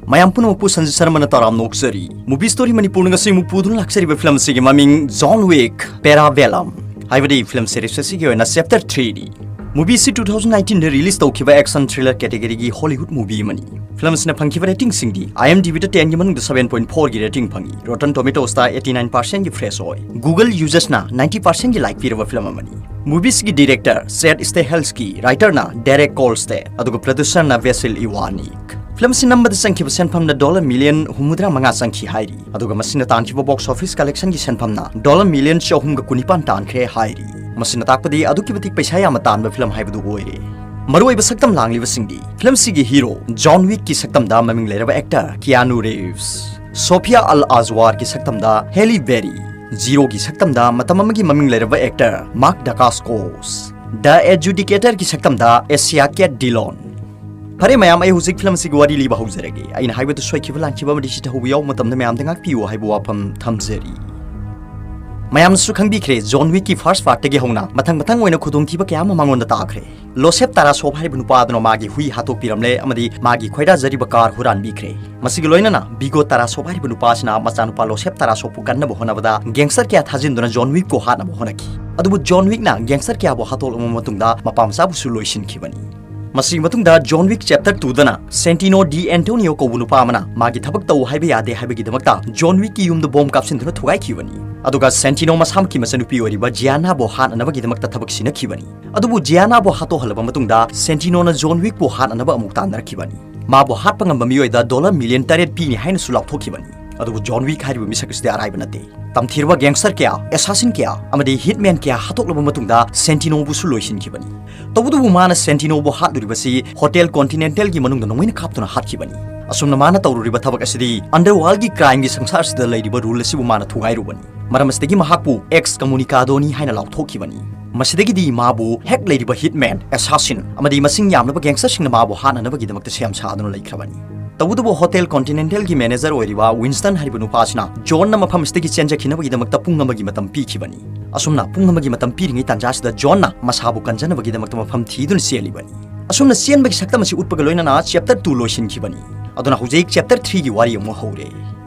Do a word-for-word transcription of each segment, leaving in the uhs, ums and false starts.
ꯃꯌꯥꯝ ꯄꯨꯝꯅꯃꯛꯄꯨ ꯁꯟꯖꯤꯠ ꯁꯔꯃꯅ ꯇꯔꯥꯝꯅ ꯑꯣꯛꯆꯔꯤ꯫ Movie Story ꯃꯅꯤꯄꯨꯔꯅ ꯉꯁꯤ ꯑꯃꯨꯛ ꯄꯨꯗꯨꯅ ꯂꯥꯛꯆꯔꯤꯕ film ꯑꯁꯤꯒꯤ ꯃꯃꯤꯡ John Wick Parabellum ꯍꯥꯏꯕꯗꯤ film series ꯑꯁꯤꯒꯤ ꯑꯣꯏꯅ chapter three ꯅꯤ꯫ Movie ꯑꯁꯤ two thousand nineteen ꯗ release ꯇꯧꯈꯤꯕ action thriller category ꯒꯤ Hollywood movie ꯑꯃꯅꯤ꯫ Film ꯑꯁꯤꯅ ꯐꯪꯈꯤꯕ rating ꯁꯤꯡꯗꯤ IMDb ꯗ ten ꯒꯤ ꯃꯅꯨꯡꯗ seven point four ꯒꯤ rating ꯐꯪꯉꯤ, Rotten Tomatoes ꯇ eighty nine percent ꯒꯤ fresh ꯑꯣꯏ꯫ Google users ꯅ ninety percent ꯒꯤ like ꯄꯤꯔꯕ film ꯑꯃꯅꯤ꯫ Movie ꯁꯤꯒꯤ director Chad Stahelski, writer ꯅ Derek Kolstad, ꯑꯗꯨꯒ producer ꯅ Vasyl Ivanik꯫ Film ꯑꯁꯤ ꯅꯝꯕꯗ ꯆꯪꯈꯤꯕ ꯁꯦꯟꯐꯝꯅ dollar million ꯍꯨꯝꯐꯨꯇꯔꯥ ꯃꯉꯥ ꯆꯪꯈꯤ ꯍꯥꯏꯔꯤ, ꯑꯗꯨꯒ ꯃꯁꯤꯅ ꯇꯥꯟꯈꯤꯕ box office collection ꯒꯤ ꯁꯦꯟꯐꯝꯅ dollar million ꯆꯍꯨꯝꯒ ꯀꯨꯟꯅꯤꯄꯥꯟ ꯇꯥꯟꯈ꯭ꯔꯦ ꯍꯥꯏꯔꯤ꯫ ꯃꯁꯤꯅ ꯇꯥꯛꯄꯗꯤ ꯑꯗꯨꯛꯀꯤ ꯃꯇꯤꯛ ꯄꯩꯁꯥ ꯌꯥꯝꯅ ꯇꯥꯟꯕ film ꯍꯥꯏꯕꯗꯨ ꯑꯣꯏꯔꯦ꯫ ꯃꯔꯨꯑꯣꯏꯕ ꯁꯛꯇꯝ ꯂꯥꯡꯂꯤꯕꯁꯤꯡꯗꯤ, film ꯁꯤꯒꯤ hero John Wick ꯀꯤ ꯁꯛꯇꯝꯗ ꯃꯃꯤꯡ ꯂꯩꯔꯕ actor Keanu Reeves, Sofia Al-Azwar ꯒꯤ ꯁꯛꯇꯝꯗ Halle Berry, Zero ꯒꯤ ꯁꯛꯇꯝꯗ ꯃꯇꯝ ꯑꯃꯒꯤ ꯃꯃꯤꯡ ꯂꯩꯔꯕ actor Mark Dacascos, The Adjudicator ꯒꯤ ꯁꯛꯇꯝꯗ Asia Kate Dillon꯫ ꯐꯔꯦ ꯃꯌꯥꯝ, ꯑꯩ ꯍꯧꯖꯤꯛ film ꯑꯁꯤꯒꯤ ꯋꯥꯔꯤ ꯂꯤꯕ ꯍꯧꯖꯔꯒꯦ꯫ ꯑꯩꯅ ꯍꯥꯏꯕꯗꯨ ꯁꯣꯏꯈꯤꯕ ꯂꯥꯟꯈꯤꯕ ꯑꯃꯗꯤ ꯁꯤꯊꯍꯧꯕ ꯌꯥꯎꯕ ꯃꯇꯝꯗ ꯃꯌꯥꯝꯗ ꯉꯥꯛꯄꯤꯌꯨ ꯍꯥꯏꯕ ꯋꯥꯐꯝ ꯊꯝꯖꯔꯤ꯫ ꯃꯌꯥꯝꯅꯁꯨ ꯈꯪꯕꯤꯈ꯭ꯔꯦ, John Wick ꯀꯤ first part ꯇꯒꯤ ꯍꯧꯅ ꯃꯊꯪ ꯃꯊꯪ ꯑꯣꯏꯅ ꯈꯨꯗꯣꯡꯊꯤꯕ ꯀꯌꯥ ꯑꯃ ꯃꯉꯣꯟꯗ ꯇꯥꯈ꯭ꯔꯦ꯫ Losep Tarasov ꯍꯥꯏꯔꯤꯕ ꯅꯨꯄꯥ ꯑꯗꯨꯅ ꯃꯥꯒꯤ ꯍꯨꯏ ꯍꯥꯠꯇꯣꯛꯄꯤꯔꯝꯂꯦ ꯑꯃꯗꯤ ꯃꯥꯒꯤ ꯈꯣꯏꯗꯥꯖꯔꯤꯕ car ꯍꯨꯔꯥꯟꯕꯤꯈ꯭ꯔꯦ꯫ ꯃꯁꯤꯒꯤ ꯂꯣꯏꯅꯅ Viggo Tarasov ꯍꯥꯏꯔꯤꯕ ꯅꯨꯄꯥ ꯑꯁꯤꯅ ꯃꯆꯥꯅꯨꯄꯥ Losep Tarasov ꯄꯨ ꯀꯟꯅꯕ ꯍꯣꯠꯅꯕꯗ gangster ꯀꯌꯥ ꯊꯥꯖꯤꯟꯗꯨꯅ John Wick ꯄꯨ ꯍꯥꯠꯅꯕ ꯍꯣꯠꯅꯈꯤ꯫ ꯑꯗꯨꯕꯨ John Wick ꯅ gangster ꯀꯌꯥꯕꯨ ꯍꯥꯠꯇꯣꯛꯂꯕ ꯃꯇꯨꯡꯗ ꯃꯄꯥ ꯃꯆꯥꯕꯨꯁꯨ ꯂꯣꯏꯁꯤꯟꯈꯤꯕꯅꯤ꯫ ꯃꯁꯤꯒꯤ ꯃꯇꯨꯡꯗ John Wick chapter two ꯗꯅ Santino D'Antonio ꯀꯧꯕ ꯅꯨꯄꯥ ꯑꯃꯅ ꯃꯥꯒꯤ ꯊꯕꯛ ꯇꯧ ꯍꯥꯏꯕ ꯌꯥꯗꯦ ꯍꯥꯏꯕꯒꯤꯗꯃꯛꯇ John Wick ꯀꯤ ꯌꯨꯝꯗ bomb ꯀꯥꯞꯁꯤꯟꯗꯨꯅ ꯊꯨꯒꯥꯏꯈꯤꯕꯅꯤ꯫ ꯑꯗꯨꯒ Santino ꯃꯁꯥꯃꯛꯀꯤ ꯃꯆꯟꯅꯨꯄꯤ ꯑꯣꯏꯔꯤꯕ Gianna ꯕꯨ ꯍꯥꯠꯅꯅꯕꯒꯤꯗꯃꯛꯇ ꯊꯕꯛ ꯁꯤꯟꯅꯈꯤꯕꯅꯤ꯫ ꯑꯗꯨꯕꯨ Gianna ꯕꯨ ꯍꯥꯠꯇꯣꯛꯍꯜꯂꯕ ꯃꯇꯨꯡꯗ Santino ꯅ John Wick ꯄꯨ ꯍꯥꯠꯅꯅꯕ ꯑꯃꯨꯛ ꯇꯥꯟꯅꯔꯛꯈꯤꯕꯅꯤ꯫ ꯃꯥꯕꯨ ꯍꯥꯠꯄ ꯉꯝꯕ ꯃꯤꯑꯣꯏꯗ dollar million ꯇꯔꯦꯠ ꯄꯤꯅꯤ ꯍꯥꯏꯅꯁꯨ ꯂꯥꯎꯊꯣꯛꯈꯤꯕꯅꯤ꯫ ꯑꯗꯨꯕꯨ John Wick ꯍꯥꯏꯔꯤꯕ ꯃꯤꯁꯛ ꯑꯁꯤꯗꯤ ꯑꯔꯥꯏꯕ ꯅꯠꯇꯦ꯫ ꯇꯝꯊꯤꯔꯕ gangster ꯀꯌꯥ, assassin ꯀꯌꯥ ꯑꯃꯗꯤ hitman ꯀꯌꯥ ꯍꯥꯠꯇꯣꯛꯂꯕ ꯃꯇꯨꯡꯗ Santino ꯕꯨꯁꯨ ꯂꯣꯏꯁꯤꯟꯈꯤꯕꯅꯤ꯫ ꯇꯧꯕꯇꯕꯨ ꯃꯥꯅ Santino ꯕꯨ ꯍꯥꯠꯂꯨꯔꯤꯕꯁꯤ Hotel Continental ꯒꯤ ꯃꯅꯨꯡꯗ ꯅꯣꯡꯃꯩꯅ ꯀꯥꯞꯇꯨꯅ ꯍꯥꯠꯈꯤꯕꯅꯤ꯫ ꯑꯁꯨꯝꯅ ꯃꯥꯅ ꯇꯧꯔꯨꯔꯤꯕ ꯊꯕꯛ ꯑꯁꯤꯗꯤ underworld ꯒꯤ crime ꯒꯤ ꯁꯪꯁꯥꯔꯁꯤꯗ ꯂꯩꯔꯤꯕ rule ꯑꯁꯤꯕꯨ ꯃꯥꯅ ꯊꯨꯒꯥꯏꯔꯨꯕꯅꯤ꯫ ꯃꯔꯝ ꯑꯁꯤꯗꯒꯤ ꯃꯍꯥꯛꯄꯨ excommunicado ꯅꯤ ꯍꯥꯏꯅ ꯂꯥꯎꯊꯣꯛꯈꯤꯕꯅꯤ꯫ ꯃꯁꯤꯗꯒꯤꯗꯤ ꯃꯥꯕꯨ ꯍꯦꯛ ꯂꯩꯔꯤꯕ hitman, assassin ꯑꯃꯗꯤ ꯃꯁꯤꯡ ꯌꯥꯝꯂꯕ gangster ꯁꯤꯡꯅ ꯃꯥꯕꯨ ꯍꯥꯠꯅꯅꯕꯒꯤꯗꯃꯛꯇ ꯁꯦꯝ ꯁꯥꯗꯨꯅ ꯂꯩꯈ꯭ꯔꯕꯅꯤ꯫ ꯇꯧꯕꯇꯕꯨ Hotel Continental ꯒꯤ manager ꯑꯣꯏꯔꯤꯕ Winston ꯍꯥꯏꯔꯤꯕ ꯅꯨꯄꯥ ꯑꯁꯤꯅ John ꯅ ꯃꯐꯝ ꯑꯁꯤꯗꯒꯤ ꯆꯦꯟꯖꯈꯤꯅꯕꯒꯤꯗꯃꯛꯇ ꯄꯨꯡ ꯑꯃꯒꯤ ꯃꯇꯝ ꯄꯤꯈꯤꯕꯅꯤ꯫ ꯑꯁꯨꯝꯅ ꯄꯨꯡ ꯑꯃꯒꯤ ꯃꯇꯝ ꯄꯤꯔꯤꯉꯩ ꯇꯥꯟꯖꯥ ꯑꯁꯤꯗ John ꯅ ꯃꯁꯥꯕꯨ ꯀꯟꯖꯅꯕꯒꯤꯗꯃꯛꯇ ꯃꯐꯝ ꯊꯤꯗꯨꯅ ꯆꯦꯜꯂꯤꯕꯅꯤ꯫ ꯑꯁꯨꯝꯅ ꯆꯦꯟꯕꯒꯤ ꯁꯛꯇꯝ ꯑꯁꯤ ꯎꯠꯄꯒ ꯂꯣꯏꯅꯅ chapter two ꯂꯣꯏꯁꯤꯟꯈꯤꯕꯅꯤ꯫ ꯑꯗꯨꯅ ꯍꯧꯖꯤꯛ ꯆꯦꯞꯇꯔ ꯊ꯭ꯔꯤꯒꯤ ꯋꯥꯔꯤ ꯑꯃꯨꯛ ꯍꯧꯔꯦ꯫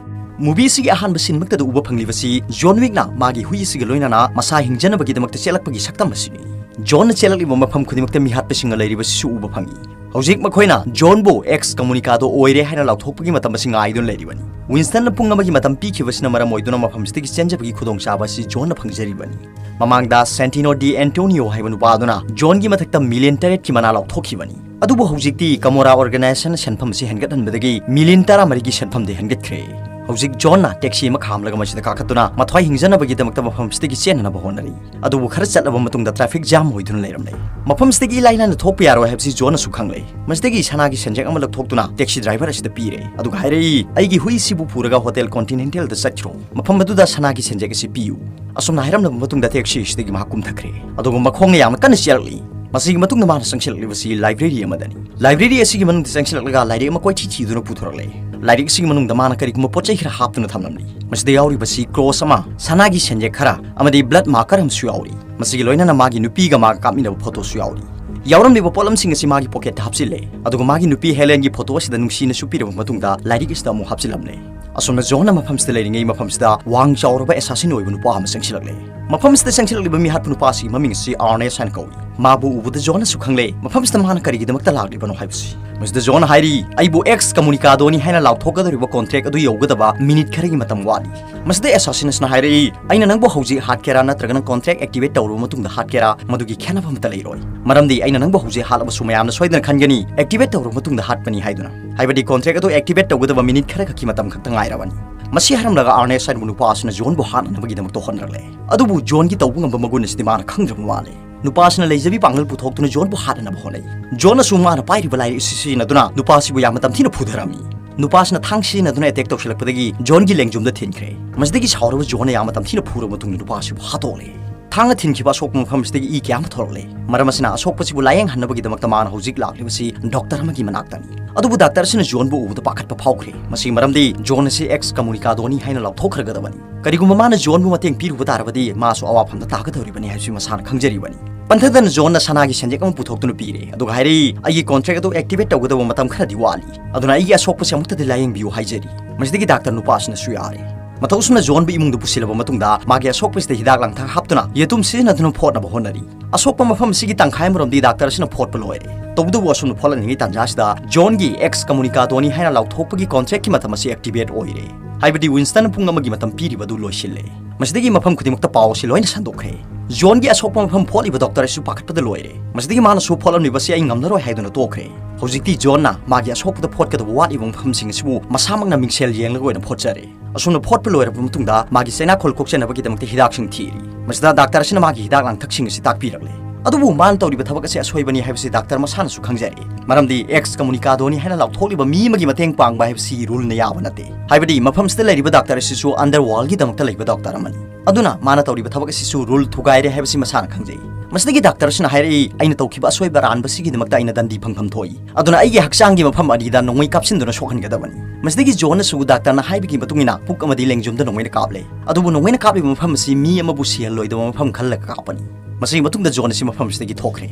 ꯃꯨꯚꯤꯁꯤꯒꯤ ꯑꯍꯥꯟꯕ ꯁꯤꯟꯃꯛꯇꯗ ꯎꯕ ꯐꯪꯂꯤꯕꯁꯤ ꯖꯣꯟ ꯋꯤꯛꯅ ꯃꯥꯒꯤ ꯍꯨꯏ ꯑꯁꯤꯒ ꯂꯣꯏꯅꯅ ꯃꯁꯥ ꯍꯤꯡꯖꯅꯕꯒꯤꯗꯃꯛꯇ ꯆꯦꯜꯂꯛꯄꯒꯤ ꯁꯛꯇꯝ ꯑꯁꯤꯅꯤ꯫ ꯖꯣꯟꯅ ꯆꯦꯜꯂꯛꯂꯤꯕ ꯃꯐꯝ ꯈꯨꯗꯤꯡꯃꯛꯇ ꯃꯤꯍꯥꯠꯄꯁꯤꯡꯅ ꯂꯩꯔꯤꯕꯁꯤꯁꯨ ꯎꯕ ꯐꯪꯏ꯫ ꯍꯧꯖꯤꯛ ꯃꯈꯣꯏꯅ ꯖꯣꯟꯕꯨ ꯑꯦꯛꯁ ꯀꯃꯨꯅꯤꯀꯥꯗꯣ ꯑꯣꯏꯔꯦ ꯍꯥꯏꯅ ꯂꯥꯎꯊꯣꯛꯄꯒꯤ ꯃꯇꯝ ꯑꯁꯤ ꯉꯥꯏꯗꯨꯅ ꯂꯩꯔꯤꯕꯅꯤ꯫ ꯋꯤꯟꯁꯇꯟꯅ ꯄꯨꯡ ꯑꯃꯒꯤ ꯃꯇꯝ ꯄꯤꯈꯤꯕꯁꯤꯅ ꯃꯔꯝ ꯑꯣꯏꯗꯨꯅ ꯃꯐꯝꯁꯤꯗꯒꯤ ꯆꯦꯟꯖꯕꯒꯤ ꯈꯨꯗꯣꯡꯆꯥꯕ ꯑꯁꯤ ꯖꯣꯟꯅ ꯐꯪꯖꯔꯤꯕꯅꯤ꯫ ꯃꯃꯥꯡꯗ ꯁꯦꯟꯇꯤꯅꯣ ꯗꯤ ꯑꯦꯟꯇꯣꯅꯤꯌꯣ ꯍꯥꯏꯕ ꯅꯨꯄꯥ ꯑꯗꯨꯅ ꯖꯣꯟꯒꯤ ꯃꯊꯛꯇ ꯃꯤꯂꯤꯌꯟ ꯇꯔꯦꯠꯀꯤ ꯃꯅꯥ ꯂꯥꯎꯊꯣꯛꯈꯤꯕꯅꯤ꯫ ꯑꯗꯨꯕꯨ ꯍꯧꯖꯤꯛꯇꯤ ꯀꯃꯣꯔꯥ ꯑꯣꯔꯒꯅꯥꯏꯖꯦꯁꯟꯅ ꯁꯦꯟꯐꯝ ꯑꯁꯤ ꯍꯦꯟꯒꯠꯍꯟꯕꯗꯒꯤ ꯃꯤꯂꯤꯌꯟ ꯇꯔꯥꯃꯔꯤꯒꯤ ꯁꯦꯟꯐꯝꯗꯤ ꯍꯦꯟꯒꯠꯈ꯭ꯔꯦ꯫ ꯍꯧꯖꯤꯛ ꯖꯣꯟꯅ ꯇꯦꯛꯁꯤ ꯑꯃ ꯈꯥꯝꯂꯒ ꯃꯁꯤꯗ ꯀꯥꯈꯠꯇꯨꯅ ꯃꯊ꯭ꯋꯥꯏ ꯍꯤꯡꯖꯅꯕꯒꯤꯗꯃꯛꯇ ꯃꯐꯝꯁꯤꯗꯒꯤ ꯆꯦꯟꯅꯅꯕ ꯍꯣꯠꯅꯔꯤ꯫ ꯑꯗꯨꯕꯨ ꯈꯔ ꯆꯠꯂꯕ ꯃꯇꯨꯡꯗ ꯇ꯭ꯔꯥꯐꯤꯛ ꯖꯥꯝ ꯑꯣꯏꯗꯨꯅ ꯂꯩꯔꯝꯂꯦ꯫ ꯃꯐꯝꯁꯤꯗꯒꯤ ꯏꯂꯥꯏ ꯂꯥꯏꯅ ꯊꯣꯛꯄ ꯌꯥꯔꯣꯏ ꯍꯥꯏꯕꯁꯤ ꯖꯣꯟꯅꯁꯨ ꯈꯪꯂꯦ꯫ ꯃꯁꯤꯗꯒꯤ ꯁꯅꯥꯒꯤ ꯁꯦꯟꯖꯦꯛ ꯑꯃ ꯂꯧꯊꯣꯛꯇꯨꯅ ꯇꯦꯛꯁꯤ ꯗ꯭ꯔꯥꯏꯚꯔ ꯑꯁꯤꯗ ꯄꯤꯔꯦ, ꯑꯗꯨꯒ ꯍꯥꯏꯔꯛꯏ, "ꯑꯩꯒꯤ ꯍꯨꯏꯁꯤꯕꯨ ꯄꯨꯔꯒ ꯍꯣꯇꯦꯜ ꯀꯣꯟꯇꯤꯅꯦꯟꯇꯦꯜꯗ ꯆꯠꯈ꯭ꯔꯣ꯫ ꯃꯐꯝ ꯑꯗꯨꯗ ꯁꯅꯥꯒꯤ ꯁꯦꯟꯖꯦꯛ ꯑꯁꯤ ꯄꯤꯌꯨ"꯫ ꯑꯁꯨꯝꯅ ꯍꯥꯏꯔꯝꯂꯕ ꯃꯇꯨꯡꯗ ꯇꯦꯛꯁꯤ ꯑꯁꯤꯗꯒꯤ ꯃꯍꯥꯛ ꯀꯨꯝꯊꯈ꯭ꯔꯦ, ꯑꯗꯨꯒ ꯃꯈꯣꯡꯅ ꯌꯥꯝꯅ ꯀꯟꯅ ꯆꯦꯜꯂꯛꯂꯤ꯫ ꯃꯁꯤꯒꯤ ꯃꯇꯨꯡꯗ ꯃꯥꯅ ꯆꯪꯁꯤꯜꯂꯛꯂꯤꯕꯁꯤ ꯂꯥꯏꯕ꯭ꯔꯦꯔꯤ ꯑꯃꯗꯅꯤ꯫ ꯂꯥꯏꯕ꯭ꯔꯦꯔꯤ ꯑꯁꯤꯒꯤ ꯃꯅꯨꯡꯗ ꯆꯪꯁꯤꯜꯂꯛꯂꯒ ꯂꯥꯏꯔꯤꯛ ꯑꯃ ꯀꯣꯏꯊꯤ ꯊꯤꯗꯨꯅ ꯄꯨꯊꯣꯔꯛꯂꯦ꯫ ꯂꯥꯏꯔꯤꯛ ꯑꯁꯤꯒꯤ ꯃꯅꯨꯡꯗ ꯃꯥꯅ ꯀꯔꯤꯒꯨꯝꯕ ꯄꯣꯠ ꯆꯩ ꯈꯔ ꯍꯥꯞꯇꯨꯅ ꯊꯝꯂꯝꯂꯤ꯫ ꯃꯁꯤꯗ ꯌꯥꯎꯔꯤꯕꯁꯤ ꯀ꯭ꯔꯣꯁ ꯑꯃ, ꯁꯅꯥꯒꯤ ꯁꯦꯟꯖꯦꯛ ꯈꯔ ꯑꯃꯗꯤ ꯕ꯭ꯂꯠ ꯃꯥꯔꯀꯔ ꯑꯃꯁꯨ ꯌꯥꯎꯔꯤ꯫ ꯃꯁꯤꯒꯤ ꯂꯣꯏꯅꯅ ꯃꯥꯒꯤ ꯅꯨꯄꯤꯒ ꯃꯥꯒ ꯀꯥꯞꯃꯤꯟꯅꯕ ꯐꯣꯇꯣꯁꯨ ꯌꯥꯎꯔꯤ꯫ ꯌꯥꯎꯔꯝꯂꯤꯕ ꯄꯣꯠꯂꯝꯁꯤꯡ ꯑꯁꯤ ꯃꯥꯒꯤ ꯄꯣꯀꯦꯠꯇ ꯍꯥꯞꯆꯤꯜꯂꯦ, ꯑꯗꯨꯒ ꯃꯥꯒꯤ ꯅꯨꯄꯤ ꯍꯦꯂꯦꯟꯒꯤ ꯐꯣꯇꯣ ꯑꯁꯤꯗ ꯅꯨꯡꯁꯤꯅꯁꯨ ꯄꯤꯔꯕ ꯃꯇꯨꯡꯗ ꯂꯥꯏꯔꯤꯛ ꯑꯁꯤꯗ ꯑꯃꯨꯛ ꯍꯥꯞꯆꯤꯜꯂꯝꯂꯦ꯫ ꯑꯁꯨꯝꯅ ꯖꯣꯟꯅ ꯃꯐꯝꯁꯤꯗ ꯂꯩꯔꯤꯉꯩ ꯃꯐꯝꯁꯤꯗ ꯋꯥꯡ ꯆꯥꯎꯔꯕ ꯑꯦꯁꯥꯁꯤꯟ ꯑꯣꯏꯕ ꯅꯨꯄꯥ ꯑꯃ ꯆꯪꯁꯤꯜꯂꯛꯂꯦ꯫ ꯃꯐꯝꯁꯤꯗ ꯆꯪꯁꯤꯜꯂꯛꯂꯤꯕ ꯃꯤꯍꯥꯠꯄ ꯅꯨꯄꯥ ꯑꯁꯤꯒꯤ ꯃꯃꯤꯡ ꯑꯁꯤ ꯑꯥꯔꯅꯦꯁ ꯍꯥꯏꯅ ꯀꯧꯏ꯫ ꯃꯥꯕꯨ ꯎꯕꯗ ꯖꯣꯟꯅꯁꯨ ꯈꯪꯂꯦ ꯃꯐꯝꯁꯤꯗ ꯃꯥꯅ ꯀꯔꯤꯒꯤꯗꯃꯛꯇ ꯂꯥꯛꯂꯤꯕꯅꯣ ꯍꯥꯏꯕꯁꯤ꯫ ꯃꯁꯤꯗ ꯖꯣꯟꯅ ꯍꯥꯏꯔꯤ, "ꯑꯩꯕꯨ ꯑꯦꯛꯁ ꯀꯃꯨꯅꯤꯀꯥꯗꯣꯅꯤ ꯍꯥꯏꯅ ꯂꯥꯎꯊꯣꯛꯀꯗꯧꯔꯤꯕ ꯀꯣꯟꯇ꯭ꯔꯦꯛ ꯑꯗꯨ ꯌꯧꯒꯗꯕ ꯃꯤꯅꯤꯠ ꯈꯔꯒꯤ ꯃꯇꯝ ꯋꯥꯠꯂꯤ"꯫ ꯃꯁꯤꯗ ꯑꯦꯁꯥꯁꯤꯟ ꯑꯁꯤꯅ ꯍꯥꯏꯔꯛꯏ, "ꯑꯩꯅ ꯅꯪꯕꯨ ꯍꯧꯖꯤꯛ ꯍꯥꯠꯀꯦꯔꯥ ꯅꯠꯇ꯭ꯔꯒꯅ ꯀꯣꯟꯇ꯭ꯔꯦꯛ ꯑꯦꯛꯇꯤꯚꯦꯠ ꯇꯧꯔꯕ ꯃꯇꯨꯡꯗ ꯍꯥꯠꯀꯦꯔꯥ, ꯃꯗꯨꯒꯤ ꯈꯦꯠꯅꯕ ꯑꯃꯠꯇ ꯂꯩꯔꯣꯏ꯫ ꯃꯔꯝꯗꯤ ꯑꯩꯅ ꯅꯪꯕꯨ ꯍꯧꯖꯤꯛ ꯍꯥꯠꯂꯕꯁꯨ ꯃꯌꯥꯝꯅ ꯁꯣꯏꯗꯅ ꯈꯟꯒꯅꯤ ꯑꯦꯛꯇꯤꯚꯦꯠ ꯇꯧꯔꯕ ꯃꯇꯨꯡꯗ ꯍꯥꯠꯄꯅꯤ ꯍꯥꯏꯗꯨꯅ꯫ ꯍꯥꯏꯕꯗꯤ ꯀꯣꯟꯇ꯭ꯔꯦꯛ ꯑꯗꯨ ꯑꯦꯛꯇꯤꯚꯦꯠ ꯇꯧꯒꯗꯕ ꯃꯤꯅꯤꯠ ꯈꯔꯈꯛꯀꯤ ꯃꯇꯝ ꯈꯛꯇ ꯉꯥꯏꯔꯕꯅꯤ"꯫ ꯃꯁꯤ ꯍꯥꯏꯔꯝꯂꯒ ꯑꯥꯔꯅꯦꯁ ꯍꯥꯏꯔꯤꯕ ꯅꯨꯄꯥ ꯑꯁꯤꯅ ꯖꯣꯟꯕꯨ ꯍꯥꯠꯅꯅꯕꯒꯤꯗꯃꯛꯇ ꯍꯣꯠꯅꯔꯛꯂꯦ꯫ ꯑꯗꯨꯕꯨ ꯖꯣꯟꯒꯤ ꯇꯧꯕ ꯉꯝꯕ ꯃꯒꯨꯟ ꯑꯁꯤꯗꯤ ꯃꯥꯅ ꯈꯪꯗ꯭ꯔꯕ ꯃꯥꯜꯂꯦ꯫ ꯅꯨꯄꯥ ꯑꯁꯤꯅ ꯂꯩꯖꯕꯤ ꯄꯥꯡꯒꯜ ꯄꯨꯊꯣꯛꯇꯨꯅ ꯖꯣꯟꯕꯨ ꯍꯥꯠꯅꯅꯕ ꯍꯣꯠꯅꯩ꯫ ꯖꯣꯟꯅꯁꯨ ꯃꯥꯅ ꯄꯥꯏꯔꯤꯕ ꯂꯥꯏꯔꯤꯛ ꯑꯁꯤ ꯁꯤꯖꯤꯟꯅꯗꯨꯅ ꯅꯨꯄꯥ ꯑꯁꯤꯕꯨ ꯌꯥꯝꯅ ꯇꯝꯊꯤꯅ ꯐꯨꯊꯔꯝꯃꯤ꯫ ꯅꯨꯄꯥ ꯑꯁꯤꯅ ꯊꯥꯡ ꯁꯤꯖꯤꯟꯅꯗꯨꯅ ꯑꯦꯇꯦꯛ ꯇꯧꯁꯤꯜꯂꯛꯄꯗꯒꯤ ꯖꯣꯟꯒꯤ ꯂꯦꯡꯖꯨꯝꯗ ꯊꯤꯟꯈ꯭ꯔꯦ꯫ ꯃꯁꯤꯗꯒꯤ ꯁꯥꯎꯔꯕ ꯖꯣꯟꯅ ꯌꯥꯝꯅ ꯇꯝꯊꯤꯅ ꯐꯨꯔꯕ ꯃꯇꯨꯡꯗ ꯅꯨꯄꯥ ꯑꯁꯤꯕꯨ ꯍꯥꯠꯇꯣꯛꯂꯦ꯫ ꯊꯥꯡꯅ ꯊꯤꯟꯈꯤꯕ ꯑꯁꯣꯛꯄ ꯃꯐꯝ ꯑꯁꯤꯗꯒꯤ ꯏ ꯀꯌꯥ ꯑꯃ ꯊꯣꯔꯛꯂꯦ꯫ ꯃꯔꯝ ꯑꯁꯤꯅ ꯑꯁꯣꯛꯄꯁꯤꯕꯨ ꯂꯥꯌꯦꯡꯍꯟꯅꯕꯒꯤꯗꯃꯛꯇ ꯃꯥꯅ ꯍꯧꯖꯤꯛ ꯂꯥꯛꯂꯤꯕꯁꯤ ꯗꯣꯛꯇꯔ ꯑꯃꯒꯤ ꯃꯅꯥꯛꯇꯅꯤ꯫ ꯑꯗꯨꯕꯨ ꯗꯥꯛꯇꯔ ꯑꯁꯤꯅ ꯖꯣꯟꯕꯨ ꯎꯕꯗ ꯄꯥꯈꯠꯄ ꯐꯥꯎꯈ꯭ꯔꯦ꯫ ꯃꯁꯤꯒꯤ ꯃꯔꯝꯗꯤ ꯖꯣꯟ ꯑꯁꯤ ꯑꯦꯛꯁ ꯀꯃꯨꯅꯤꯀꯥꯗꯣꯅꯤ ꯍꯥꯏꯅ ꯂꯥꯎꯊꯣꯛꯈ꯭ꯔꯒꯗꯕꯅꯤ꯫ ꯀꯔꯤꯒꯨꯝꯕ ꯃꯥꯅ ꯖꯣꯟꯕꯨ ꯃꯇꯦꯡ ꯄꯤꯔꯨꯕ ꯇꯥꯔꯕꯗꯤ ꯃꯥꯁꯨ ꯑꯋꯥꯐꯝꯗ ꯇꯥꯒꯗꯧꯔꯤꯕꯅꯤ ꯍꯥꯏꯕꯁꯤ ꯃꯁꯥꯅ ꯈꯪꯖꯔꯤꯕꯅꯤ꯫ ꯄꯟꯊꯗꯅ ꯖꯣꯟꯅ ꯁꯅꯥꯒꯤ ꯁꯦꯟꯖꯦꯛ ꯑꯃ ꯄꯨꯊꯣꯛꯇꯨꯅ ꯄꯤꯔꯦ, ꯑꯗꯨꯒ ꯍꯥꯏꯔꯛꯏ, "ꯑꯩꯒꯤ ꯀꯣꯟꯇ꯭ꯔꯦꯛ ꯑꯗꯨ ꯑꯦꯛꯇꯤꯚꯦꯠ ꯇꯧꯒꯗꯕ ꯃꯇꯝ ꯈꯔꯗꯤ ꯋꯥꯠꯂꯤ, ꯑꯗꯨꯅ ꯑꯩꯒꯤ ꯑꯁꯣꯛꯄꯁꯤ ꯑꯃꯨꯛꯇꯗꯤ ꯂꯥꯌꯦꯡꯕꯤꯌꯨ" ꯍꯥꯏꯖꯔꯤ꯫ ꯃꯁꯤꯗꯒꯤ ꯗꯥꯛꯇꯔ ꯅꯨꯄꯥ ꯑꯁꯤꯅꯁꯨ ꯌꯥꯔꯦ꯫ ꯃꯊꯧ ꯑꯁꯨꯝꯅ ꯖꯣꯟꯕꯨ ꯏꯃꯨꯡꯗ ꯄꯨꯁꯤꯜꯂꯕ ꯃꯇꯨꯡꯗ, ꯃꯥꯒꯤ ꯑꯁꯣꯛꯄꯁꯤꯗ ꯍꯤꯗꯥꯛ ꯂꯥꯡꯊꯛ ꯍꯥꯞꯇꯨꯅ ꯌꯦꯇꯨꯝ ꯁꯤꯖꯤꯟꯅꯗꯨꯅ ꯐꯣꯠꯅꯕ ꯍꯣꯠꯅꯔꯤ꯫ ꯑꯁꯣꯛꯄ ꯃꯐꯝ ꯑꯁꯤꯒꯤ ꯇꯪꯈꯥꯏ ꯑꯃꯔꯣꯝꯗꯤ ꯗꯥꯛꯇꯔ ꯑꯁꯤꯅ ꯐꯣꯠꯄ ꯂꯣꯏꯔꯦ꯫ ꯇꯧꯕꯇꯕꯨ ꯑꯁꯨꯝꯅ ꯐꯣꯠꯂꯛꯂꯤꯉꯩ ꯇꯥꯟꯖꯥꯁꯤꯗ ꯖꯣꯟꯒꯤ ꯑꯦꯛꯁ ꯀꯃꯨꯅꯤꯀꯥꯗꯣꯅꯤ ꯍꯥꯏꯅ ꯂꯥꯎꯊꯣꯛꯄꯒꯤ ꯀꯣꯟꯇ꯭ꯔꯦꯛꯀꯤ ꯃꯇꯝ ꯑꯁꯤ ꯑꯦꯛꯇꯤꯚꯦꯠ ꯑꯣꯏꯔꯦ꯫ ꯍꯥꯏꯕꯗꯤ ꯋꯤꯟꯁꯇꯟ ꯄꯨꯡ ꯑꯃꯒꯤ ꯃꯇꯝ ꯄꯤꯔꯤꯕ ꯑꯗꯨ ꯂꯣꯏꯁꯤꯜꯂꯦ꯫ ꯃꯁꯤꯗꯒꯤ ꯃꯐꯝ ꯈꯨꯗꯤꯡꯃꯛꯇ ꯄꯥꯎ ꯑꯁꯤ ꯂꯣꯏꯅ ꯁꯟꯗꯣꯛꯈ꯭ꯔꯦ꯫ ꯖꯣꯟꯒꯤ ꯑꯁꯣꯛꯄ ꯃꯐꯝ ꯐꯣꯠꯂꯤꯕ ꯗꯣꯛꯇꯔ ꯑꯁꯤꯁꯨ ꯄꯥꯈꯠꯄꯗ ꯂꯣꯏꯔꯦ꯫ ꯃꯁꯤꯗꯒꯤ ꯃꯥꯅꯁꯨ ꯐꯣꯠꯂꯝꯂꯤꯕꯁꯤ ꯑꯩ ꯉꯝꯂꯔꯣꯏ ꯍꯥꯏꯗꯨꯅ ꯇꯣꯛꯈ꯭ꯔꯦ꯫ ꯍꯧꯖꯤꯛꯇꯤ ꯖꯣꯟꯅ ꯃꯥꯒꯤ ꯑꯁꯣꯛꯄꯗ ꯐꯣꯠꯀꯗꯕ ꯋꯥꯠꯂꯤꯕ ꯃꯐꯝꯁꯤꯡ ꯑꯁꯤꯕꯨ ꯃꯁꯥꯃꯛꯅ ꯃꯤꯡꯁꯦꯜ ꯌꯦꯡꯂꯒ ꯑꯣꯏꯅ ꯐꯣꯠꯆꯔꯦ꯫ ꯑꯁꯨꯝꯅ ꯐꯣꯠꯄ ꯂꯣꯏꯔꯕ ꯃꯇꯨꯡꯗ ꯃꯥꯒꯤ ꯆꯩꯅꯥꯈꯣꯜ ꯀꯣꯛꯆꯅꯕꯒꯤꯗꯃꯛꯇ ꯍꯤꯗꯥꯛꯁꯤꯡ ꯊꯤꯔꯤ꯫ ꯃꯁꯤꯗ ꯗꯥꯛꯇꯔ ꯑꯁꯤꯅ ꯃꯥꯒꯤ ꯍꯤꯗꯥꯛ ꯂꯥꯡꯊꯛꯁꯤꯡ ꯑꯁꯤ ꯇꯥꯛꯄꯤꯔꯛꯂꯦ꯫ ꯑꯗꯨꯕꯨ ꯃꯥꯅ ꯇꯧꯔꯤꯕ ꯊꯕꯛ ꯑꯁꯤ ꯑꯁꯣꯏꯕꯅꯤ ꯍꯥꯏꯕꯁꯤ ꯗꯥꯛꯇꯔ ꯃꯁꯥꯅꯁꯨ ꯈꯪꯖꯔꯦ, ꯃꯔꯝꯗꯤ ꯑꯦꯛꯁ ꯀꯃꯨꯅꯤꯀꯥꯗꯣꯅꯤ ꯍꯥꯏꯅ ꯂꯥꯎꯊꯣꯛꯂꯤꯕ ꯃꯤ ꯑꯃꯒꯤ ꯃꯇꯦꯡ ꯄꯥꯡꯕ ꯍꯥꯏꯕꯁꯤ ꯔꯨꯜꯅ ꯌꯥꯕ ꯅꯠꯇꯦ꯫ ꯍꯥꯏꯕꯗꯤ ꯃꯐꯝꯁꯤꯗ ꯂꯩꯔꯤꯕ ꯗꯥꯛꯇꯔ ꯑꯁꯤꯁꯨ ꯑꯟꯗꯔꯋꯥꯔꯜꯒꯤꯗꯃꯛꯇ ꯂꯩꯕ ꯗꯥꯛꯇꯔ ꯑꯃꯅꯤ꯫ ꯑꯗꯨꯅ ꯃꯥꯅ ꯇꯧꯔꯤꯕ ꯊꯕꯛ ꯑꯁꯤꯁꯨ ꯔꯨꯜ ꯊꯨꯒꯥꯏꯔꯦ ꯍꯥꯏꯕꯁꯤ ꯃꯁꯥꯅ ꯈꯪꯖꯩ꯫ ꯃꯁꯤꯗꯒꯤ ꯗꯥꯛꯇꯔ ꯑꯁꯤꯅ ꯍꯥꯏꯔꯛꯏ, "ꯑꯩꯅ ꯇꯧꯈꯤꯕ ꯑꯁꯣꯏꯕ ꯑꯔꯥꯟꯕꯁꯤꯒꯤꯗꯃꯛꯇ ꯑꯩꯅ ꯗꯟꯗꯤ ꯐꯪꯐꯝ ꯊꯣꯛꯏ꯫ ꯑꯗꯨꯅ ꯑꯩꯒꯤ ꯍꯛꯆꯥꯡꯒꯤ ꯃꯐꯝ ꯑꯅꯤꯗ ꯅꯣꯡꯃꯩ ꯀꯥꯞꯁꯤꯟꯗꯨꯅ ꯁꯣꯛꯍꯟꯒꯗꯕꯅꯤ"꯫ ꯃꯁꯤꯗꯒꯤ ꯖꯣꯟꯅꯁꯨ ꯗꯥꯛꯇꯔꯅ ꯍꯥꯏꯕꯒꯤ ꯃꯇꯨꯡ ꯏꯟꯅ ꯄꯨꯛ ꯑꯃꯗꯤ ꯂꯦꯡꯖꯨꯝꯗ ꯅꯣꯡꯃꯩꯅ ꯀꯥꯞꯂꯦ꯫ ꯑꯗꯨꯕꯨ ꯅꯣꯡꯃꯩꯅ ꯀꯥꯞꯂꯤꯕ ꯃꯐꯝ ꯑꯁꯤ ꯃꯤ ꯑꯃꯕꯨ ꯁꯤꯍꯜꯂꯣꯏꯗꯕ ꯃꯐꯝ ꯈꯜꯂꯒ ꯀꯥꯞꯄꯅꯤ꯫ ꯃꯁꯤꯒꯤ ꯃꯇꯨꯡꯗ ꯖꯣꯟ ꯑꯁꯤ ꯃꯐꯝ ꯑꯁꯤꯗꯒꯤ ꯊꯣꯛꯈ꯭ꯔꯦ꯫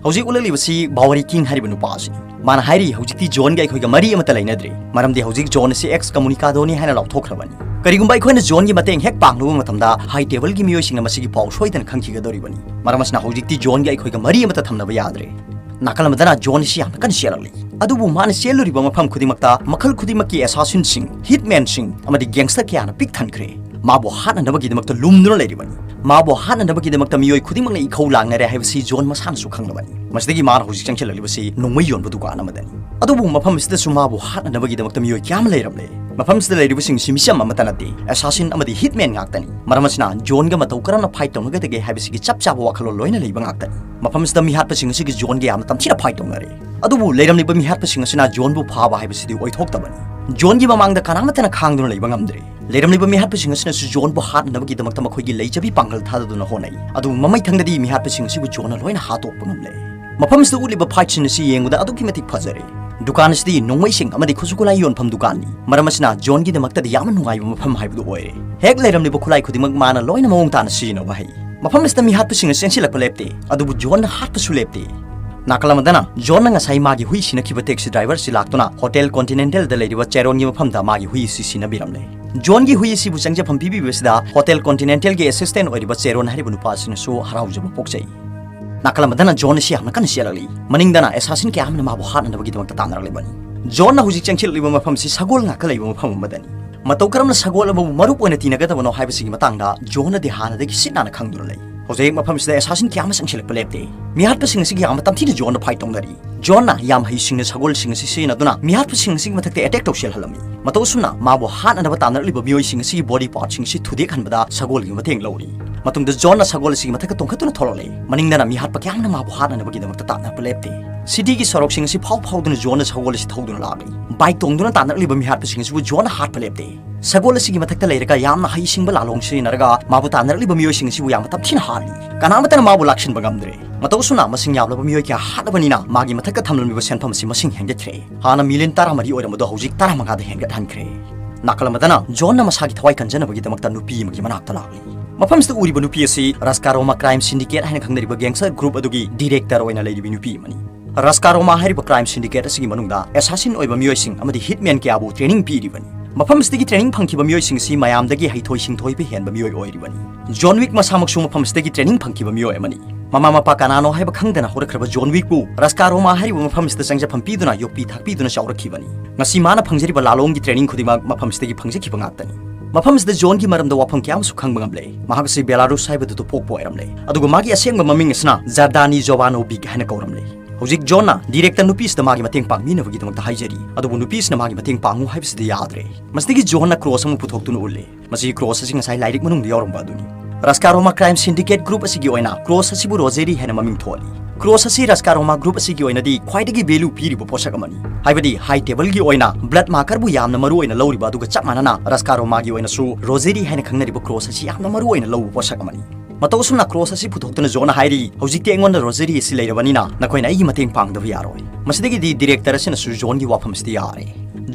ꯍꯧꯖꯤꯛ ꯎꯠꯂꯛꯂꯤꯕꯁꯤ ꯕꯥꯋꯥꯔꯤ ꯀꯤꯡ ꯍꯥꯏꯔꯤꯕ ꯅꯨꯄꯥ ꯑꯁꯤꯅꯤ꯫ ꯃꯥꯅ ꯍꯥꯏꯔꯤ, "ꯍꯧꯖꯤꯛꯇꯤ ꯖꯣꯟꯒ ꯑꯩꯈꯣꯏꯒ ꯃꯔꯤ ꯑꯃꯠꯇ ꯂꯩꯅꯗ꯭ꯔꯦ, ꯃꯔꯝꯗꯤ ꯍꯧꯖꯤꯛ ꯖꯣꯟ ꯑꯁꯤ ꯑꯦꯛꯁ ꯀꯃꯨꯅꯤꯀꯥꯗꯣꯅꯤ ꯍꯥꯏꯅ ꯂꯥꯎꯊꯣꯛꯈ꯭ꯔꯕꯅꯤ꯫ ꯀꯔꯤꯒꯨꯝꯕ ꯑꯩꯈꯣꯏꯅ ꯖꯣꯟꯒꯤ ꯃꯇꯦꯡ ꯍꯦꯛ ꯄꯥꯡꯂꯨꯕ ꯃꯇꯝꯗ, ꯍꯥꯏ ꯇꯦꯕꯜꯒꯤ ꯃꯤꯑꯣꯏꯁꯤꯡꯅ ꯃꯁꯤꯒꯤ ꯄꯥꯎ ꯁꯣꯏꯗꯅ ꯈꯪꯈꯤꯒꯗꯧꯔꯤꯕꯅꯤ꯫ ꯃꯔꯝ ꯑꯁꯤꯅ ꯍꯧꯖꯤꯛꯇꯤ ꯖꯣꯟꯒ ꯑꯩꯈꯣꯏꯒ ꯃꯔꯤ ꯑꯃꯠꯇ ꯊꯝꯅꯕ ꯌꯥꯗ꯭ꯔꯦ"꯫ ꯅꯥꯀꯜ ꯑꯃꯗꯅ ꯖꯣꯟ ꯑꯁꯤ ꯌꯥꯝꯅ ꯀꯟꯅ ꯆꯦꯜꯂꯛꯂꯤ꯫ ꯑꯗꯨꯕꯨ ꯃꯥꯅ ꯆꯦꯜꯂꯨꯔꯤꯕ ꯃꯐꯝ ꯈꯨꯗꯤꯡꯃꯛꯇ ꯃꯈꯜ ꯈꯨꯗꯤꯡꯃꯛꯀꯤ ꯑꯦꯁꯥꯁꯤꯟꯁꯤꯡ, ꯍꯤꯠꯃꯦꯟꯁꯤꯡ ꯑꯃꯗꯤ ꯒꯦꯡꯁꯇꯔ ꯀꯌꯥꯅ ꯄꯤꯛ ꯊꯟꯈ꯭ꯔꯦ꯫ ꯃꯥꯕꯨ ꯍꯥꯠꯅꯅꯕꯒꯤꯗꯃꯛꯇ ꯂꯨꯝꯗꯨꯅ ꯂꯩꯔꯤꯕꯅꯤ꯫ ꯃꯥꯕꯨ ꯍꯥꯠꯅꯅꯕꯒꯤꯗꯃꯛꯇ ꯃꯤꯑꯣꯏ ꯈꯨꯗꯤꯡꯃꯛꯅ ꯏꯈꯧ ꯂꯥꯡꯅꯔꯦ ꯍꯥꯏꯕꯁꯤ ꯖꯣꯟ ꯃꯁꯥꯅꯁꯨ ꯈꯪꯂꯕꯅꯤ꯫ ꯃꯁꯤꯗꯒꯤ ꯃꯥꯅ ꯍꯧꯖꯤꯛ ꯆꯪꯁꯤꯜꯂꯛꯂꯤꯕꯁꯤ ꯅꯣꯡꯃꯩ ꯌꯣꯟꯕ ꯗꯨꯀꯥꯟ ꯑꯃꯗꯅꯤ꯫ ꯑꯗꯨꯕꯨ ꯃꯐꯝ ꯑꯁꯤꯗꯁꯨ ꯃꯥꯕꯨ ꯍꯥꯠꯅꯅꯕꯒꯤꯗꯃꯛꯇ ꯃꯤꯑꯣꯏ ꯀꯌꯥ ꯑꯃ ꯂꯩꯔꯝꯂꯦ꯫ ꯃꯐꯝꯁꯤꯗ ꯂꯩꯔꯤꯕꯁꯤꯡꯁꯤ ꯃꯤꯆꯝ ꯑꯃꯠꯇ ꯅꯠꯇꯦ, ꯑꯦꯁꯥꯁꯤꯟ ꯑꯃꯗꯤ ꯍꯤꯠꯃꯦꯟ ꯉꯥꯛꯇꯅꯤ꯫ ꯃꯔꯝ ꯑꯁꯤꯅ ꯖꯣꯟꯒ ꯃꯇꯧ ꯀꯔꯝꯅ ꯐꯥꯏꯠ ꯇꯧꯅꯒꯗꯒꯦ ꯍꯥꯏꯕꯁꯤꯒꯤ ꯆꯞ ꯆꯥꯕ ꯋꯥꯈꯜꯂꯣꯟ ꯂꯣꯏꯅ ꯂꯩꯕ ꯉꯥꯛꯇꯅꯤ꯫ ꯃꯐꯝꯁꯤꯗ ꯃꯤꯍꯥꯠꯄꯁꯤꯡ ꯑꯁꯤꯒꯤ ꯖꯣꯟꯒ ꯌꯥꯝꯅ ꯇꯝꯊꯤꯅ ꯐꯥꯏꯠ ꯇꯧꯅꯔꯦ꯫ ꯑꯗꯨꯕꯨ ꯂꯩꯔꯝꯂꯤꯕ ꯃꯤꯍꯥꯠꯄꯁꯤꯡ ꯑꯁꯤꯅ ꯖꯣꯟꯕꯨ ꯐꯥꯕ ꯍꯥꯏꯕꯁꯤꯗꯤ ꯑꯣꯏꯊꯣꯛꯇꯕꯅꯤ꯫ ꯖꯣꯟꯒꯤ ꯃꯃꯥꯡꯗ ꯀꯅꯥꯃꯠꯇꯅ ꯈꯥꯡꯗꯨꯅ ꯂꯩꯕ ꯉꯝꯗ꯭ꯔꯦ꯫ ꯂꯩꯔꯝꯂꯤꯕ ꯃꯤꯍꯥꯠꯄꯁꯤꯡ ꯑꯁꯤꯅꯁꯨ ꯖꯣꯟꯕꯨ ꯍꯥꯠꯅꯅꯕꯒꯤꯗꯃꯛꯇ ꯃꯈꯣꯏꯒꯤ ꯂꯩꯖꯕꯤ ꯄꯥꯡꯒꯜ ꯊꯥꯗꯗꯨꯅ ꯍꯣꯠꯅꯩ꯫ ꯑꯗꯨꯕꯨ ꯃꯃꯩꯊꯪꯗꯗꯤ ꯃꯤꯍꯥꯠꯄꯁꯤꯡ ꯑꯁꯤꯕꯨ ꯖꯣꯟꯅ ꯂꯣꯏꯅ ꯍꯥꯠꯇꯣꯛꯄ ꯉꯝꯂꯦ꯫ ꯃꯐꯝꯁꯤꯗ ꯎꯠꯂꯤꯕ ꯐꯥꯏꯠꯁꯤꯡ ꯑꯁꯤ ꯌꯦꯡꯕꯗ ꯑꯗꯨꯛꯀꯤ ꯃꯇꯤꯛ ꯐꯖꯔꯦ꯫ ꯗꯨꯀꯥꯟ ꯑꯁꯤꯗꯤ ꯅꯣꯡꯃꯩꯁꯤꯡ ꯑꯃꯗꯤ ꯈꯨꯠꯁꯨ ꯈꯨꯠꯂꯥꯏ ꯌꯣꯟꯐꯝ ꯗꯨꯀꯥꯟꯅꯤ꯫ ꯃꯔꯝ ꯑꯁꯤꯅ ꯖꯣꯟꯒꯤꯗꯃꯛꯇꯗꯤ ꯌꯥꯝꯅ ꯅꯨꯡꯉꯥꯏꯕ ꯃꯐꯝ ꯍꯥꯏꯕꯗꯨ ꯑꯣꯏꯔꯦ꯫ ꯍꯦꯛ ꯂꯩꯔꯝꯂꯤꯕ ꯈꯨꯠꯂꯥꯏ ꯈꯨꯗꯤꯡꯃꯛ ꯃꯥꯅ ꯂꯣꯏꯅ ꯃꯑꯣꯡ ꯇꯥꯅ ꯁꯤꯖꯤꯟꯅꯕ ꯍꯩ꯫ ꯃꯐꯝ ꯑꯁꯤꯗ ꯃꯤꯍꯥꯠꯄꯁꯤꯡ ꯑꯁꯤ ꯆꯦꯟꯁꯤꯜꯂꯛꯄ ꯂꯦꯞꯇꯦ, ꯑꯗꯨꯕꯨ ꯖꯣꯟꯅ ꯍꯥꯠꯄꯁꯨ ꯂꯦꯞꯇꯦ꯫ ꯅꯥꯀꯜ ꯑꯃꯗꯅ ꯖꯣꯟꯅ ꯉꯁꯥꯏ ꯃꯥꯒꯤ ꯍꯨꯏ ꯁꯤꯅꯈꯤꯕ ꯇꯦꯛꯁꯤ ꯗ꯭ꯔꯥꯏꯚꯔ ꯑꯁꯤ ꯂꯥꯛꯇꯨꯅ ꯍꯣꯇꯦꯜ ꯀꯣꯟꯇꯤꯅꯦꯟꯇꯦꯜꯗ ꯂꯩꯔꯤꯕ ꯆꯦꯔꯣꯟꯒꯤ ꯃꯐꯝꯗ ꯃꯥꯒꯤ ꯍꯨꯏ ꯑꯁꯤ ꯁꯤꯅꯕꯤꯔꯝꯂꯦ꯫ ꯖꯣꯟꯒꯤ ꯍꯨꯏ ꯑꯁꯤꯕꯨ ꯆꯪꯖꯐꯝ ꯄꯤꯕꯤꯕꯁꯤꯗ ꯍꯣꯇꯦꯜ ꯀꯣꯟꯇꯤꯅꯦꯟꯇꯦꯜꯒꯤ ꯑꯦꯁꯤꯁꯇꯦꯟ ꯑꯣꯏꯔꯤꯕ ꯆꯦꯔꯣꯟ ꯍꯥꯏꯔꯤꯕ ꯅꯨꯄꯥ ꯑꯁꯤꯅꯁꯨ ꯍꯔꯥꯎꯖꯕ ꯄꯣꯛꯆꯩ꯫ ꯅꯥꯀꯜ ꯑꯃꯗꯅ ꯖꯣꯟ ꯑꯁꯤ ꯌꯥꯝꯅ ꯀꯟꯅ ꯆꯦꯜꯂꯛꯂꯤ꯫ ꯃꯅꯤꯡꯗꯅ ꯑꯦꯁꯥꯁꯤꯟ ꯀꯌꯥ ꯑꯃꯅ ꯃꯥꯕꯨ ꯍꯥꯠꯅꯅꯕꯒꯤꯗꯃꯛꯇ ꯇꯥꯟꯅꯔꯛꯂꯤꯕꯅꯤ꯫ ꯖꯣꯟꯅ ꯍꯧꯖꯤꯛ ꯆꯪꯁꯤꯜꯂꯛꯂꯤꯕ ꯃꯐꯝ ꯑꯁꯤ ꯁꯒꯣꯜ ꯉꯥꯛꯇ ꯂꯩꯕ ꯃꯐꯝ ꯑꯃꯗꯅꯤ꯫ ꯃꯇꯧ ꯀꯔꯝꯅ ꯁꯒꯣꯜ ꯑꯃꯕꯨ ꯃꯔꯨꯞ ꯑꯣꯏꯅ ꯇꯤꯟꯅꯒꯗꯕꯅꯣ ꯍꯥꯏꯕꯁꯤꯒꯤ ꯃꯇꯥꯡꯗ ꯖꯣꯟꯅꯗꯤ ꯍꯥꯟꯅꯗꯒꯤ ꯁꯤꯠ ꯅꯥꯟꯅ ꯈꯪꯗꯨꯅ ꯂꯩ꯫ ꯍꯧꯖꯤꯛ ꯃꯐꯝꯁꯤꯗ ꯑꯦꯁꯥꯁꯤꯟ ꯀꯌꯥ ꯑꯃ ꯆꯪꯁꯤꯜꯂꯛꯄ ꯂꯦꯞꯇꯦ꯫ ꯃꯤꯍꯥꯠꯄꯁꯤꯡ ꯑꯁꯤꯒꯤ ꯌꯥꯝꯅ ꯇꯝꯊꯤꯅ ꯖꯣꯟꯗ ꯐꯥꯏꯠ ꯇꯧꯅꯔꯤ꯫ ꯖꯣꯟꯅ ꯌꯥꯝ ꯍꯩꯁꯤꯡꯅ ꯁꯒꯣꯜꯁꯤꯡ ꯑꯁꯤ ꯁꯤꯖꯤꯟꯅꯗꯨꯅ ꯃꯤꯍꯥꯠꯄꯁꯤꯡ ꯑꯁꯤꯒꯤ ꯃꯊꯛꯇ ꯑꯦꯇꯦꯛ ꯇꯧꯁꯤꯜꯍꯜꯂꯝꯃꯤ꯫ ꯃꯇꯧ ꯑꯁꯨꯝꯅ ꯃꯥꯕꯨ ꯍꯥꯠꯅꯅꯕ ꯇꯥꯟꯅꯔꯛꯂꯤꯕ ꯃꯤꯑꯣꯏꯁꯤꯡ ꯑꯁꯤꯒꯤ ꯕꯣꯗꯤ ꯄꯥꯔꯠꯁꯤꯡ ꯑꯁꯤ ꯊꯨꯗꯦꯛꯍꯟꯕꯗ ꯁꯒꯣꯜꯒꯤ ꯃꯇꯦꯡ ꯂꯧꯔꯤ꯫ ꯃꯇꯨꯡꯗ ꯖꯣꯟꯅ ꯁꯒꯣꯜ ꯑꯁꯤꯒꯤ ꯃꯊꯛꯇ ꯇꯣꯡꯈꯠꯇꯨꯅ ꯊꯣꯛꯂꯛꯂꯦ꯫ ꯃꯅꯤꯡꯗꯅ ꯃꯤꯍꯥꯠꯄ ꯀꯌꯥ ꯑꯃꯅ ꯃꯥꯕꯨ ꯍꯥꯠꯅꯅꯕꯒꯤꯗꯃꯛꯇ ꯇꯥꯟꯅꯔꯛꯄ ꯂꯦꯞꯇꯦ꯫ ꯁꯤꯇꯤꯒꯤ ꯁꯣꯔꯣꯛꯁꯤꯡ ꯑꯁꯤ ꯐꯥꯎ ꯐꯥꯎꯗꯨꯅ ꯖꯣꯟꯅ ꯁꯒꯣꯜ ꯑꯁꯤ ꯊꯧꯗꯨꯅ ꯂꯥꯛꯂꯤ꯫ ꯕꯥꯏꯛ ꯇꯣꯡꯗꯨꯅ ꯇꯥꯟꯅꯔꯛꯂꯤꯕ ꯃꯤꯍꯥꯠꯄꯁꯤꯡ ꯑꯁꯤꯕꯨ ꯖꯣꯟꯅ ꯍꯥꯠꯄ ꯂꯦꯞꯇꯦ꯫ ꯁꯒꯣꯜ ꯑꯁꯤꯒꯤ ꯃꯊꯛꯇ ꯂꯩꯔꯒ ꯌꯥꯝꯅ ꯍꯩꯁꯤꯡꯕ ꯂꯥꯂꯣꯡ ꯁꯤꯖꯤꯟꯅꯔꯒ ꯃꯥꯕꯨ ꯇꯥꯟꯅꯔꯛꯂꯤꯕ ꯃꯤꯑꯣꯏꯁꯤꯡ ꯑꯁꯤꯕꯨ ꯌꯥꯝꯅ ꯇꯝꯊꯤꯅ ꯍꯥꯠꯂꯤ꯫ ꯀꯅꯥꯃꯠꯇꯅ ꯃꯥꯕꯨ ꯂꯥꯛꯁꯤꯟꯕ ꯉꯝꯗ꯭ꯔꯦ꯫ ꯃꯇꯧ ꯑꯁꯨꯝꯅ ꯃꯁꯤꯡ ꯌꯥꯝꯂꯕ ꯃꯤꯑꯣꯏ ꯀꯌꯥ ꯍꯥꯠꯂꯕꯅꯤꯅ ꯃꯥꯒꯤ ꯃꯊꯛꯇ ꯊꯝꯂꯝꯂꯤꯕ ꯁꯦꯟꯐꯝ ꯑꯁꯤ ꯃꯁꯤꯡ ꯍꯦꯟꯒꯠꯈ꯭ꯔꯦ꯫ ꯍꯥꯟꯅ ꯃꯤꯂꯤꯌꯟ ꯇꯔꯥꯃꯔꯤ ꯑꯣꯏꯔꯝꯕꯗꯣ ꯍꯧꯖꯤꯛ ꯇꯔꯥꯃꯉꯥꯗ ꯍꯦꯟꯒꯠꯍꯟꯈ꯭ꯔꯦ꯫ ꯅꯥꯀꯜ ꯑꯃꯗꯅ ꯖꯣꯟꯅ ꯃꯁꯥꯒꯤ ꯊꯋꯥꯏ ꯀꯟꯖꯅꯕꯒꯤꯗꯃꯛꯇ ꯅꯨꯄꯤ ꯑꯃꯒꯤ ꯃꯅꯥꯛꯇ ꯂꯥꯛꯂꯤ꯫ ꯃꯐꯝꯁꯤꯗ ꯎꯔꯤꯕ ꯅꯨꯄꯤ ꯑꯁꯤ ꯔꯥꯁꯀꯥꯔꯣꯃꯥ ꯀ꯭ꯔꯥꯏꯝ ꯁꯤꯟꯗꯤꯀꯦꯠ ꯍꯥꯏꯅ ꯈꯪꯅꯔꯤꯕ ꯒꯦꯡꯁꯇꯔ ꯒ꯭ꯔꯨꯞ ꯑꯗꯨꯒꯤ ꯗꯤꯔꯦꯛꯇꯔ ꯑꯣꯏꯅ ꯂꯩꯔꯤꯕꯤ ꯅꯨꯄꯤ ꯑꯃꯅꯤ꯫ ꯔꯥꯁꯀꯥꯔꯣꯃꯥ ꯍꯥꯏꯔꯤꯕ ꯀ꯭ꯔꯥꯏꯝ ꯁꯤꯟꯗꯤꯀꯦꯠ ꯑꯁꯤꯒꯤ ꯃꯅꯨꯡꯗ ꯑꯦꯁꯥꯁꯤꯟ ꯑꯣꯏꯕ ꯃꯤꯑꯣꯏꯁꯤꯡ ꯑꯃꯗꯤ ꯍꯤꯠꯃꯦꯟ ꯀꯌꯥꯕꯨ ꯇ꯭ꯔꯦꯅꯤꯡ ꯄꯤꯔꯤꯕꯅꯤ꯫ ꯃꯐꯝ ꯑꯁꯤꯗꯒꯤ ꯇ꯭ꯔꯦꯅꯤꯡ ꯐꯪꯈꯤꯕ ꯃꯤꯑꯣꯏꯁꯤꯡ ꯑꯁꯤ ꯃꯌꯥꯝꯗꯒꯤ ꯍꯩꯊꯣꯏ ꯁꯤꯡꯊꯣꯏꯕ ꯍꯦꯟꯕ ꯃꯤꯑꯣꯏ ꯑꯣꯏꯔꯤꯕꯅꯤ꯫ ꯖꯣꯟ ꯋꯤꯛ ꯃꯁꯥꯃꯛꯁꯨ ꯃꯐꯝ ꯑꯁꯤꯗꯒꯤ ꯇ꯭ꯔꯦꯅꯤꯡ ꯐꯪꯈꯤꯕ ꯃꯤꯑꯣꯏ ꯑꯃꯅꯤ꯫ ꯃꯃꯥ ꯃꯄꯥ ꯀꯅꯥꯅꯣ ꯍꯥꯏꯕ ꯈꯪꯗꯅ ꯍꯧꯔꯛꯈ꯭ꯔꯕ ꯖꯣꯟ ꯋꯤꯛꯄꯨ ꯔꯥꯁꯀꯥꯔꯣꯃꯥ ꯍꯥꯏꯔꯤꯕ ꯃꯐꯝ ꯑꯁꯤꯗ ꯆꯪꯖꯐꯝ ꯄꯤꯗꯨꯅ ꯌꯣꯛꯄꯤ ꯊꯥꯛꯄꯤꯗꯨꯅ ꯆꯥꯎꯔꯛꯈꯤꯕꯅꯤ꯫ ꯉꯁꯤ ꯃꯥꯅ ꯐꯪꯖꯔꯤꯕ ꯂꯥꯂꯣꯡꯒꯤ ꯇ꯭ꯔꯦꯅꯤꯡ ꯈꯨꯗꯤꯡꯃꯛ ꯃꯐꯝ ꯑꯁꯤꯗꯒꯤ ꯐꯪꯖꯈꯤꯕ ꯉꯥꯛꯇꯅꯤ꯫ ꯃꯐꯝ ꯑꯁꯤꯗ ꯖꯣꯟꯒꯤ ꯃꯔꯝꯗ ꯋꯥꯐꯝ ꯀꯌꯥ ꯑꯃꯁꯨ ꯈꯪꯕ ꯉꯝꯂꯦ꯫ ꯃꯍꯥꯛ ꯑꯁꯤ ꯕꯦꯂꯥꯔꯨꯁ ꯍꯥꯏꯕꯗꯨꯗ ꯄꯣꯛꯄ ꯑꯣꯏꯔꯝꯂꯦ, ꯑꯗꯨꯒ ꯃꯥꯒꯤ ꯑꯁꯦꯡꯕ ꯃꯃꯤꯡ ꯑꯁꯤꯅ ꯖꯔꯗꯥꯅꯤ ꯖꯣꯕꯥꯅꯣꯕꯤꯛ ꯍꯥꯏꯅ ꯀꯧꯔꯝꯂꯦ꯫ ꯍꯧꯖꯤꯛ ꯖꯣꯟꯅ ꯗꯤꯔꯦꯛꯇꯔ ꯅꯨꯄꯤꯁꯤꯗ ꯃꯥꯒꯤ ꯃꯇꯦꯡ ꯄꯥꯡꯕꯤꯅꯕꯒꯤꯗꯃꯛꯇ ꯍꯥꯏꯖꯔꯤ, ꯑꯗꯨꯕꯨ ꯅꯨꯄꯤꯁꯤꯅ ꯃꯥꯒꯤ ꯃꯇꯦꯡ ꯄꯥꯡꯉꯨ ꯍꯥꯏꯕꯁꯤꯗꯤ ꯌꯥꯗ꯭ꯔꯦ꯫ ꯃꯁꯤꯗꯒꯤ ꯖꯣꯟꯅ ꯀ꯭ꯔꯣꯁ ꯑꯃ ꯄꯨꯊꯣꯛꯇꯨꯅ ꯎꯠꯂꯦ꯫ ꯃꯁꯤꯒꯤ ꯀ꯭ꯔꯣꯁ ꯑꯁꯤ ꯉꯁꯥꯏ ꯂꯥꯏꯔꯤꯛ ꯃꯅꯨꯡꯗ ꯌꯥꯎꯔꯝꯕ ꯑꯗꯨꯅꯤ꯫ ꯔꯥꯁꯀꯥꯔꯣꯃꯥ ꯀ꯭ꯔꯥꯏꯝ ꯁꯤꯟꯗꯤꯀꯦꯠ ꯒ꯭ꯔꯨꯞ ꯑꯁꯤꯒꯤ ꯑꯣꯏꯅ ꯀ꯭ꯔꯣꯁ ꯑꯁꯤꯕꯨ ꯔꯣꯖꯦꯔꯤ ꯍꯥꯏꯅ ꯃꯃꯤꯡ ꯊꯣꯜꯂꯤ꯫ ꯀ꯭ꯔꯣꯁ ꯑꯁꯤ ꯔꯥꯁꯀꯥꯔꯣꯃꯥ ꯒ꯭ꯔꯨꯞ ꯑꯁꯤꯒꯤ ꯑꯣꯏꯅꯗꯤ ꯈ꯭ꯋꯥꯏꯗꯒꯤ ꯚꯦꯂꯨ ꯄꯤꯔꯤꯕ ꯄꯣꯠꯁꯛ ꯑꯃꯅꯤ꯫ ꯍꯥꯏꯕꯗꯤ ꯍꯥꯏ ꯇꯦꯕꯜꯒꯤ ꯑꯣꯏꯅ ꯕ꯭ꯂꯗ ꯃꯥꯔꯀꯔꯕꯨ ꯌꯥꯝꯅ ꯃꯔꯨ ꯑꯣꯏꯅ ꯂꯧꯔꯤꯕ ꯑꯗꯨꯒ ꯆꯞ ꯃꯥꯟꯅꯅ ꯔꯥꯁꯀꯥꯔꯣꯃꯥꯒꯤ ꯑꯣꯏꯅꯁꯨ ꯔꯣꯖꯦꯔꯤ ꯍꯥꯏꯅ ꯈꯪꯅꯔꯤꯕ ꯀ꯭ꯔꯣꯁ ꯑꯁꯤ ꯌꯥꯝꯅ ꯃꯔꯨ ꯑꯣꯏꯅ ꯂꯧꯕ ꯄꯣꯠꯁꯛ ꯑꯃꯅꯤ꯫ ꯃꯇꯧ ꯑꯁꯨꯝꯅ ꯀ꯭ꯔꯣꯁ ꯑꯁꯤ ꯄꯨꯊꯣꯛꯇꯨꯅ ꯖꯣꯟꯅ ꯍꯥꯏꯔꯤ, "ꯍꯧꯖꯤꯛꯇꯤ ꯑꯩꯉꯣꯟꯗ ꯔꯣꯖꯦꯔꯤ ꯑꯁꯤ ꯂꯩꯔꯕꯅꯤꯅ ꯅꯈꯣꯏꯅ ꯑꯩꯒꯤ ꯃꯇꯦꯡ ꯄꯥꯡꯗꯕ ꯌꯥꯔꯣꯏ"꯫ ꯃꯁꯤꯗꯒꯤꯗꯤ ꯗꯤꯔꯦꯛꯇꯔ ꯑꯁꯤꯅꯁꯨ ꯖꯣꯟꯒꯤ ꯋꯥꯐꯝ ꯑꯁꯤꯗ ꯌꯥꯔꯦ꯫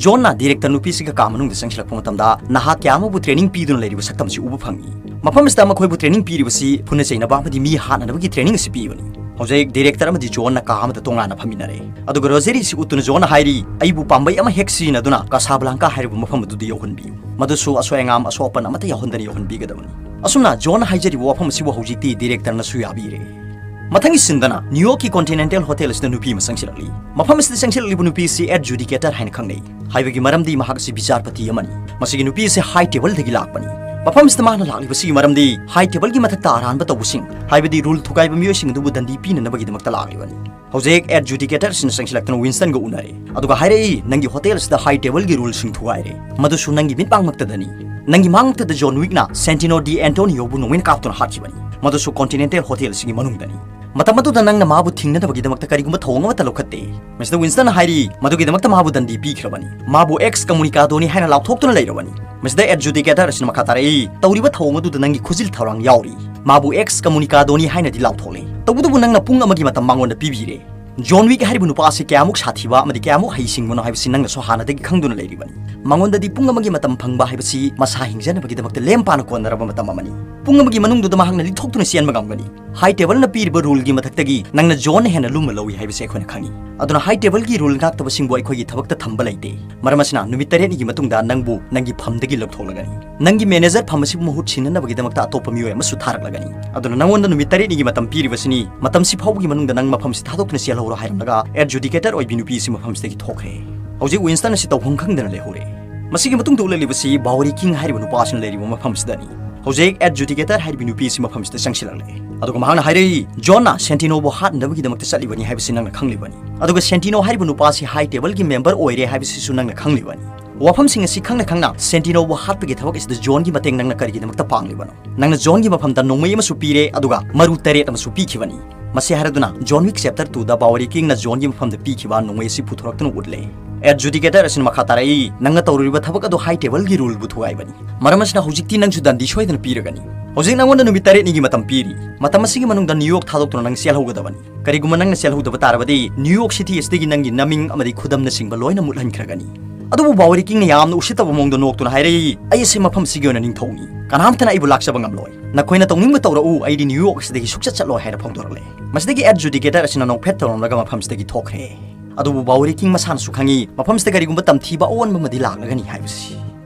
ꯖꯣꯟꯅ ꯗꯤꯔꯦꯛꯇꯔ ꯅꯨꯄꯤꯁꯤꯒ ꯀꯥ ꯃꯅꯨꯡꯗ ꯆꯪꯁꯤꯜꯂꯛꯄ ꯃꯇꯝꯗ ꯅꯍꯥ ꯀꯌꯥ ꯑꯃꯕꯨ ꯇ꯭ꯔꯦꯅꯤꯡ ꯄꯤꯗꯨꯅ ꯂꯩꯔꯤꯕ ꯁꯛꯇꯝꯁꯤ ꯎꯕ ꯐꯪꯏ꯫ ꯃꯐꯝ ꯑꯁꯤꯗ ꯃꯈꯣꯏꯕꯨ training ꯄꯤꯔꯤꯕꯁꯤ ꯐꯨꯅ ꯆꯩꯅꯕ ꯑꯃꯗꯤ ꯃꯤ ꯍꯥꯠꯅꯅꯕꯒꯤ training ꯑꯁꯤ ꯄꯤꯕꯅꯤ꯫ ꯍꯧꯖꯤꯛ director ꯑꯃꯗꯤ Johnꯅ ꯀꯥ ꯑꯃꯗ ꯇꯣꯉꯥꯟꯅ ꯐꯝꯃꯤꯟꯅꯔꯦ꯫ ꯑꯗꯨꯒ Rogerꯁꯤ ꯎꯠꯇꯨꯅ Johnꯅ ꯍꯥꯏꯔꯤ, "ꯑꯩꯕꯨ ꯄꯥꯝꯕꯩ ꯑꯃ ꯍꯦꯛ ꯁꯤꯖꯤꯟꯅꯗꯨꯅ Casablanca ꯍꯥꯏꯔꯤꯕ ꯃꯐꯝ ꯑꯗꯨꯗ ꯌꯧꯍꯟꯕꯤꯌꯨ꯫ ꯃꯗꯨꯁꯨ ꯑꯁꯣꯏ ꯑꯉꯥꯝ ꯑꯁꯣꯛ ꯑꯄꯟ ꯑꯃꯠꯇ ꯌꯥꯎꯍꯟꯗꯅ ꯌꯧꯍꯟꯕꯤꯒꯗꯕꯅꯤ꯫" ꯑꯁꯨꯝꯅ Johnꯅ ꯍꯥꯏꯖꯔꯤꯕ ꯋꯥꯐꯝ ꯑꯁꯤꯕꯨ ꯍꯧꯖꯤꯛꯇꯤ directorꯅꯁꯨ ꯌꯥꯕꯤꯔꯦ꯫ ꯃꯊꯪꯒꯤ sceneꯗꯅ New Yorkꯀꯤ Continental Hotel ꯑꯁꯤꯗ ꯅꯨꯄꯤ ꯑꯃ ꯆꯪꯁꯤꯜꯂꯛꯂꯤ꯫ ꯃꯐꯝ ꯑꯁꯤꯗ ꯆꯪꯁꯤꯜꯂꯛꯂꯤꯕ ꯅꯨꯄꯤ ꯑꯁꯤ adjudicator ꯍꯥꯏꯅ ꯈꯪꯅꯩ꯫ ꯍꯥꯏꯕꯒꯤ ꯃꯔꯝꯗꯤ ꯃꯍꯥꯛ ꯑꯁꯤ ꯕꯤꯆꯥꯔꯄꯇꯤ ꯑꯃꯅꯤ꯫ ꯃꯁꯤꯒꯤ ꯅꯨꯄꯤ ꯑꯁꯤ high tableꯗꯒꯤ ꯂꯥꯛꯄꯅꯤ꯫ ꯃꯐꯝ ꯑꯁꯤꯗ ꯃꯍꯥꯛꯅ ꯂꯥꯛꯂꯤꯕꯁꯤꯒꯤ ꯃꯔꯝꯗꯤ high tableꯒꯤ ꯃꯊꯛꯇ ꯑꯔꯥꯟꯕ ꯇꯧꯕꯁꯤꯡ, ꯍꯥꯏꯕꯗꯤ rule ꯊꯨꯒꯥꯏꯕ ꯃꯤꯑꯣꯏꯁꯤꯡ ꯑꯗꯨꯕꯨ ꯗꯟꯗꯤ ꯄꯤꯅꯅꯕꯒꯤꯗꯃꯛꯇ ꯂꯥꯛꯂꯤꯕꯅꯤ꯫ ꯍꯧꯖꯤꯛ adjudicatorꯁꯤꯅ ꯆꯪꯁꯤꯜꯂꯛꯇꯨꯅ Winstonꯒ ꯎꯅꯔꯦ꯫ ꯑꯗꯨꯒ ꯍꯥꯏꯔꯛꯏ, "ꯅꯪꯒꯤ hotel ꯑꯁꯤꯗ high tableꯒꯤ ruleꯁꯤꯡ ꯊꯨꯒꯥꯏꯔꯦ꯫ ꯃꯗꯨꯁꯨ ꯅꯪꯒꯤ ꯃꯤꯠꯃꯥꯡꯃꯛꯇꯗꯅꯤ꯫ ꯅꯪꯒꯤ ꯃꯥꯡꯃꯛꯇꯗ John Wickꯅ Santino D'Antonioꯕꯨ ꯅꯣꯡꯃꯩꯅ ꯀꯥꯞꯇꯨꯅ ꯍꯥꯠꯈꯤꯕꯅꯤ꯫ ꯃꯗꯨꯁꯨ Continental Hotelꯁꯤꯒꯤ ꯃꯅꯨꯡꯗꯅꯤ꯫ ꯃꯇꯝ ꯑꯗꯨꯗ ꯅꯪꯅ ꯃꯥꯕꯨ ꯊꯤꯡꯅꯅꯕꯒꯤꯗꯃꯛꯇ ꯀꯔꯤꯒꯨꯝꯕ ꯊꯧꯑꯣꯡ ꯑꯃꯠꯇ ꯂꯧꯈꯠꯇꯦ꯫" Mister Winstonꯅ ꯍꯥꯏꯔꯤ, "ꯃꯗꯨꯒꯤꯗꯃꯛꯇ ꯃꯥꯕꯨ ꯗꯟꯗꯤ ꯄꯤꯈ꯭ꯔꯕꯅꯤ꯫ ꯃꯥꯕꯨ ex communicadoni ꯍꯥꯏꯅ ꯂꯥꯎꯊꯣꯛꯇꯨꯅ ꯂꯩꯔꯕꯅꯤ꯫" Mister Adjudicator ꯑꯁꯤꯅ ꯃꯈꯥ ꯇꯥꯔꯛꯏ, "ꯇꯧꯔꯤꯕ ꯊꯧꯑꯣꯡ ꯑꯗꯨꯗ ꯅꯪꯒꯤ ꯈꯨꯖꯤꯜ ꯊꯧꯔꯥꯡ ꯌꯥꯎꯔꯤ꯫ ꯃꯥꯕꯨ ex communicadoni ꯍꯥꯏꯅꯗꯤ ꯂꯥꯎꯊꯣꯛꯂꯦ꯫ ꯇꯧꯕꯇꯕꯨ ꯅꯪꯅ ꯄꯨꯡ ꯑꯃꯒꯤ ꯃꯇꯝ ꯃꯉꯣꯟꯗ ꯄꯤꯕꯤꯔꯦ꯫ John Wick ꯍꯥꯏꯔꯤꯕ ꯅꯨꯄꯥ ꯑꯁꯤ ꯀꯌꯥꯃꯨꯛ ꯁꯥꯊꯤꯕ ꯑꯃꯗꯤ ꯀꯌꯥꯃꯨꯛ ꯍꯩꯁꯤꯡꯕꯅꯣ ꯍꯥꯏꯕꯁꯤ ꯅꯪꯅꯁꯨ ꯍꯥꯟꯅꯗꯒꯤ ꯈꯪꯗꯨꯅ ꯂꯩꯔꯤꯕꯅꯤ꯫ ꯃꯉꯣꯟꯗꯗꯤ ꯄꯨꯡ ꯑꯃꯒꯤ ꯃꯇꯝ ꯐꯪꯕ ꯍꯥꯏꯕꯁꯤ ꯃꯁꯥ ꯍꯤꯡꯖꯅꯕꯒꯤꯗꯃꯛꯇ ꯂꯦꯝ ꯄꯥꯅ ꯀꯣꯟꯅꯔꯕ ꯃꯇꯝ ꯑꯃꯅꯤ꯫ ꯄꯨꯡ ꯑꯃꯒꯤ ꯃꯅꯨꯡꯗꯨꯗ ꯃꯍꯥꯛꯅ ꯂꯤꯊꯣꯛꯇꯨꯅ ꯆꯦꯟꯕ ꯉꯝꯒꯅꯤ꯫ High tableꯅ ꯄꯤꯔꯤꯕ ruleꯒꯤ ꯃꯊꯛꯇꯒꯤ ꯅꯪꯅ Johnꯅ ꯍꯦꯟꯅ ꯂꯨꯝꯅ ꯂꯧꯏ ꯍꯥꯏꯕꯁꯤ ꯑꯩꯈꯣꯏꯅ ꯈꯪꯏ꯫ ꯑꯗꯨꯅ high tableꯒꯤ rule ꯉꯥꯛꯇꯕꯁꯤꯡꯕꯨ ꯑꯩꯈꯣꯏꯒꯤ ꯊꯕꯛꯇ ꯊꯝꯕ ꯂꯩꯇꯦ꯫ ꯃꯔꯝ ꯑꯁꯤꯅ ꯅꯨꯃꯤꯠ ꯇꯔꯦꯠꯅꯤꯒꯤ ꯃꯇꯨꯡꯗ ꯅꯪꯕꯨ ꯅꯪꯒꯤ ꯐꯝꯗꯒꯤ ꯂꯧꯊꯣꯛꯂꯒꯅꯤ꯫ ꯅꯪꯒꯤ manager ꯐꯝ ꯑꯁꯤꯕꯨ ꯃꯍꯨꯠ ꯁꯤꯟꯅꯅꯕꯒꯤꯗꯃꯛꯇ ꯑꯇꯣꯞꯄ ꯃꯤꯑꯣꯏ ꯑꯃꯁꯨ ꯊꯥꯔꯛꯂꯒꯅꯤ꯫ ꯑꯗꯨꯅ ꯅꯪꯉꯣꯟꯗ ꯅꯨꯃꯤꯠ ꯇꯔꯦꯠꯅꯤꯒꯤ ꯃꯇꯝ ꯄꯤꯔꯤꯕꯁꯤꯅꯤ꯫ ꯃꯇꯝꯁꯤ ꯐꯥꯎꯕꯒꯤ ꯃꯅꯨꯡꯗ ꯅꯪ ꯃꯐꯝꯁꯤ ꯊꯥꯗꯣꯛꯇꯨꯅ ꯆꯦꯜꯍꯧꯔꯣ" ꯍꯥꯏꯔꯝꯂꯒ adjudicator ꯑꯣꯏꯕꯤ ꯅꯨꯄꯤ ꯑꯁꯤ ꯃꯐꯝꯁꯤꯗꯒꯤ ꯊꯣꯛꯈ꯭ꯔꯦ꯫ ꯍꯧꯖꯤꯛ Winston ꯑꯁꯤ ꯇꯧꯐꯝ ꯈꯪꯗꯅ ꯂꯩꯍꯧꯔꯦ꯫ ꯃꯁꯤꯒꯤ ꯃꯇꯨꯡꯗ ꯎꯠꯂꯛꯂꯤꯕꯁꯤ Bowery King ꯍꯥꯏꯔꯤꯕ ꯅꯨꯄꯥ ꯑꯁꯤꯅ ꯂꯩꯔꯤꯕ ꯃꯐꯝꯁꯤꯗꯅꯤ꯫ ꯍꯧꯖꯤꯛ adjudicator ꯍꯥꯏꯔꯤꯕ ꯅꯨꯄꯤ ꯑꯁꯤ ꯃꯐꯝꯁꯤꯗ ꯆꯪꯁꯤꯜꯂꯛꯂꯦ꯫ ꯑꯗꯨꯒ ꯃꯍꯥꯛꯅ ꯍꯥꯏꯔꯛꯏ, "Johnꯅ Santinoꯕꯨ ꯍꯥꯠꯅꯕꯒꯤꯗꯃꯛꯇ ꯆꯠꯂꯤꯕꯅꯤ ꯍꯥꯏꯕꯁꯤ ꯅꯪꯅ ꯈꯪꯂꯤꯕꯅꯤ꯫ ꯑꯗꯨꯒ Santino ꯍꯥꯏꯔꯤꯕ ꯅꯨꯄꯥ ꯑꯁꯤ high tableꯒꯤ member ꯑꯣꯏꯔꯦ ꯍꯥꯏꯕꯁꯤꯁꯨ ꯅꯪꯅ ꯈꯪꯂꯤꯕꯅꯤ꯫ ꯋꯥꯐꯝꯁꯤꯡ ꯑꯁꯤ ꯈꯪꯅ ꯈꯪꯅ Santinoꯕꯨ ꯍꯥꯠꯄꯒꯤ ꯊꯕꯛ ꯑꯁꯤꯗ Johnꯒꯤ ꯃꯇꯦꯡ ꯅꯪꯅ ꯀꯔꯤꯒꯤꯗꯃꯛꯇ ꯄꯥꯡꯂꯤꯕꯅꯣ? ꯅꯪꯅ Johnꯒꯤ ꯃꯐꯝꯗ ꯅꯣꯡꯃꯩ ꯑꯃꯁꯨ ꯄꯤꯔꯦ, ꯑꯗꯨꯒ ꯃꯔꯨ ꯇꯔꯦꯠ ꯑꯃꯁꯨ ꯄꯤꯈꯤꯕꯅꯤ꯫" ꯃꯁꯤ ꯍꯥꯏꯔꯗꯨꯅ John Wick Chapter twoꯗ Bowery Kingꯅ Johnꯒꯤ ꯃꯐꯝꯗ ꯄꯤꯈꯤꯕ ꯅꯣꯡꯃꯩ ꯑꯁꯤ ꯄꯨꯊꯣꯔꯛꯇꯨꯅ ꯎꯠꯂꯦ꯫ Adjudicator ꯑꯁꯤꯅ ꯃꯈꯥ ꯇꯥꯔꯛꯏ, "ꯅꯪꯅ ꯇꯧꯔꯨꯔꯤꯕ ꯊꯕꯛ ꯑꯗꯨ high tableꯒꯤ ruleꯕꯨ ꯊꯨꯒꯥꯏꯕꯅꯤ꯫ ꯃꯔꯝ ꯑꯁꯤꯅ ꯍꯧꯖꯤꯛꯇꯤ ꯅꯪꯁꯨ ꯗꯟꯗꯤ ꯁꯣꯏꯗꯅ ꯄꯤꯔꯒꯅꯤ꯫ ꯍꯧꯖꯤꯛ ꯅꯪꯉꯣꯟꯗ ꯅꯨꯃꯤꯠ ꯇꯔꯦꯠꯅꯤꯒꯤ ꯃꯇꯝ ꯄꯤꯔꯤ꯫ ꯃꯇꯝ ꯑꯁꯤꯒꯤ ꯃꯅꯨꯡꯗ New York ꯊꯥꯗꯣꯛꯇꯨꯅ ꯅꯪ ꯆꯦꯜꯍꯧꯒꯗꯕꯅꯤ꯫ ꯀꯔꯤꯒꯨꯝꯕ ꯅꯪꯅ ꯆꯦꯜꯍꯧꯗꯕ ꯇꯥꯔꯕꯗꯤ New York City ꯑꯁꯤꯗꯒꯤ ꯅꯪꯒꯤ ꯅꯃꯤꯡ ꯑꯃꯗꯤ ꯈꯨꯗꯝꯅꯆꯤꯡꯕ ꯂꯣꯏꯅ ꯃꯨꯠꯍꯟꯈ꯭ꯔꯒꯅꯤ꯫" ꯑꯗꯨꯕꯨ Bowery Kingꯅ ꯌꯥꯝꯅ ꯎꯁꯤꯠꯇꯕ ꯃꯑꯣꯡꯗ ꯅꯣꯛꯇꯨꯅ ꯍꯥꯏꯔꯛꯏ, "ꯑꯩ ꯑꯁꯤ ꯃꯐꯝ ꯑꯁꯤꯒꯤ ꯑꯣꯏꯅ ꯅꯤꯡꯊꯧꯅꯤ꯫ "ꯀꯅꯥꯝꯇꯅ ꯑꯩꯕꯨ ꯂꯥꯛꯆꯕ ꯉꯝꯂꯣꯏ꯫ ꯅꯈꯣꯏꯅ ꯇꯧꯅꯤꯡꯕ ꯇꯧꯔꯛꯎ, ꯑꯩꯗꯤ ꯅ꯭ꯌꯨ ꯌꯣꯔꯛ ꯑꯁꯤꯗꯒꯤ ꯁꯨꯛꯆꯠ ꯆꯠꯂꯣꯏ" ꯍꯥꯏꯅ ꯐꯣꯡꯗꯣꯔꯛꯂꯦ꯫ ꯃꯁꯤꯗꯒꯤ ꯑꯦꯗ ꯖꯨꯗꯤꯀꯦꯇꯔ ꯑꯁꯤꯅ ꯅꯣꯛꯐꯦꯠ ꯇꯧꯔꯝꯂꯒ ꯃꯐꯝꯁꯤꯗꯒꯤ ꯊꯣꯛꯈ꯭ꯔꯦ꯫ ꯑꯗꯨꯕꯨ ꯕꯥꯎꯔꯤ ꯀꯤꯡ ꯃꯁꯥꯅꯁꯨ ꯈꯪꯏ, ꯃꯐꯝꯁꯤꯗ ꯀꯔꯤꯒꯨꯝꯕ ꯇꯝꯊꯤꯕ ꯑꯑꯣꯟꯕ ꯑꯃꯗꯤ ꯂꯥꯛꯂꯒꯅꯤ ꯍꯥꯏꯕꯁꯤ꯫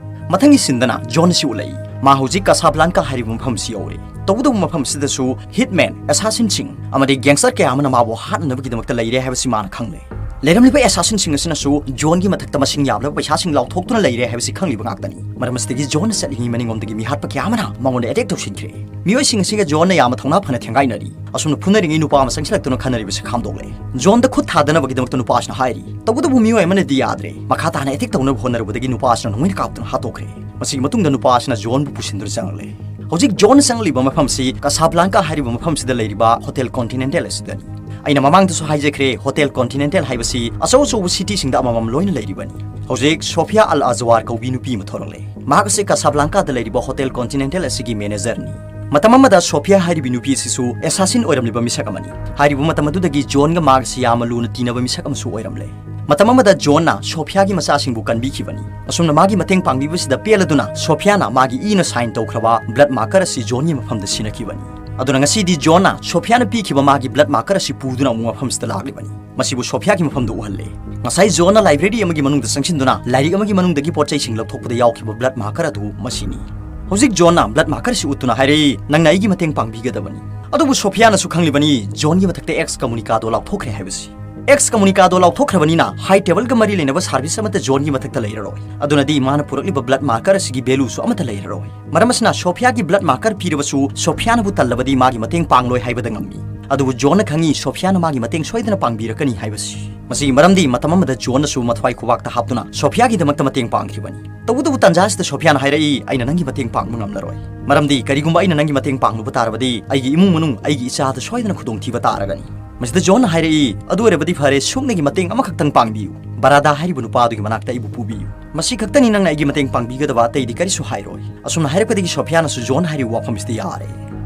ꯃꯊꯪꯒꯤ ꯁꯤꯟꯗꯅ ꯖꯣꯟ ꯑꯁꯤ ꯎꯠꯂꯛꯏ꯫ ꯃꯥ ꯍꯧꯖꯤꯛ ꯀꯥꯁꯥꯕ꯭ꯂꯥꯟꯀꯥ ꯍꯥꯏꯔꯤꯕ ꯃꯐꯝ ꯑꯁꯤ ꯌꯧꯔꯦ꯫ ꯇꯧꯕꯇꯕꯨ ꯃꯐꯝ ꯑꯁꯤꯗꯁꯨ ꯍꯤꯠꯃꯦꯟ, ꯑꯦꯁꯥꯁꯤꯟꯁꯤꯡ ꯑꯃꯗꯤ ꯒꯦꯡꯁꯇꯔ ꯀꯌꯥ ꯑꯃꯅ ꯃꯥꯕꯨ ꯍꯥꯠꯅꯅꯕꯒꯤꯗꯃꯛꯇ ꯂꯩꯔꯦ ꯍꯥꯏꯕꯁꯤ ꯃꯥꯅ ꯈꯪꯂꯦ꯫ ꯂꯩꯔꯝꯂꯤꯕ ꯑꯦꯁꯥꯁꯤꯟꯁꯤꯡ ꯑꯁꯤꯅꯁꯨ ꯖꯣꯟꯒꯤ ꯃꯊꯛꯇ ꯃꯁꯤꯡ ꯌꯥꯝꯂꯕ ꯄꯩꯁꯥꯁꯤꯡ ꯂꯥꯎꯊꯣꯛꯇꯨꯅ ꯂꯩꯔꯦ ꯍꯥꯏꯕꯁꯤ ꯈꯪꯂꯤꯕ ꯉꯥꯛꯇꯅꯤ꯫ ꯃꯔꯝ ꯑꯁꯤꯗꯒꯤ ꯖꯣꯟꯅ ꯆꯠꯂꯤꯉꯩ ꯃꯅꯤꯡꯂꯣꯝꯗꯒꯤ ꯃꯤꯍꯥꯠꯄ ꯀꯌꯥ ꯑꯃꯅ ꯃꯉꯣꯟꯗ ꯑꯦꯇꯦꯛ ꯇꯧꯁꯤꯟꯈ꯭ꯔꯦ꯫ ꯃꯤꯑꯣꯏꯁꯤꯡ ꯑꯁꯤꯒ ꯖꯣꯟꯅ ꯌꯥꯝꯅ ꯊꯧꯅꯥ ꯐꯅ ꯊꯦꯡꯒꯥꯏꯅꯔꯤ꯫ ꯑꯁꯨꯝꯅ ꯐꯨꯅꯔꯤꯉꯩ ꯅꯨꯄꯥ ꯑꯃ ꯆꯪꯁꯤꯜꯂꯛꯇꯨꯅ ꯈꯟꯅꯔꯤꯕꯁꯤ ꯈꯥꯝꯗꯣꯛꯂꯦ꯫ ꯖꯣꯟꯗ ꯈꯨꯠ ꯊꯥꯗꯅꯕꯒꯤꯗꯃꯛꯇ ꯅꯨꯄꯥꯁꯤꯅ ꯍꯥꯏꯔꯤ꯫ ꯇꯧꯕꯇꯕꯨ ꯃꯤꯑꯣꯏ ꯑꯃꯅꯗꯤ ꯌꯥꯗ꯭ꯔꯦ꯫ ꯃꯈꯥ ꯇꯥꯅ ꯑꯦꯇꯦꯛ ꯇꯧꯅꯕ ꯍꯣꯠꯅꯔꯨꯕꯗꯒꯤ ꯅꯨꯄꯥꯁꯤꯅ ꯅꯣꯡꯃꯩꯅ ꯀꯥꯞꯇꯨꯅ ꯍꯥꯠꯇꯣꯛꯈ꯭ꯔꯦ꯫ ꯃꯁꯤꯒꯤ ꯃꯇꯨꯡꯗ ꯅꯨꯄꯥ ꯑꯁꯤꯅ ꯖꯣꯟꯕꯨ ꯄꯨꯁꯤꯟꯗꯨꯅ ꯆꯪꯂꯛꯂꯦ꯫ ꯍꯧꯖꯤꯛ ꯖꯣꯟꯅ ꯆꯪꯂꯤꯕ ꯃꯐꯝꯁꯤ ꯀꯁꯥꯕ꯭ꯂꯥꯟꯀꯥ ꯍꯥꯏꯔꯤꯕ ꯃꯐꯝꯁꯤꯗ ꯂꯩꯔꯤꯕ ꯍꯣꯇꯦꯜ ꯀꯣꯟꯇꯤꯅꯦꯟꯇꯦꯜ ꯑꯁꯤꯗꯅꯤ꯫ ꯑꯩꯅ ꯃꯃꯥꯡꯗꯁꯨ ꯍꯥꯏꯖꯈ꯭ꯔꯦ, ꯍꯣꯇꯦꯜ ꯀꯣꯟꯇꯤꯅꯦꯟꯇꯦꯜ ꯍꯥꯏꯕꯁꯤ ꯑꯆꯧ ꯑꯆꯧꯕ ꯁꯤꯇꯤꯁꯤꯡꯗ ꯑꯃꯃꯝ ꯂꯣꯏꯅ ꯂꯩꯔꯤꯕꯅꯤ꯫ ꯍꯧꯖꯤꯛ ꯁꯣꯐꯤꯌꯥ ꯑꯜ ꯑꯖꯋꯥꯔ ꯀꯧꯕꯤ ꯅꯨꯄꯤ ꯑꯃ ꯊꯣꯔꯛꯂꯦ꯫ ꯃꯍꯥꯛ ꯑꯁꯤ ꯀꯁꯥꯕ꯭ꯂꯥꯟꯀꯥꯗ ꯂꯩꯔꯤꯕ ꯍꯣꯇꯦꯜ ꯀꯣꯟꯇꯤꯅꯦꯟꯇꯦꯜ ꯑꯁꯤꯒꯤ ꯃꯦꯅꯦꯖꯔꯅꯤ꯫ ꯃꯇꯝ ꯑꯃꯗ ꯁꯣꯐꯤꯌꯥ ꯍꯥꯏꯔꯤꯕꯤ ꯅꯨꯄꯤ ꯑꯁꯤꯁꯨ ꯑꯦꯁꯥꯁꯤꯟ ꯑꯣꯏꯔꯝꯂꯤꯕ ꯃꯤꯁꯛ ꯑꯃꯅꯤ꯫ ꯍꯥꯏꯔꯤꯕ ꯃꯇꯝ ꯑꯗꯨꯗꯒꯤ ꯖꯣꯟꯒ ꯃꯥꯒꯁꯤ ꯌꯥꯝꯅ ꯂꯨꯅ ꯇꯤꯟꯅꯕ ꯃꯤꯁꯛ ꯑꯃꯁꯨ ꯑꯣꯏꯔꯝꯂꯦ꯫ ꯃꯇꯝ ꯑꯃꯗ ꯖꯣꯟꯅ ꯁꯣꯐꯤꯌꯥꯒꯤ ꯃꯆꯥꯁꯤꯡꯕꯨ ꯀꯟꯕꯤꯈꯤꯕꯅꯤ꯫ ꯑꯁꯨꯝꯅ ꯃꯥꯒꯤ ꯃꯇꯦꯡ ꯄꯥꯡꯕꯤꯕꯁꯤꯗ ꯄꯦꯜꯂꯗꯨꯅ ꯁꯣꯐꯤꯌꯥꯅ ꯃꯥꯒꯤ ꯏꯅ ꯁꯥꯏꯟ ꯇꯧꯈ꯭ꯔꯕ ꯕ꯭ꯂꯠ ꯃꯥꯔꯀꯔ ꯑꯁꯤ ꯖꯣꯟꯒꯤ ꯃꯐꯝꯗ ꯁꯤꯟꯅꯈꯤꯕꯅꯤ꯫ ꯑꯗꯨꯅ ꯉꯁꯤꯗꯤ ꯖꯣꯟꯅ ꯁꯣꯐꯤꯌꯥꯅ ꯄꯤꯈꯤꯕ ꯃꯥꯒꯤ ꯕ꯭ꯂꯠ ꯃꯥꯔꯀꯔ ꯑꯁꯤ ꯄꯨꯗꯨꯅ ꯑꯃꯨꯛ ꯃꯐꯝꯁꯤꯗ ꯂꯥꯛꯂꯤꯕꯅꯤ꯫ ꯃꯁꯤꯕꯨ ꯁꯣꯐꯤꯌꯥꯒꯤ ꯃꯐꯝꯗ ꯎꯍꯜꯂꯦ꯫ ꯉꯁꯥꯏ ꯖꯣꯟꯅ ꯂꯥꯏꯕ꯭ꯔꯦꯔꯤ ꯑꯃꯒꯤ ꯃꯅꯨꯡꯗ ꯆꯪꯁꯤꯟꯗꯨꯅ ꯂꯥꯏꯔꯤꯛ ꯑꯃꯒꯤ ꯃꯅꯨꯡꯗꯒꯤ ꯄꯣꯠ ꯆꯩꯁꯤꯡ ꯂꯧꯊꯣꯛꯄꯗ ꯌꯥꯎꯈꯤꯕ ꯕ꯭ꯂꯠ ꯃꯥꯔꯀꯔ ꯑꯗꯨ ꯃꯁꯤꯅꯤ꯫ ꯍꯧꯖꯤꯛ ꯖꯣꯟꯅ ꯕ꯭ꯂꯠ ꯃꯥꯔꯀꯔ ꯑꯁꯤ ꯎꯠꯇꯨꯅ ꯍꯥꯏꯔꯛꯏ, "ꯅꯪꯅ ꯑꯩꯒꯤ ꯃꯇꯦꯡ ꯄꯥꯡꯕꯤꯒꯗꯕꯅꯤ"꯫ ꯑꯗꯨꯕꯨ ꯁꯣꯐꯤꯌꯥꯅꯁꯨ ꯈꯪꯂꯤꯕꯅꯤ ꯖꯣꯟꯒꯤ ꯃꯊꯛꯇ ꯑꯦꯛꯁ ꯀꯃꯨꯅꯤꯀꯥꯗꯣ ꯂꯥꯎꯊꯣꯛꯈ꯭ꯔꯦ ꯍꯥꯏꯕꯁꯤ꯫ ꯑꯦꯛꯁ ꯀꯃꯨꯅꯤꯀꯥꯗꯣ ꯂꯥꯎꯊꯣꯛꯈ꯭ꯔꯕꯅꯤꯅ ꯍꯥꯏ ꯇꯦꯕꯜꯒ ꯃꯔꯤ ꯂꯩꯅꯕ ꯁꯥꯔꯚꯤꯁ ꯑꯃꯠꯇ ꯖꯣꯟꯒꯤ ꯃꯊꯛꯇ ꯂꯩꯔꯔꯣꯏ꯫ ꯑꯗꯨꯅꯗꯤ ꯃꯥꯅ ꯄꯨꯔꯛꯂꯤꯕ ꯕ꯭ꯂꯠ ꯃꯥꯔꯀꯔ ꯑꯁꯤꯒꯤ ꯚꯦꯂꯨꯁꯨ ꯑꯃꯠꯇ ꯂꯩꯔꯔꯣꯏ꯫ ꯃꯔꯝ ꯑꯁꯤꯅ ꯁꯣꯐꯤꯌꯥꯒꯤ ꯕ꯭ꯂꯠ ꯃꯥꯔꯀꯔ ꯄꯤꯔꯕꯁꯨ ꯁꯣꯐꯤꯌꯥꯅꯕꯨ ꯇꯜꯂꯕꯗꯤ ꯃꯥꯒꯤ ꯃꯇꯦꯡ ꯄꯥꯡꯂꯣꯏ ꯍꯥꯏꯕꯗ ꯉꯝꯃꯤ꯫ ꯑꯗꯨꯕꯨ ꯖꯣꯟꯅ ꯈꯪꯏ ꯁꯣꯐꯤꯌꯥꯅ ꯃꯥꯒꯤ ꯃꯇꯦꯡ ꯁꯣꯏꯗꯅ ꯄꯥꯡꯕꯤꯔꯛꯀꯅꯤ ꯍꯥꯏꯕꯁꯤ꯫ ꯃꯁꯤꯒꯤ ꯃꯔꯝꯗꯤ ꯃꯇꯝ ꯑꯃꯗ ꯖꯣꯟꯅꯁꯨ ꯃꯊ꯭ꯋꯥꯏ ꯈꯨꯕꯥꯛꯇ ꯍꯥꯞꯇꯨꯅ ꯁꯣꯐꯤꯌꯥꯒꯤꯗꯃꯛꯇ ꯃꯇꯦꯡ ꯄꯥꯡꯈꯤꯕꯅꯤ꯫ ꯇꯧꯕꯇꯕꯨ ꯇꯥꯟꯖꯥ ꯑꯁꯤꯗ ꯁꯣꯐꯤꯌꯥꯅ ꯍꯥꯏꯔꯛꯏ, "ꯑꯩꯅ ꯅꯪꯒꯤ ꯃꯇꯦꯡ ꯄꯥꯡꯕ ꯉꯝꯂꯔꯣꯏ꯫ ꯃꯔꯝꯗꯤ ꯀꯔꯤꯒꯨꯝꯕ ꯑꯩꯅ ꯅꯪꯒꯤ ꯃꯇꯦꯡ ꯄꯥꯡꯂꯨꯕ ꯇꯥꯔꯕꯗꯤ ꯑꯩꯒꯤ ꯏꯃꯨꯡ ꯃꯅꯨꯡ, ꯑꯩꯒꯤ ꯏꯆꯥꯗ ꯁꯣꯏꯗꯅ ꯈꯨꯗꯣꯡꯊꯤꯕ ꯇꯥꯔꯒꯅꯤ"꯫ ꯃꯁꯤꯗ ꯖꯣꯟꯅ ꯍꯥꯏꯔꯛꯏ, "ꯑꯗꯨ ꯑꯣꯏꯔꯕꯗꯤ ꯐꯔꯦ, ꯁꯨꯞꯅꯒꯤ ꯃꯇꯦꯡ ꯑꯃꯈꯛꯇꯪ ꯄꯥꯡꯕꯤꯌꯨ꯫ ꯕꯔꯥꯗꯥ ꯍꯥꯏꯔꯤꯕ ꯅꯨꯄꯥꯗꯨꯒꯤ ꯃꯅꯥꯛꯇ ꯑꯩꯕꯨ ꯄꯨꯕꯤꯌꯨ꯫ ꯃꯁꯤ ꯈꯛꯇꯅꯤ ꯅꯪꯅ ꯑꯩꯒꯤ ꯃꯇꯦꯡ ꯄꯥꯡꯕꯤꯒꯗꯕ, ꯑꯇꯩꯗꯤ ꯀꯔꯤꯁꯨ ꯍꯥꯏꯔꯣꯏ"꯫ ꯑꯁꯨꯝꯅ ꯍꯥꯏꯔꯛꯄꯗꯒꯤ ꯁꯣꯐꯤꯌꯥꯅꯁꯨ ꯖꯣꯟ ꯍꯥꯏꯔꯤꯕ ꯋꯥꯐꯝꯁꯤꯗ ꯌꯥꯔꯦ꯫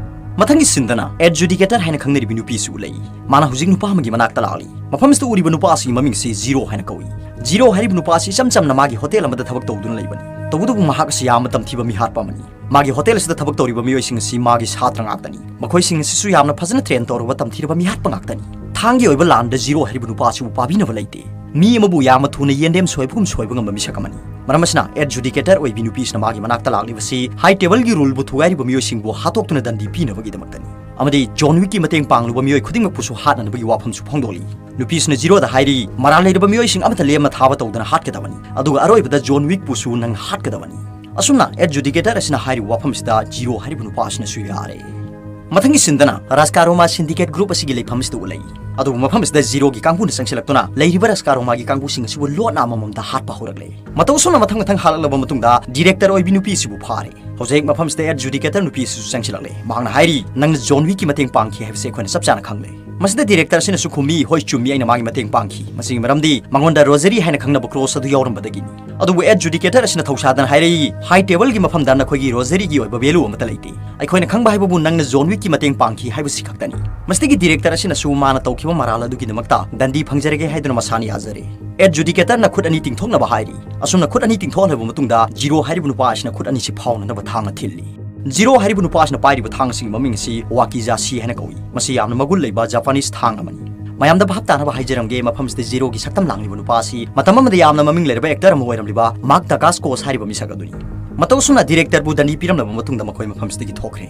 ꯃꯊꯪꯒꯤ ꯁꯤꯟꯗꯅ ꯑꯦꯗꯖꯨꯗꯤꯀꯦꯇꯔ ꯍꯥꯏꯅ ꯈꯪꯅꯔꯤꯕꯤ ꯅꯨꯄꯤꯁꯨ ꯂꯩ꯫ ꯃꯥꯅ ꯍꯧꯖꯤꯛ ꯅꯨꯄꯥ ꯑꯃꯒꯤ ꯃꯅꯥꯛꯇ ꯂꯥꯛꯂꯤ꯫ ꯃꯐꯝꯁꯤꯗ ꯎꯔꯤꯕ ꯅꯨꯄꯥ ꯑꯁꯤꯒꯤ ꯃꯃꯤꯡꯁꯤ ꯖꯤꯔꯣ ꯍꯥꯏꯅ ꯀꯧꯏ꯫ ꯖꯤꯔꯣ ꯍꯥꯏꯔꯤꯕ ꯅꯨꯄꯥ ꯑꯁꯤ ꯏꯆꯝ ꯆꯝꯅ ꯃꯥꯒꯤ ꯍꯣꯇꯦꯜ ꯑꯃꯗ ꯊꯕꯛ ꯇꯧꯗꯨꯅ ꯂꯩꯕꯅꯤ꯫ ꯇꯧꯕꯇꯕꯨ ꯃꯍꯥꯛ ꯑꯁꯤ ꯌꯥꯝꯅ ꯇꯝꯊꯤꯕ ꯃꯤꯍꯥꯠꯄ ꯑꯃꯅꯤ꯫ ꯃꯥꯒꯤ ꯍꯣꯇꯦꯜ ꯑꯁꯤꯗ ꯊꯕꯛ ꯇꯧꯔꯤꯕ ꯃꯤꯑꯣꯏꯁꯤꯡ ꯑꯁꯤ ꯃꯥꯒꯤ ꯁꯥꯇ꯭ꯔ ꯉꯥꯛꯇꯅꯤ꯫ ꯃꯈꯣꯏꯁꯤꯡ ꯑꯁꯤꯁꯨ ꯌꯥꯝꯅ ꯐꯖꯅ ꯇ꯭ꯔꯦꯟ ꯇꯧꯔꯕ, ꯇꯝꯊꯤꯔꯕ ꯃꯤꯍꯥꯠꯄ ꯉꯥꯛꯇꯅꯤ꯫ ꯊꯥꯡꯒꯤ ꯑꯣꯏꯕ ꯂꯥꯟꯗ ꯖꯤꯔꯣ ꯍꯥꯏꯔꯤꯕ ꯅꯨꯄꯥ ꯑꯁꯤꯕꯨ ꯄꯥꯕꯤꯅꯕ ꯂꯩꯇꯦ꯫ ꯃꯤ ꯑꯃꯕꯨ ꯌꯥꯝꯅ ꯊꯨꯅ ꯌꯦꯟꯗꯦꯝ ꯁꯣꯏꯕꯒꯨꯝ ꯁꯣꯏꯕ ꯉꯝꯕ ꯃꯤꯁꯛ ꯑꯃꯅꯤ꯫ ꯃꯔꯝ ꯑꯁꯤꯅ ꯑꯦꯗ ꯖꯨꯗꯤꯀꯦꯇꯔ ꯑꯣꯏꯕꯤ ꯅꯨꯄꯤꯁꯤꯅ ꯃꯥꯒꯤ ꯃꯅꯥꯛꯇ ꯂꯥꯛꯂꯤꯕꯁꯤ ꯍꯥꯏ ꯇꯦꯕꯜꯒꯤ ꯔꯨꯜꯕꯨ ꯊꯨꯒꯥꯏꯔꯤꯕ ꯃꯤꯑꯣꯏꯁꯤꯡꯕꯨ ꯍꯥꯠꯇꯣꯛꯇꯨꯅ ꯗꯟꯗꯤ ꯄꯤꯅꯕꯒꯤꯗꯃꯛꯇꯅꯤ꯫ ꯑꯃꯗꯤ ꯖꯣꯟ ꯋꯤꯛꯀꯤ ꯃꯇꯦꯡ ꯄꯥꯡꯂꯨꯕ ꯃꯤꯑꯣꯏ ꯈꯨꯗꯤꯡꯃꯛꯄꯨꯁꯨ ꯍꯥꯠꯅꯅꯕꯒꯤ ꯋꯥꯐꯝꯁꯨ ꯐꯣꯡꯗꯣꯛꯂꯤ꯫ ꯅꯨꯄꯤꯁꯤꯅ ꯖꯤꯔꯣꯗ ꯍꯥꯏꯔꯤ, ꯃꯔꯥꯜ ꯂꯩꯔꯕ ꯃꯤꯑꯣꯏꯁꯤꯡ ꯑꯃꯠꯇ ꯂꯦꯝꯅ ꯊꯥꯕ ꯇꯧꯗꯅ ꯍꯥꯠꯀꯗꯕꯅꯤ, ꯑꯗꯨꯒ ꯑꯔꯣꯏꯕꯗ ꯖꯣꯟ ꯋꯤꯛꯄꯨꯁꯨ ꯅꯪ ꯍꯥꯠꯀꯗꯕꯅꯤ꯫ ꯑꯁꯨꯝꯅ ꯑꯦꯗ ꯖꯨꯗꯤꯀꯦꯇꯔ ꯑꯁꯤꯅ ꯍꯥꯏꯔꯤꯕ ꯋꯥꯐꯝꯁꯤꯗ ꯖꯤꯔꯣ ꯍꯥꯏꯔꯤꯕ ꯅꯨꯄꯥ ꯑꯁꯤꯅꯁꯨ ꯌꯥꯔꯦ꯫ ꯃꯊꯪꯒꯤ ꯁꯤꯟꯗꯅ ꯔꯥꯖꯀꯥꯔꯣꯃꯥ ꯁꯤꯟꯗꯤꯀꯦꯠ ꯒ꯭ꯔꯨꯞ ꯑꯁꯤꯒꯤ ꯂꯩꯐꯝ ꯑꯁꯤꯗ ꯎꯠꯂꯛꯏ꯫ ꯑꯗꯨꯕꯨ ꯃꯐꯝ ꯑꯁꯤꯗ ꯖꯤꯔꯣꯒꯤ ꯀꯥꯡꯕꯨꯅ ꯆꯪꯁꯤꯜꯂꯛꯇꯨꯅ ꯂꯩꯔꯤꯕ ꯔꯥꯖꯀꯥꯔꯣꯃꯥꯒꯤ ꯀꯥꯡꯕꯨꯁꯤꯡ ꯑꯁꯤꯕꯨ ꯂꯣꯠꯅ ꯑꯃꯃꯝꯗ ꯍꯥꯠꯄ ꯍꯧꯔꯛꯂꯦ꯫ ꯃꯇꯧ ꯑꯁꯨꯝꯅ ꯃꯊꯪ ꯃꯊꯪ ꯍꯥꯠꯂꯛꯂꯕ ꯃꯇꯨꯡꯗ ꯗꯤꯔꯦꯛꯇꯔ ꯑꯣꯏꯕꯤ ꯅꯨꯄꯤ ꯑꯁꯤꯕꯨ ꯐꯥꯔꯦ꯫ ꯍꯧꯖꯤꯛ ꯃꯐꯝꯁꯤꯗ ꯑꯦꯗ ꯖꯨꯗꯤꯀꯦꯇꯔ ꯅꯨꯄꯤ ꯑꯁꯤꯁꯨ ꯆꯪꯁꯤꯜꯂꯛꯂꯦ꯫ ꯃꯍꯥꯛꯅ ꯍꯥꯏꯔꯤ, "ꯅꯪꯅ ꯖꯣꯟ ꯋꯤꯛꯀꯤ ꯃꯇꯦꯡ ꯄꯥꯡꯈꯤ ꯍꯥꯏꯕꯁꯤ ꯑꯩꯈꯣꯏꯅ ꯆꯞ ꯆꯥꯅ ꯈꯪꯂꯦ꯫" ꯃꯁꯤꯗ ꯗꯤꯔꯦꯛꯇꯔ ꯑꯁꯤꯅꯁꯨ ꯈꯨꯝꯃꯤ, "ꯍꯣꯏ, ꯆꯨꯝꯃꯤ, ꯑꯩꯅ ꯃꯥꯒꯤ ꯃꯇꯦꯡ ꯄꯥꯡꯈꯤ꯫ ꯃꯁꯤꯒꯤ ꯃꯔꯝꯗꯤ ꯃꯉꯣꯟꯗ ꯔꯣꯖꯔꯤ ꯍꯥꯏꯅ ꯈꯪꯅꯕ ꯀ꯭ꯔꯣꯁ ꯑꯗꯨ ꯌꯥꯎꯔꯝꯕꯗꯒꯤꯅꯤ꯫" ꯑꯗꯨꯕꯨ ꯑꯦꯗ ꯖꯨꯗꯤꯀꯦꯇꯔ ꯑꯁꯤꯅ ꯊꯧꯁꯥꯗꯅ ꯍꯥꯏꯔꯛꯏ, "ꯍꯥꯏ ꯇꯦꯕꯜꯒꯤ ꯃꯐꯝꯗ ꯅꯈꯣꯏꯒꯤ ꯔꯣꯖꯔꯤꯒꯤ ꯑꯣꯏꯕ ꯚꯦꯂꯨ ꯑꯃꯠꯇ ꯂꯩꯇꯦ꯫ ꯑꯩꯈꯣꯏꯅ ꯈꯪꯕ ꯍꯥꯏꯕꯕꯨ ꯅꯪꯅ ꯖꯣꯟ ꯋꯤꯛꯀꯤ ꯃꯇꯦꯡ ꯄꯥꯡꯈꯤ ꯍꯥꯏꯕꯁꯤ ꯈꯛꯇꯅꯤ꯫" ꯃꯁꯤꯗꯒꯤ ꯗꯤꯔꯦꯛꯇꯔ ꯑꯁꯤꯅꯁꯨ ꯃꯥꯅ ꯇꯧꯈꯤꯕ ꯃꯔꯥꯜ ꯑꯗꯨꯒꯤꯗꯃꯛꯇ ꯗꯟꯗꯤ ꯐꯪꯖꯔꯒꯦ ꯍꯥꯏꯗꯨꯅ ꯃꯁꯥꯅ ꯌꯥꯖꯔꯦ꯫ ꯑꯦꯗ ꯖꯨꯗꯤꯀꯦꯇꯔꯅ ꯈꯨꯠ ꯑꯅꯤ ꯇꯤꯡꯊꯣꯛꯅꯕ ꯍꯥꯏꯔꯤ꯫ ꯑꯁꯨꯝꯅ ꯈꯨꯠ ꯑꯅꯤ ꯇꯤꯡꯊꯣꯛꯍꯜꯂꯕ ꯃꯇꯨꯡꯗ ꯖꯤꯔꯣ ꯍꯥꯏꯔꯤꯕ ꯅꯨꯄꯥ ꯑꯁꯤꯅ ꯈꯨꯠ ꯑꯅꯤꯁꯤ ꯐꯥꯎꯅꯅꯕ ꯊꯥꯡ ꯑꯃ ꯊꯤꯜꯂꯤ꯫ ꯖꯤꯔꯣ ꯍꯥꯏꯔꯤꯕ ꯅꯨꯄꯥ ꯑꯁꯤꯅ ꯄꯥꯏꯔꯤꯕ ꯊꯥꯡ ꯑꯁꯤꯒꯤ ꯃꯃꯤꯡ ꯑꯁꯤ ꯋꯥꯀꯤꯖꯥꯁꯤ ꯍꯥꯏꯅ ꯀꯧꯏ꯫ ꯃꯁꯤ ꯌꯥꯝꯅ ꯃꯒꯨꯟ ꯂꯩꯕ ꯖꯄꯥꯅꯤꯁ ꯊꯥꯡ ꯑꯃꯅꯤ꯫ ꯃꯌꯥꯝꯗ ꯚꯥꯞ ꯇꯥꯅꯕ ꯍꯥꯏꯖꯔꯝꯒꯦ, ꯃꯐꯝꯁꯤꯗ ꯖꯤꯔꯣꯒꯤ ꯁꯛꯇꯝ ꯂꯥꯡꯂꯤꯕ ꯅꯨꯄꯥ ꯑꯁꯤ ꯃꯇꯝ ꯑꯃꯗ ꯌꯥꯝꯅ ꯃꯃꯤꯡ ꯂꯩꯔꯕ ꯑꯦꯛꯇꯔ ꯑꯃ ꯑꯣꯏꯔꯝꯂꯤꯕ ꯃꯥꯔꯛ ꯗꯀꯥꯁꯀꯣꯁ ꯍꯥꯏꯔꯤꯕ ꯃꯤꯁꯛ ꯑꯗꯨꯅꯤ꯫ ꯃꯇꯧ ꯑꯁꯨꯝꯅ ꯗꯤꯔꯦꯛꯇꯔꯕꯨ ꯗꯟꯗꯤ ꯄꯤꯔꯝꯂꯕ ꯃꯇꯨꯡꯗ ꯃꯈꯣꯏ ꯃꯐꯝꯁꯤꯗꯒꯤ ꯊꯣꯛꯈ꯭ꯔꯦ꯫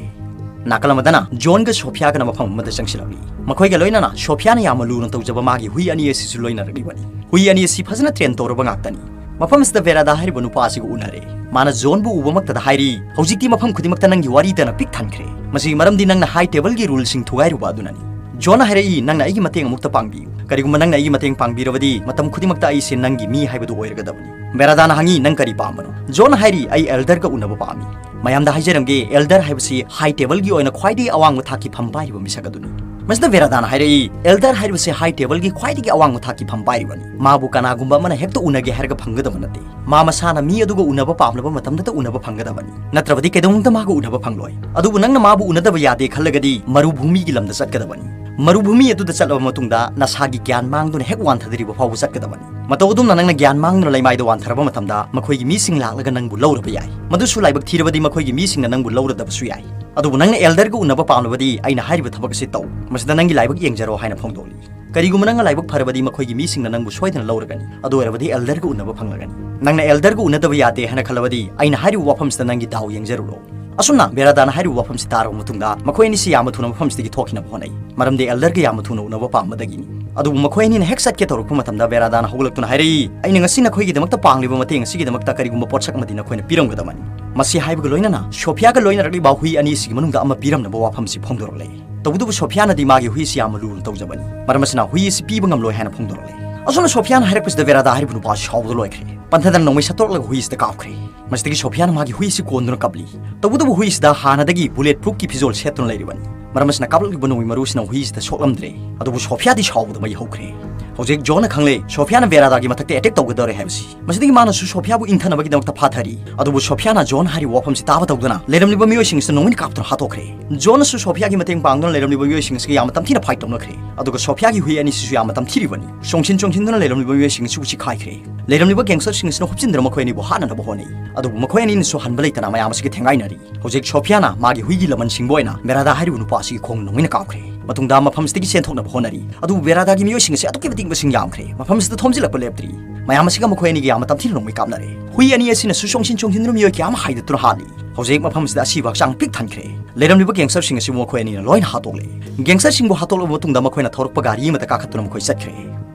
ꯅꯥꯀꯜ ꯑꯃꯗꯅ ꯖꯣꯟꯒ ꯁꯣꯐꯤꯌꯥꯒꯅ ꯃꯐꯝ ꯑꯃꯗ ꯆꯪꯁꯤꯜꯂꯛꯂꯤ꯫ ꯃꯈꯣꯏꯒ ꯂꯣꯏꯅꯅ ꯁꯣꯐꯤꯌꯥꯅ ꯌꯥꯝꯅ ꯂꯨꯅ ꯇꯧꯖꯕ ꯃꯥꯒꯤ ꯍꯨꯏ ꯑꯅꯤ ꯑꯁꯤꯁꯨ ꯂꯣꯏꯅꯔꯛꯂꯤꯕꯅꯤ꯫ ꯍꯨꯏ ꯑꯅꯤ ꯑꯁꯤ ꯐꯖꯅ ꯇ꯭ꯔꯦꯟ ꯇꯧꯔꯕ ꯉꯥꯛꯇꯅꯤ꯫ ꯃꯐꯝ ꯑꯁꯤꯗ ꯚꯦꯔꯥꯗꯥ ꯍꯥꯏꯔꯤꯕ ꯅꯨꯄꯥ ꯑꯁꯤꯒ ꯎꯅꯔꯦ꯫ ꯃꯥꯅ ꯖꯣꯟꯕꯨ ꯎꯕꯃꯛꯇꯗ ꯍꯥꯏꯔꯤ, "ꯍꯧꯖꯤꯛꯇꯤ ꯃꯐꯝ ꯈꯨꯗꯤꯡꯃꯛꯇ ꯅꯪꯒꯤ ꯋꯥꯔꯤꯇꯅ ꯄꯤꯛ ꯊꯟꯈ꯭ꯔꯦ꯫ ꯃꯁꯤꯒꯤ ꯃꯔꯝꯗꯤ ꯅꯪꯅ ꯍꯥꯏ ꯇꯦꯕꯜꯒꯤ ꯔꯨꯜꯁꯤꯡ ꯊꯨꯒꯥꯏꯔꯨꯕ ꯑꯗꯨꯅꯅꯤ꯫" ꯖꯣꯟꯅ ꯍꯥꯏꯔꯛꯏ, "ꯅꯪꯅ ꯑꯩꯒꯤ ꯃꯇꯦꯡ ꯑꯃꯨꯛꯇ ꯄꯥꯡꯕꯤꯌꯨ꯫ ꯀꯔꯤꯒꯨꯝꯕ ꯅꯪꯅ ꯑꯩꯒꯤ ꯃꯇꯦꯡ ꯄꯥꯡꯕꯤꯔꯕꯗꯤ ꯃꯇꯝ ꯈꯨꯗꯤꯡꯃꯛꯇ ꯑꯩꯁꯦ ꯅꯪꯒꯤ ꯃꯤ ꯍꯥꯏꯕꯗꯨ ꯑꯣꯏꯔꯒꯗꯕꯅꯤ꯫" ꯚꯦꯔꯥꯗꯥꯅ ꯍꯪꯉꯤ, "ꯅꯪ ꯀꯔꯤ ꯄꯥꯝꯕꯅꯣ?" ꯖꯣꯟꯅ ꯍꯥꯏꯔꯤ, "ꯑꯩ ꯑꯦꯜꯗꯔꯒ ꯎꯅꯕ ꯄꯥꯝꯃꯤ꯫" ꯃꯌꯥꯝꯗ ꯍꯥꯏꯖꯔꯝꯒꯦ, ꯑꯦꯜꯗꯔ ꯍꯥꯏꯕꯁꯤ ꯍꯥꯏ ꯇꯦꯕꯜꯒꯤ ꯑꯣꯏꯅ ꯈ꯭ꯋꯥꯏꯗꯒꯤ ꯑꯋꯥꯡꯕ ꯊꯥꯛꯀꯤ ꯐꯝ ꯄꯥꯏꯔꯤꯕ ꯃꯤꯁꯛ ꯑꯗꯨꯅꯤ꯫ ꯃꯁꯤꯗ ꯚꯦꯔꯥꯗꯥꯅ ꯍꯥꯏꯔꯛꯏ, "ꯑꯦꯜꯗꯔ ꯍꯥꯏꯔꯤꯕꯁꯤ ꯍꯥꯏ ꯇꯦꯕꯜꯒꯤ ꯈ꯭ꯋꯥꯏꯗꯒꯤ ꯑꯋꯥꯡꯕ ꯊꯥꯛꯀꯤ ꯐꯝ ꯄꯥꯏꯔꯤꯕꯅꯤ꯫ ꯃꯥꯕꯨ ꯀꯅꯥꯒꯨꯝꯕ ꯑꯃꯅ ꯍꯦꯛꯇ ꯎꯅꯒꯦ ꯍꯥꯏꯔꯒ ꯐꯪꯒꯗꯕ ꯅꯠꯇꯦ꯫ ꯃꯥ ꯃꯁꯥꯅ ꯃꯤ ꯑꯗꯨꯒ ꯎꯅꯕ ꯄꯥꯝꯂꯕ ꯃꯇꯝꯗꯇ ꯎꯅꯕ ꯐꯪꯒꯗꯕꯅꯤ꯫ ꯅꯠꯇ꯭ꯔꯕꯗꯤ ꯀꯩꯗꯧꯅꯨꯡꯗ ꯃꯥꯒ ꯎꯅꯕ ꯐꯪꯂꯣꯏ꯫ ꯑꯗꯨꯕꯨ ꯅꯪꯅ ꯃꯥꯕꯨ ꯎꯅꯗꯕ ꯌꯥꯗꯦ ꯈꯜꯂꯒꯗꯤ ꯃꯔꯨꯚꯨꯃꯤꯒꯤ ꯂꯝꯗ ꯆꯠꯀꯗꯕꯅꯤ꯫ ꯃꯔꯨꯚꯨꯃꯤ ꯑꯗꯨꯗ ꯆꯠꯂꯕ ꯃꯇꯨꯡꯗ ꯅꯁꯥꯒꯤ ꯒ꯭ꯌꯥꯟ ꯃꯥꯡꯗꯨꯅ ꯍꯦꯛ ꯋꯥꯟꯊꯗ꯭ꯔꯤꯕ ꯐꯥꯎꯕ ꯆꯠꯀꯗꯕꯅꯤ꯫ ꯃꯇꯧ ꯑꯗꯨꯝꯅ ꯅꯪꯅ ꯒ꯭ꯌꯥꯟ ꯃꯥꯡꯗꯨꯅ ꯂꯩꯃꯥꯏꯗ ꯋꯥꯟꯊꯔꯕ ꯃꯇꯝꯗ ꯃꯈꯣꯏꯒꯤ ꯃꯤꯁꯤꯡ ꯂꯥꯛꯂꯒ ꯅꯪꯕꯨ ꯂꯧꯔꯕ ꯌꯥꯏ꯫ ꯃꯗꯨꯁꯨ ꯂꯥꯏꯕꯛ ꯊꯤꯔꯕꯗꯤ ꯃꯈꯣꯏꯒꯤ ꯃꯤꯁꯤꯡꯅ ꯅꯪꯕꯨ ꯂꯧꯔꯗꯕꯁꯨ ꯌꯥꯏ꯫ ꯑꯗꯨꯕꯨ ꯅꯪꯅ elderꯒ ꯎꯅꯕ ꯄꯥꯝꯂꯕꯗꯤ ꯑꯩꯅ ꯍꯥꯏꯔꯤꯕ ꯊꯕꯛ ꯑꯁꯤ ꯇꯧ꯫ ꯃꯁꯤꯗ ꯅꯪꯒꯤ ꯂꯥꯏꯕꯛ ꯌꯦꯡꯖꯔꯣ ꯍꯥꯏꯅ ꯐꯣꯡꯗꯣꯛꯂꯤ꯫ ꯀꯔꯤꯒꯨꯝꯕ ꯅꯪꯅ ꯂꯥꯏꯕꯛ ꯐꯔꯕꯗꯤ ꯃꯈꯣꯏꯒꯤ ꯃꯤꯁꯤꯡꯅ ꯅꯪꯕꯨ ꯁꯣꯏꯗꯅ ꯂꯧꯔꯒꯅꯤ꯫ ꯑꯗꯨ ꯑꯣꯏꯔꯕꯗꯤ elderꯒ ꯎꯅꯕ ꯐꯪꯂꯒꯅꯤ꯫ ꯅꯪꯅ elderꯒ ꯎꯅꯗꯕ ꯌꯥꯗꯦ ꯍꯥꯏꯅ ꯈꯜꯂꯕꯗꯤ ꯑꯩꯅ ꯍꯥꯏꯔꯤꯕ ꯋꯥꯐꯝꯁꯤꯗ ꯅꯪꯒꯤ ꯗꯥꯎ ꯌꯦꯡꯖꯔꯨꯔꯣ꯫ ꯑꯁꯨꯝꯅ ꯕꯦꯔꯥꯗꯥꯅ ꯍꯥꯏꯔꯤꯕ ꯋꯥꯐꯝꯁꯤ ꯇꯥꯔꯕ ꯃꯇꯨꯡꯗ ꯃꯈꯣꯏ ꯑꯅꯤꯁꯤ ꯌꯥꯝꯅ ꯊꯨꯅ ꯃꯐꯝꯁꯤꯗꯒꯤ ꯊꯣꯛꯈꯤꯅꯕ ꯍꯣꯠꯅꯩ, ꯃꯔꯝꯗꯤ elderꯒ ꯌꯥꯝꯅ ꯊꯨꯅ ꯎꯅꯕ ꯄꯥꯝꯕꯗꯒꯤꯅꯤ꯫ ꯑꯗꯨꯕꯨ ꯃꯈꯣꯏ ꯑꯅꯤꯅ ꯍꯦꯛ ꯆꯠꯀꯦ ꯇꯧꯔꯛꯄ ꯃꯇꯝꯗ ꯕꯦꯔꯥꯗꯥꯅ ꯍꯧꯒꯠꯂꯛꯇꯨꯅ ꯍꯥꯏꯔꯛꯏ, "ꯑꯩꯅ ꯉꯁꯤ ꯅꯈꯣꯏꯒꯤꯗꯃꯛꯇ ꯄꯥꯡꯂꯤꯕ ꯃꯇꯦꯡ ꯑꯁꯤꯒꯤꯗꯃꯛꯇ ꯀꯔꯤꯒꯨꯝꯕ ꯄꯣꯠꯁꯛ ꯑꯃꯗꯤ ꯅꯈꯣꯏꯅ ꯄꯤꯔꯝꯒꯗꯕꯅꯤ꯫" ꯃꯁꯤ ꯍꯥꯏꯕꯒ ꯂꯣꯏꯅꯅ ꯁꯣꯐꯤꯌꯥꯒ ꯂꯣꯏꯅꯔꯛꯂꯤꯕ ꯍꯨꯏ ꯑꯅꯤꯁꯤꯒꯤ ꯃꯅꯨꯡꯗ ꯑꯃ ꯄꯤꯔꯝꯅꯕ ꯋꯥꯐꯝꯁꯤ ꯐꯣꯡꯗꯣꯔꯛꯂꯦ꯫ ꯇꯧꯕꯇꯕꯨ ꯁꯣꯐꯤꯌꯥꯅꯗꯤ ꯃꯥꯒꯤ ꯍꯨꯏꯁꯤ ꯌꯥꯝꯅ ꯂꯨꯅ ꯇꯧꯖꯕꯅꯤ, ꯃꯔꯝ ꯑꯁꯤꯅ ꯍꯨꯏ ꯑꯁꯤ ꯄꯤꯕ ꯉꯝꯂꯣꯏ ꯍꯥꯏꯅ ꯐꯣꯡꯗꯣꯔꯛꯂꯦ꯫ ꯑꯁꯨꯝꯅ ꯁꯣꯐꯤꯌꯥꯅ ꯍꯥꯏꯔꯛꯄꯁꯤꯗ ꯕꯦꯔꯥꯗꯥ ꯍꯥꯏꯔꯤꯕ ꯅꯨꯄꯥ ꯁꯥꯎꯕꯗ ꯂꯣꯏꯈ꯭ꯔꯦ꯫ ꯄꯟꯊꯗꯅ ꯅꯣꯡꯃꯩ ꯁꯠꯇꯣꯔꯛꯂꯒ ꯍꯨꯏꯁꯤꯗ ꯀꯥꯞꯈ꯭ꯔꯦ꯫ ꯃꯁꯤꯗꯒꯤ ꯁꯣꯐꯤꯌꯥꯅ ꯃꯥꯒꯤ ꯍꯨꯏ ꯑꯁꯤ ꯀꯣꯟꯗꯨꯅ ꯀꯞꯂꯤ꯫ ꯇꯧꯕꯇꯕꯨ ꯍꯨꯏ ꯑꯁꯤꯗ ꯍꯥꯟꯅꯗꯒꯤ bullet proofꯀꯤ ꯐꯤꯖꯣꯜ ꯁꯦꯠꯇꯨꯅ ꯂꯩꯔꯤꯕꯅꯤ, ꯃꯔꯝ ꯑꯁꯤꯅ ꯀꯥꯞꯂꯛꯂꯤꯕ ꯅꯣꯡꯃꯩ ꯃꯔꯨꯁꯤꯅ ꯍꯨꯏꯁꯤꯗ ꯁꯣꯛꯂꯝꯗ꯭ꯔꯦ꯫ ꯑꯗꯨꯕꯨ ꯁꯣꯐꯤꯌꯥꯗꯤ ꯁꯥꯎꯕꯗ ꯃꯩ ꯍꯧꯈ꯭ꯔꯦ꯫ ꯍꯧꯖꯤꯛ ꯖꯣꯟꯅ ꯈꯪꯂꯦ ꯁꯣꯐꯤꯌꯥꯅ ꯕꯦꯔꯥꯗꯥꯒꯤ ꯃꯊꯛꯇ attack ꯇꯧꯒꯗꯧꯔꯦ ꯍꯥꯏꯕꯁꯤ꯫ ꯃꯁꯤꯗꯒꯤ ꯃꯥꯅꯁꯨ ꯁꯣꯐꯤꯌꯥꯕꯨ ꯏꯪꯊꯅꯕꯒꯤꯗꯃꯛꯇ ꯐꯥꯊꯔꯤ꯫ ꯑꯗꯨꯕꯨ ꯁꯣꯐꯤꯌꯥꯅ ꯖꯣꯟ ꯍꯥꯏꯔꯤꯕ ꯋꯥꯐꯝꯁꯤ ꯇꯥꯕ ꯇꯧꯗꯅ ꯂꯩꯔꯝꯂꯤꯕ ꯃꯤꯑꯣꯏꯁꯤꯡ ꯑꯁꯤꯗ ꯅꯣꯡꯃꯩꯅ ꯀꯥꯞꯇꯨꯅ ꯍꯥꯠꯇꯣꯛꯈ꯭ꯔꯦ꯫ ꯖꯣꯟꯅꯁꯨ ꯁꯣꯐꯤꯌꯥꯒꯤ ꯃꯇꯦꯡ ꯄꯥꯡꯗꯨꯅ ꯂꯩꯔꯝꯂꯤꯕ ꯃꯤꯑꯣꯏꯁꯤꯡ ꯑꯁꯤꯒ ꯌꯥꯝꯅ ꯇꯝꯊꯤꯅ fight ꯇꯧꯅꯈ꯭ꯔꯦ꯫ ꯑꯗꯨꯒ ꯁꯣꯐꯤꯌꯥꯒꯤ ꯍꯨꯏ ꯑꯅꯤꯁꯤꯁꯨ ꯌꯥꯝꯅ ꯇꯝꯊꯤꯔꯤꯕꯅꯤ꯫ ꯆꯣꯡꯁꯤꯟ ꯆꯣꯡꯁꯤꯟꯗꯨꯅ ꯂꯩꯔꯝꯂꯤꯕ ꯃꯤꯑꯣꯏꯁꯤꯡ ꯑꯁꯤꯕꯨ ꯆꯤꯈꯥꯏꯈ꯭ꯔꯦ꯫ ꯂꯩꯔꯝꯂꯤꯕ gangsterꯁꯤꯡ ꯑꯁꯤꯅ ꯍꯨꯞꯆꯤꯟꯗꯨꯅ ꯃꯈꯣꯏ ꯑꯅꯤꯕꯨ ꯍꯥꯠꯅꯅꯕ ꯍꯣꯠꯅꯩ꯫ ꯑꯗꯨꯕꯨ ꯃꯈꯣꯏ ꯑꯅꯤꯅꯁꯨ ꯍꯟꯕ ꯂꯩꯇꯅ ꯃꯌꯥꯝ ꯑꯁꯤꯒ ꯊꯦꯡꯒꯥꯏꯅꯔꯤ꯫ ꯍꯧꯖꯤꯛ ꯁꯣꯐꯤꯌꯥꯅ ꯃꯥꯒꯤ ꯍꯨꯏꯒꯤ ꯂꯃꯟꯁꯤꯡꯕꯨ ꯑꯣꯏꯅ ꯕꯦꯔꯥꯗꯥ ꯍꯥꯏꯔꯤꯕ ꯅꯨꯄꯥ ꯑꯁꯤꯒꯤ ꯈꯣꯡ ꯅꯣꯡꯃꯩꯅ ꯀꯥꯞꯈ꯭ꯔꯦ꯫ ꯃꯇꯨꯡꯗ ꯃꯐꯝꯁꯤꯗꯒꯤ ꯆꯦꯟꯊꯣꯛꯅꯕ ꯍꯣꯠꯅꯔꯤ꯫ ꯑꯗꯨꯕꯨ ꯕꯦꯔꯥꯗꯥꯒꯤ ꯃꯤꯑꯣꯏꯁꯤꯡ ꯑꯁꯤ ꯑꯗꯨꯛꯀꯤ ꯃꯇꯤꯛ ꯃꯁꯤꯡ ꯌꯥꯝꯈ꯭ꯔꯦ꯫ ꯃꯐꯝꯁꯤꯗ ꯊꯣꯝꯖꯤꯜꯂꯛꯄ ꯂꯦꯞꯇ꯭ꯔꯤ꯫ ꯃꯌꯥꯝ ꯑꯁꯤꯒ ꯃꯈꯣꯏ ꯑꯅꯤꯒꯤ ꯌꯥꯝꯅ ꯇꯝꯊꯤꯅ ꯅꯣꯡꯃꯩ ꯀꯥꯞꯅꯔꯦ꯫ ꯍꯨꯏ ꯑꯅꯤ ꯑꯁꯤꯅꯁꯨ ꯆꯣꯡꯁꯤꯟ ꯆꯣꯡꯁꯤꯟꯗꯨꯅ ꯃꯤꯑꯣꯏ ꯀꯌꯥ ꯑꯃ ꯍꯥꯏꯗꯠꯇꯨꯅ ꯍꯥꯠꯂꯤ꯫ ꯍꯧꯖꯤꯛ ꯃꯐꯝꯁꯤꯗ ꯑꯁꯤꯕ ꯍꯛꯆꯥꯡ ꯄꯤꯛ ꯊꯟꯈ꯭ꯔꯦ꯫ ꯂꯩꯔꯝꯂꯤꯕ gangsterꯁꯤꯡ ꯑꯁꯤꯕꯨ ꯃꯈꯣꯏ ꯑꯅꯤꯅ ꯂꯣꯏꯅ ꯍꯥꯠꯇꯣꯛꯂꯦ꯫ Gangsterꯁꯤꯡꯕꯨ ꯍꯥꯠꯇꯣꯛꯂꯕ ꯃꯇꯨꯡꯗ ꯃꯈꯣꯏꯅ ꯊꯧꯔꯛꯄ ꯒꯥꯔꯤ ꯑꯃꯗ ꯀꯥꯈꯠꯇꯨꯅ ꯃꯈꯣꯏ ꯆꯠꯈ꯭ꯔꯦ꯫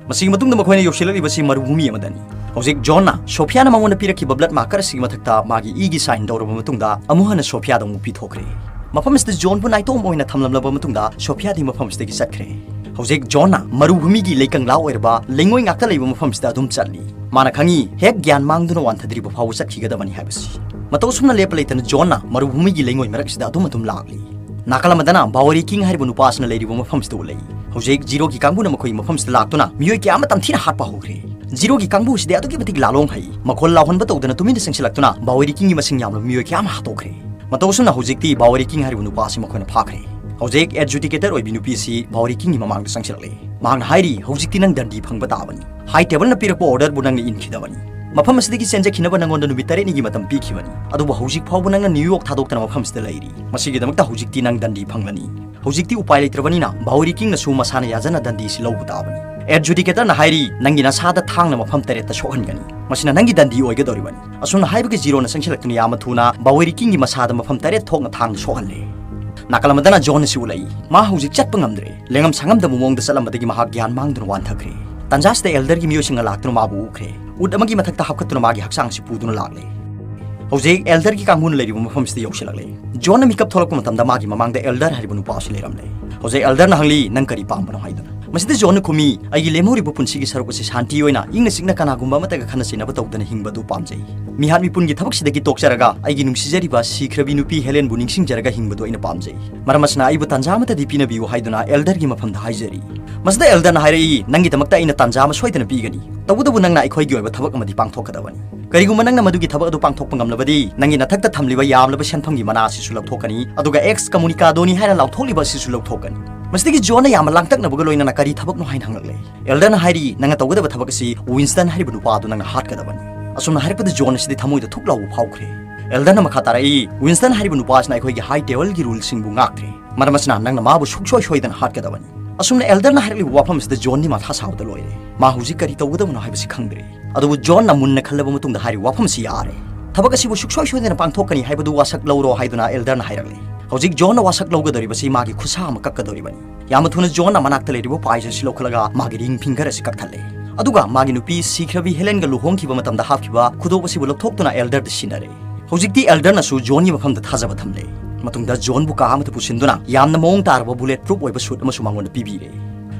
ꯃꯁꯤꯒꯤ ꯃꯇꯨꯡꯗ ꯃꯈꯣꯏꯅ ꯌꯧꯁꯤꯜꯂꯛꯂꯤꯕꯁꯤ ꯃꯔꯨꯚꯨꯃꯤ ꯑꯃꯗꯅꯤ꯫ ꯍꯧꯖꯤꯛ ꯖꯣꯟꯅ ꯁꯣꯐꯤꯌꯥꯅ ꯃꯉꯣꯟꯗ ꯄꯤꯔꯛꯈꯤꯕ blood marker ꯑꯁꯤꯒꯤ ꯃꯊꯛꯇ ꯃꯥꯒꯤ ꯏꯒꯤ sign ꯇꯧꯔꯕ ꯃꯇꯨꯡꯗ ꯑꯃꯨꯛ ꯍꯟꯅ ꯁꯣꯐꯤꯌꯥꯗ ꯑꯃꯨꯛ ꯄꯤꯊꯣꯛꯈ꯭ꯔꯦ꯫ ꯃꯐꯝ ꯑꯁꯤꯗ ꯖꯣꯟꯕꯨ ꯅꯥꯏꯇꯣꯝ ꯑꯣꯏꯅ ꯊꯝꯂꯝꯂꯕ ꯃꯇꯨꯡꯗ ꯁꯣꯐꯤꯌꯥꯗꯤ ꯃꯐꯝ ꯑꯁꯤꯗꯒꯤ ꯆꯠꯈ꯭ꯔꯦ꯫ ꯍꯧꯖꯤꯛ ꯖꯣꯟꯅ ꯃꯔꯨꯚꯨꯃꯤꯒꯤ ꯂꯩꯀꯪꯂꯥ ꯑꯣꯏꯔꯕ ꯂꯩꯉꯣꯏ ꯉꯥꯛꯇ ꯂꯩꯕ ꯃꯐꯝ ꯑꯁꯤꯗ ꯑꯗꯨꯝ ꯆꯠꯂꯤ꯫ ꯃꯥꯅ ꯈꯪꯏ ꯍꯦꯛ ꯒ꯭ꯌꯥꯟ ꯃꯥꯡꯗꯨꯅ ꯋꯥꯟꯊꯗ꯭ꯔꯤꯕ ꯐꯥꯎꯕ ꯆꯠꯈꯤꯒꯗꯕꯅꯤ ꯍꯥꯏꯕꯁꯤ꯫ ꯃꯇꯧ ꯑꯁꯨꯝꯅ ꯂꯦꯞꯄ ꯂꯩꯇꯅ ꯖꯣꯟꯅ ꯃꯔꯨꯚꯨꯃꯤꯒꯤ ꯂꯩꯉꯣꯏ ꯃꯔꯛꯁꯤꯗ ꯑꯗꯨꯝ ꯑꯗꯨꯝ ꯂꯥꯛꯂꯤ꯫ ꯅꯥꯀꯜ ꯑꯃꯗꯅ ꯕꯥꯋꯔꯤ ꯀꯤꯡ ꯍꯥꯏꯔꯤꯕ ꯅꯨꯄꯥ ꯑꯁꯤꯅ ꯂꯩꯔꯤꯕ ꯃꯐꯝꯁꯤꯗ ꯎꯠꯂꯛꯏ꯫ ꯍꯧꯖꯤꯛ ꯖꯤꯔꯣꯒꯤ ꯀꯥꯡꯕꯨꯅ ꯃꯈꯣꯏꯒꯤ ꯃꯐꯝꯁꯤꯗ ꯂꯥꯛꯇꯨꯅ ꯃꯤꯑꯣꯏ ꯀꯌꯥ ꯑꯃ ꯇꯝꯊꯤꯅ ꯍꯥꯠꯄ ꯍꯧꯈ꯭ꯔꯦ꯫ ꯖꯤꯔꯣꯒꯤ ꯀꯥꯡꯕꯨ ꯑꯁꯤꯗꯤ ꯑꯗꯨꯛꯀꯤ ꯃꯇꯤꯛ ꯂꯥꯂꯣꯡ ꯍꯩ꯫ ꯃꯈꯣꯜ ꯂꯥꯎꯍꯟꯕ ꯇꯧꯗꯅ ꯇꯨꯃꯤꯟꯅ ꯆꯪꯁꯤꯜꯂꯛꯇꯨꯅ ꯕꯥꯋꯔꯤ ꯀꯤꯡꯒꯤ ꯃꯁꯤꯡ ꯌꯥꯝꯂꯕ ꯃꯤꯑꯣꯏ ꯀꯌꯥ ꯑꯃ ꯍꯥꯠꯇꯣꯛꯈ꯭ꯔꯦ꯫ ꯃꯇꯧ ꯑꯁꯨꯝꯅ ꯍꯧꯖꯤꯛꯇꯤ ꯕꯥꯋꯔꯤ ꯀꯤꯡ ꯍꯥꯏꯔꯤꯕ ꯅꯨꯄꯥ ꯑꯁꯤ ꯃꯈꯣꯏꯅ ꯐꯥꯈ꯭ꯔꯦ꯫ ꯍꯧꯖꯤꯛ adjudicator ꯑꯣꯏꯕꯤ ꯅꯨꯄꯤ ꯑꯁꯤ ꯕꯥꯋꯔꯤ ꯀꯤꯡꯒꯤ ꯃꯃꯥꯡꯗ ꯆꯪꯁꯤꯜꯂꯛꯂꯦ꯫ ꯃꯍꯥꯛꯅ ꯍꯥꯏꯔꯤ, "ꯍꯧꯖꯤꯛꯇꯤ ꯅꯪ ꯗꯟꯗꯤ ꯐꯪꯕ ꯇꯥꯕꯅꯤ꯫ High tableꯅ ꯄꯤꯔꯛꯄ orderꯕꯨ ꯅꯪꯅ ꯏꯟꯈꯤꯗꯕꯅꯤ꯫" ꯃꯐꯝ ꯑꯁꯤꯗꯒꯤ ꯆꯦꯟꯖꯈꯤꯅꯕ ꯅꯪꯉꯣꯟꯗ ꯅꯨꯃꯤꯠ ꯇꯔꯦꯠꯅꯤꯒꯤ ꯃꯇꯝ ꯄꯤꯈꯤꯕꯅꯤ, ꯑꯗꯨꯕꯨ ꯍꯧꯖꯤꯛ ꯐꯥꯎꯕ ꯅꯪꯅ ꯅ꯭ꯌꯨ ꯌꯣꯔꯛ ꯊꯥꯗꯣꯛꯇꯅ ꯃꯐꯝꯁꯤꯗ ꯂꯩꯔꯤ꯫ ꯃꯁꯤꯒꯤꯗꯃꯛꯇ ꯍꯧꯖꯤꯛꯇꯤ ꯅꯪ ꯗꯟꯗꯤ ꯐꯪꯂꯅꯤ꯫ ꯍꯧꯖꯤꯛꯇꯤ ꯎꯄꯥꯏ ꯂꯩꯇ꯭ꯔꯕꯅꯤꯅ ꯕꯥꯋꯦꯔꯤ ꯀꯤꯡꯅꯁꯨ ꯃꯁꯥꯅ ꯌꯥꯖꯅ ꯗꯟꯗꯤꯁꯤ ꯂꯧꯕ ꯇꯥꯕꯅꯤ꯫ ꯑꯦꯗꯖꯨꯗꯤꯀꯦꯇꯔꯅ ꯍꯥꯏꯔꯤ, ꯅꯪꯒꯤ ꯅꯁꯥꯗ ꯊꯥꯡꯅ ꯃꯐꯝ ꯇꯔꯦꯠꯇ ꯁꯣꯛꯍꯟꯒꯅꯤ꯫ ꯃꯁꯤꯅ ꯅꯪꯒꯤ ꯗꯟꯗꯤ ꯑꯣꯏꯒꯗꯧꯔꯤꯕꯅꯤ꯫ ꯑꯁꯨꯝꯅ ꯍꯥꯏꯕꯒꯤ ꯖꯤꯔꯣꯅ ꯆꯪꯁꯤꯜꯂꯛꯇꯨꯅ ꯌꯥꯝꯅ ꯊꯨꯅ ꯕꯥꯋꯦꯔꯤ ꯀꯤꯡꯒꯤ ꯃꯁꯥꯗ ꯃꯐꯝ ꯇꯔꯦꯠ ꯊꯣꯛꯅ ꯊꯥꯡꯅ ꯁꯣꯛꯍꯜꯂꯦ꯫ ꯅꯥꯀꯜ ꯑꯃꯗꯅ ꯖꯣꯟ ꯑꯁꯤ ꯎꯠꯂꯛꯏ꯫ ꯃꯥ ꯍꯧꯖꯤꯛ ꯆꯠꯄ ꯉꯝꯗ꯭ꯔꯦ꯫ ꯂꯦꯡꯉꯝ ꯁꯥꯉꯝꯗꯕ ꯃꯑꯣꯡꯗ ꯆꯠꯂꯝꯕꯗꯒꯤ ꯃꯍꯥꯛ ꯒ꯭ꯌꯥꯟ ꯃꯥꯡꯗꯨꯅ ꯋꯥꯟꯊꯈ꯭ꯔꯦ꯫ ꯇꯟꯖꯥꯁꯤꯗ ꯑꯦꯜꯗꯔꯒꯤ ꯃꯤꯑꯣꯏꯁꯤꯡꯅ ꯂꯥꯛꯇꯨꯅ ꯃꯥꯕꯨ ꯎꯈ꯭ꯔꯦ꯫ ꯎꯠ ꯑꯃꯒꯤ ꯃꯊꯛꯇ ꯍꯥꯞꯀꯠꯇꯨꯅ ꯃꯥꯒꯤ ꯍꯛꯆꯥꯡ ꯑꯁꯤ ꯄꯨꯗꯨꯅ ꯂꯥꯛꯂꯦ꯫ ꯍꯧꯖꯤꯛ ꯑꯦꯜꯗꯔꯒꯤ ꯀꯥꯡꯕꯨꯅ ꯂꯩꯔꯤꯕ ꯃꯐꯝꯁꯤꯗ ꯌꯧꯁꯤꯜꯂꯛꯂꯦ꯫ ꯖꯣꯟꯅ ꯃꯤꯀꯞ ꯊꯣꯛꯂꯛꯄ ꯃꯇꯝꯗ ꯃꯥꯒꯤ ꯃꯃꯥꯡꯗ ꯑꯦꯜꯗꯔ ꯍꯥꯏꯔꯤꯕ ꯅꯨꯄꯥ ꯑꯁꯤ ꯂꯩꯔꯝꯂꯦ꯫ ꯍꯧꯖꯤꯛ ꯑꯦꯜꯗꯔꯅ ꯍꯪꯂꯤ, "ꯅꯪ ꯀꯔꯤ ꯄꯥꯝꯕꯅꯣ?" ꯍꯥꯏꯗꯨꯅ꯫ ꯃꯁꯤꯗ ꯖꯣꯟꯅ ꯈꯨꯝꯃꯤ, "ꯑꯩꯒꯤ ꯂꯦꯝꯍꯧꯔꯤꯕ ꯄꯨꯟꯁꯤꯒꯤ ꯁꯔꯨꯛ ꯑꯁꯤ ꯁꯥꯟꯇꯤ ꯑꯣꯏꯅ ꯏꯪꯅ ꯆꯤꯛꯅ ꯀꯅꯥꯒꯨꯝꯕ ꯑꯃꯠꯇꯒ ꯈꯟꯅ ꯆꯩꯅꯕ ꯇꯧꯗꯅ ꯍꯤꯡꯕ ꯑꯗꯨ ꯄꯥꯝꯖꯩ꯫ ꯃꯤꯍꯥꯠ ꯃꯤꯄꯨꯟꯒꯤ ꯊꯕꯛꯁꯤꯗꯒꯤ ꯇꯣꯛꯆꯔꯒ ꯑꯩꯒꯤ ꯅꯨꯡꯁꯤꯖꯔꯤꯕ ꯁꯤꯈ꯭ꯔꯕꯤ ꯅꯨꯄꯤ ꯍꯦꯂꯦꯟꯕꯨ ꯅꯤꯡꯁꯤꯡꯖꯔꯒ ꯍꯤꯡꯕꯗꯨ ꯑꯩꯅ ꯄꯥꯝꯖꯩ꯫ ꯃꯔꯝ ꯑꯁꯤꯅ ꯑꯩꯕꯨ ꯇꯥꯟꯖꯥ ꯑꯃꯠꯇꯗꯤ ꯄꯤꯅꯕꯤꯌꯨ" ꯍꯥꯏꯗꯨꯅ ꯑꯦꯜꯗꯔꯒꯤ ꯃꯐꯝꯗ ꯍꯥꯏꯖꯔꯤ꯫ ꯃꯁꯤꯗ ꯑꯦꯜꯗꯔꯅ ꯍꯥꯏꯔꯛꯏ, "ꯅꯪꯒꯤꯗꯃꯛꯇ ꯑꯩꯅ ꯇꯥꯟꯖꯥ ꯑꯃ ꯁꯣꯏꯗꯅ ꯄꯤꯒꯅꯤ꯫ ꯇꯧꯕꯇꯕꯨ ꯅꯪꯅ ꯑꯩꯈꯣꯏꯒꯤ ꯑꯣꯏꯕ ꯊꯕꯛ ꯑꯃꯗꯤ ꯄꯥꯡꯊꯣꯛꯀꯗꯕꯅꯤ꯫ ꯀꯔꯤꯒꯨꯝꯕ ꯅꯪꯅ ꯃꯗꯨꯒꯤ ꯊꯕꯛ ꯑꯗꯨ ꯄꯥꯡꯊꯣꯛꯄ ꯉꯝꯂꯕꯗꯤ, ꯅꯪꯒꯤ ꯅꯊꯛꯇ ꯊꯝꯂꯤꯕ ꯌꯥꯝꯂꯕ ꯁꯦꯟꯐꯝꯒꯤ ꯃꯅꯥ ꯑꯁꯤꯁꯨ ꯂꯧꯊꯣꯛꯀꯅꯤ, ꯑꯗꯨꯒ ꯑꯦꯛꯁ ꯀꯃꯨꯅꯤꯀꯥꯗꯣꯅꯤ ꯍꯥꯏꯅ ꯂꯥꯎꯊꯣꯛꯂꯤꯕ ꯑꯁꯤꯁꯨ ꯂꯧꯊꯣꯛꯀꯅꯤ꯫" ꯃꯁꯤꯗꯒꯤ ꯖꯣꯟꯅ ꯌꯥꯝꯅ ꯂꯥꯡꯇꯛꯅꯕꯒ ꯂꯣꯏꯅꯅ, "ꯀꯔꯤ ꯊꯕꯛꯅꯣ?" ꯍꯥꯏꯅ ꯍꯪꯂꯛꯂꯦ꯫ ꯑꯦꯜꯗꯔꯅ ꯍꯥꯏꯔꯤ, "ꯅꯪꯅ ꯇꯧꯒꯗꯕ ꯊꯕꯛ ꯑꯁꯤ ꯋꯤꯟꯁꯇꯟ ꯍꯥꯏꯔꯤꯕ ꯅꯨꯄꯥ ꯑꯗꯨ ꯅꯪꯅ ꯍꯥꯠꯀꯗꯕꯅꯤ꯫" ꯑꯁꯨꯝꯅ ꯍꯥꯏꯔꯛꯄꯗ ꯖꯣꯟ ꯑꯁꯤꯗꯤ ꯊꯃꯣꯏꯗ ꯊꯨꯛ ꯂꯥꯎꯕ ꯐꯥꯎꯈ꯭ꯔꯦ꯫ ꯑꯦꯜꯗꯔꯅ ꯃꯈꯥ ꯇꯥꯔꯛꯏ, "ꯋꯤꯟꯁꯇꯟ ꯍꯥꯏꯔꯤꯕ ꯅꯨꯄꯥ ꯑꯁꯤꯅ ꯑꯩꯈꯣꯏꯒꯤ ꯍꯥꯏ ꯇꯦꯕꯜꯒꯤ ꯔꯨꯜꯁꯤꯡꯕꯨ ꯉꯥꯛꯇ꯭ꯔꯦ꯫ ꯃꯔꯝ ꯑꯁꯤꯅ ꯅꯪꯅ ꯃꯥꯕꯨ ꯁꯨꯡꯁꯣꯏ ꯁꯣꯏꯗꯅ ꯍꯥꯠꯀꯗꯕꯅꯤ꯫" ꯑꯁꯨꯝꯅ ꯑꯦꯜꯗꯔꯅ ꯍꯥꯏꯔꯛꯂꯤꯕ ꯋꯥꯐꯝ ꯑꯁꯤꯗ ꯖꯣꯟꯗꯤ ꯃꯊꯥ ꯁꯥꯕꯗ ꯂꯣꯏꯔꯦ꯫ ꯃꯥ ꯍꯧꯖꯤꯛ ꯀꯔꯤ ꯇꯧꯒꯗꯕꯅꯣ ꯍꯥꯏꯕꯁꯤ ꯈꯪꯗ꯭ꯔꯦ꯫ ꯑꯗꯨꯕꯨ ꯖꯣꯟꯅ ꯃꯨꯟꯅ ꯈꯜꯂꯕ ꯃꯇꯨꯡꯗ ꯍꯥꯏꯔꯤꯕ ꯋꯥꯐꯝ ꯑꯁꯤ ꯌꯥꯔꯦ꯫ "ꯊꯕꯛ ꯑꯁꯤꯕꯨ ꯁꯨꯡꯁꯣꯏ ꯁꯣꯏꯗꯅ ꯄꯥꯡꯊꯣꯛꯀꯅꯤ ꯍꯥꯏꯕꯗꯨ ꯋꯥꯁꯛ ꯂꯧꯔꯣ" ꯍꯥꯏꯗꯨꯅ ꯑꯦꯜꯗꯔꯅ ꯍꯥꯏꯔꯛꯂꯦ꯫ ꯍꯧꯖꯤꯛ ꯖꯣꯟꯅ ꯋꯥꯁꯛ ꯂꯧꯒꯗꯧꯔꯤꯕꯁꯤ ꯃꯥꯒꯤ ꯈꯨꯠꯁꯥ ꯑꯃ ꯀꯛꯀꯗꯧꯔꯤꯕꯅꯤ꯫ ꯌꯥꯝꯅ ꯊꯨꯅ ꯖꯣꯟꯅ ꯃꯅꯥꯛꯇ ꯂꯩꯔꯤꯕ ꯄꯥꯏꯁ ꯑꯁꯤ ꯂꯧꯈꯠꯂꯒ ꯃꯥꯒꯤ ꯔꯤꯡ ꯐꯤꯡꯒꯔ ꯑꯁꯤ ꯀꯛꯊꯠꯂꯦ꯫ ꯑꯗꯨꯒ ꯃꯥꯒꯤ ꯅꯨꯄꯤ ꯁꯤꯈ꯭ꯔꯕꯤ ꯍꯦꯂꯦꯟꯒ ꯂꯨꯍꯣꯡꯈꯤꯕ ꯃꯇꯝꯗ ꯍꯥꯞꯈꯤꯕ ꯈꯨꯗꯣꯞ ꯑꯁꯤꯕꯨ ꯂꯧꯊꯣꯛꯇꯨꯅ ꯑꯦꯜꯗꯔꯗ ꯁꯤꯟꯅꯔꯦ꯫ ꯍꯧꯖꯤꯛꯇꯤ ꯑꯦꯜꯗꯔꯅꯁꯨ ꯖꯣꯟꯒꯤ ꯃꯐꯝꯗ ꯊꯥꯖꯕ ꯊꯝꯂꯦ꯫ ꯃꯇꯨꯡꯗ ꯖꯣꯟꯕꯨ ꯀꯥ ꯑꯃꯗ ꯄꯨꯁꯤꯟꯗꯨꯅ ꯌꯥꯝꯅ ꯃꯑꯣꯡ ꯇꯥꯔꯕ ꯕꯨꯂꯦꯠ ꯄ꯭ꯔꯨꯞ ꯑꯣꯏꯕ ꯁꯨꯠ ꯑꯃꯁꯨ ꯃꯉꯣꯟꯗ ꯄꯤꯕꯤꯔꯦ꯫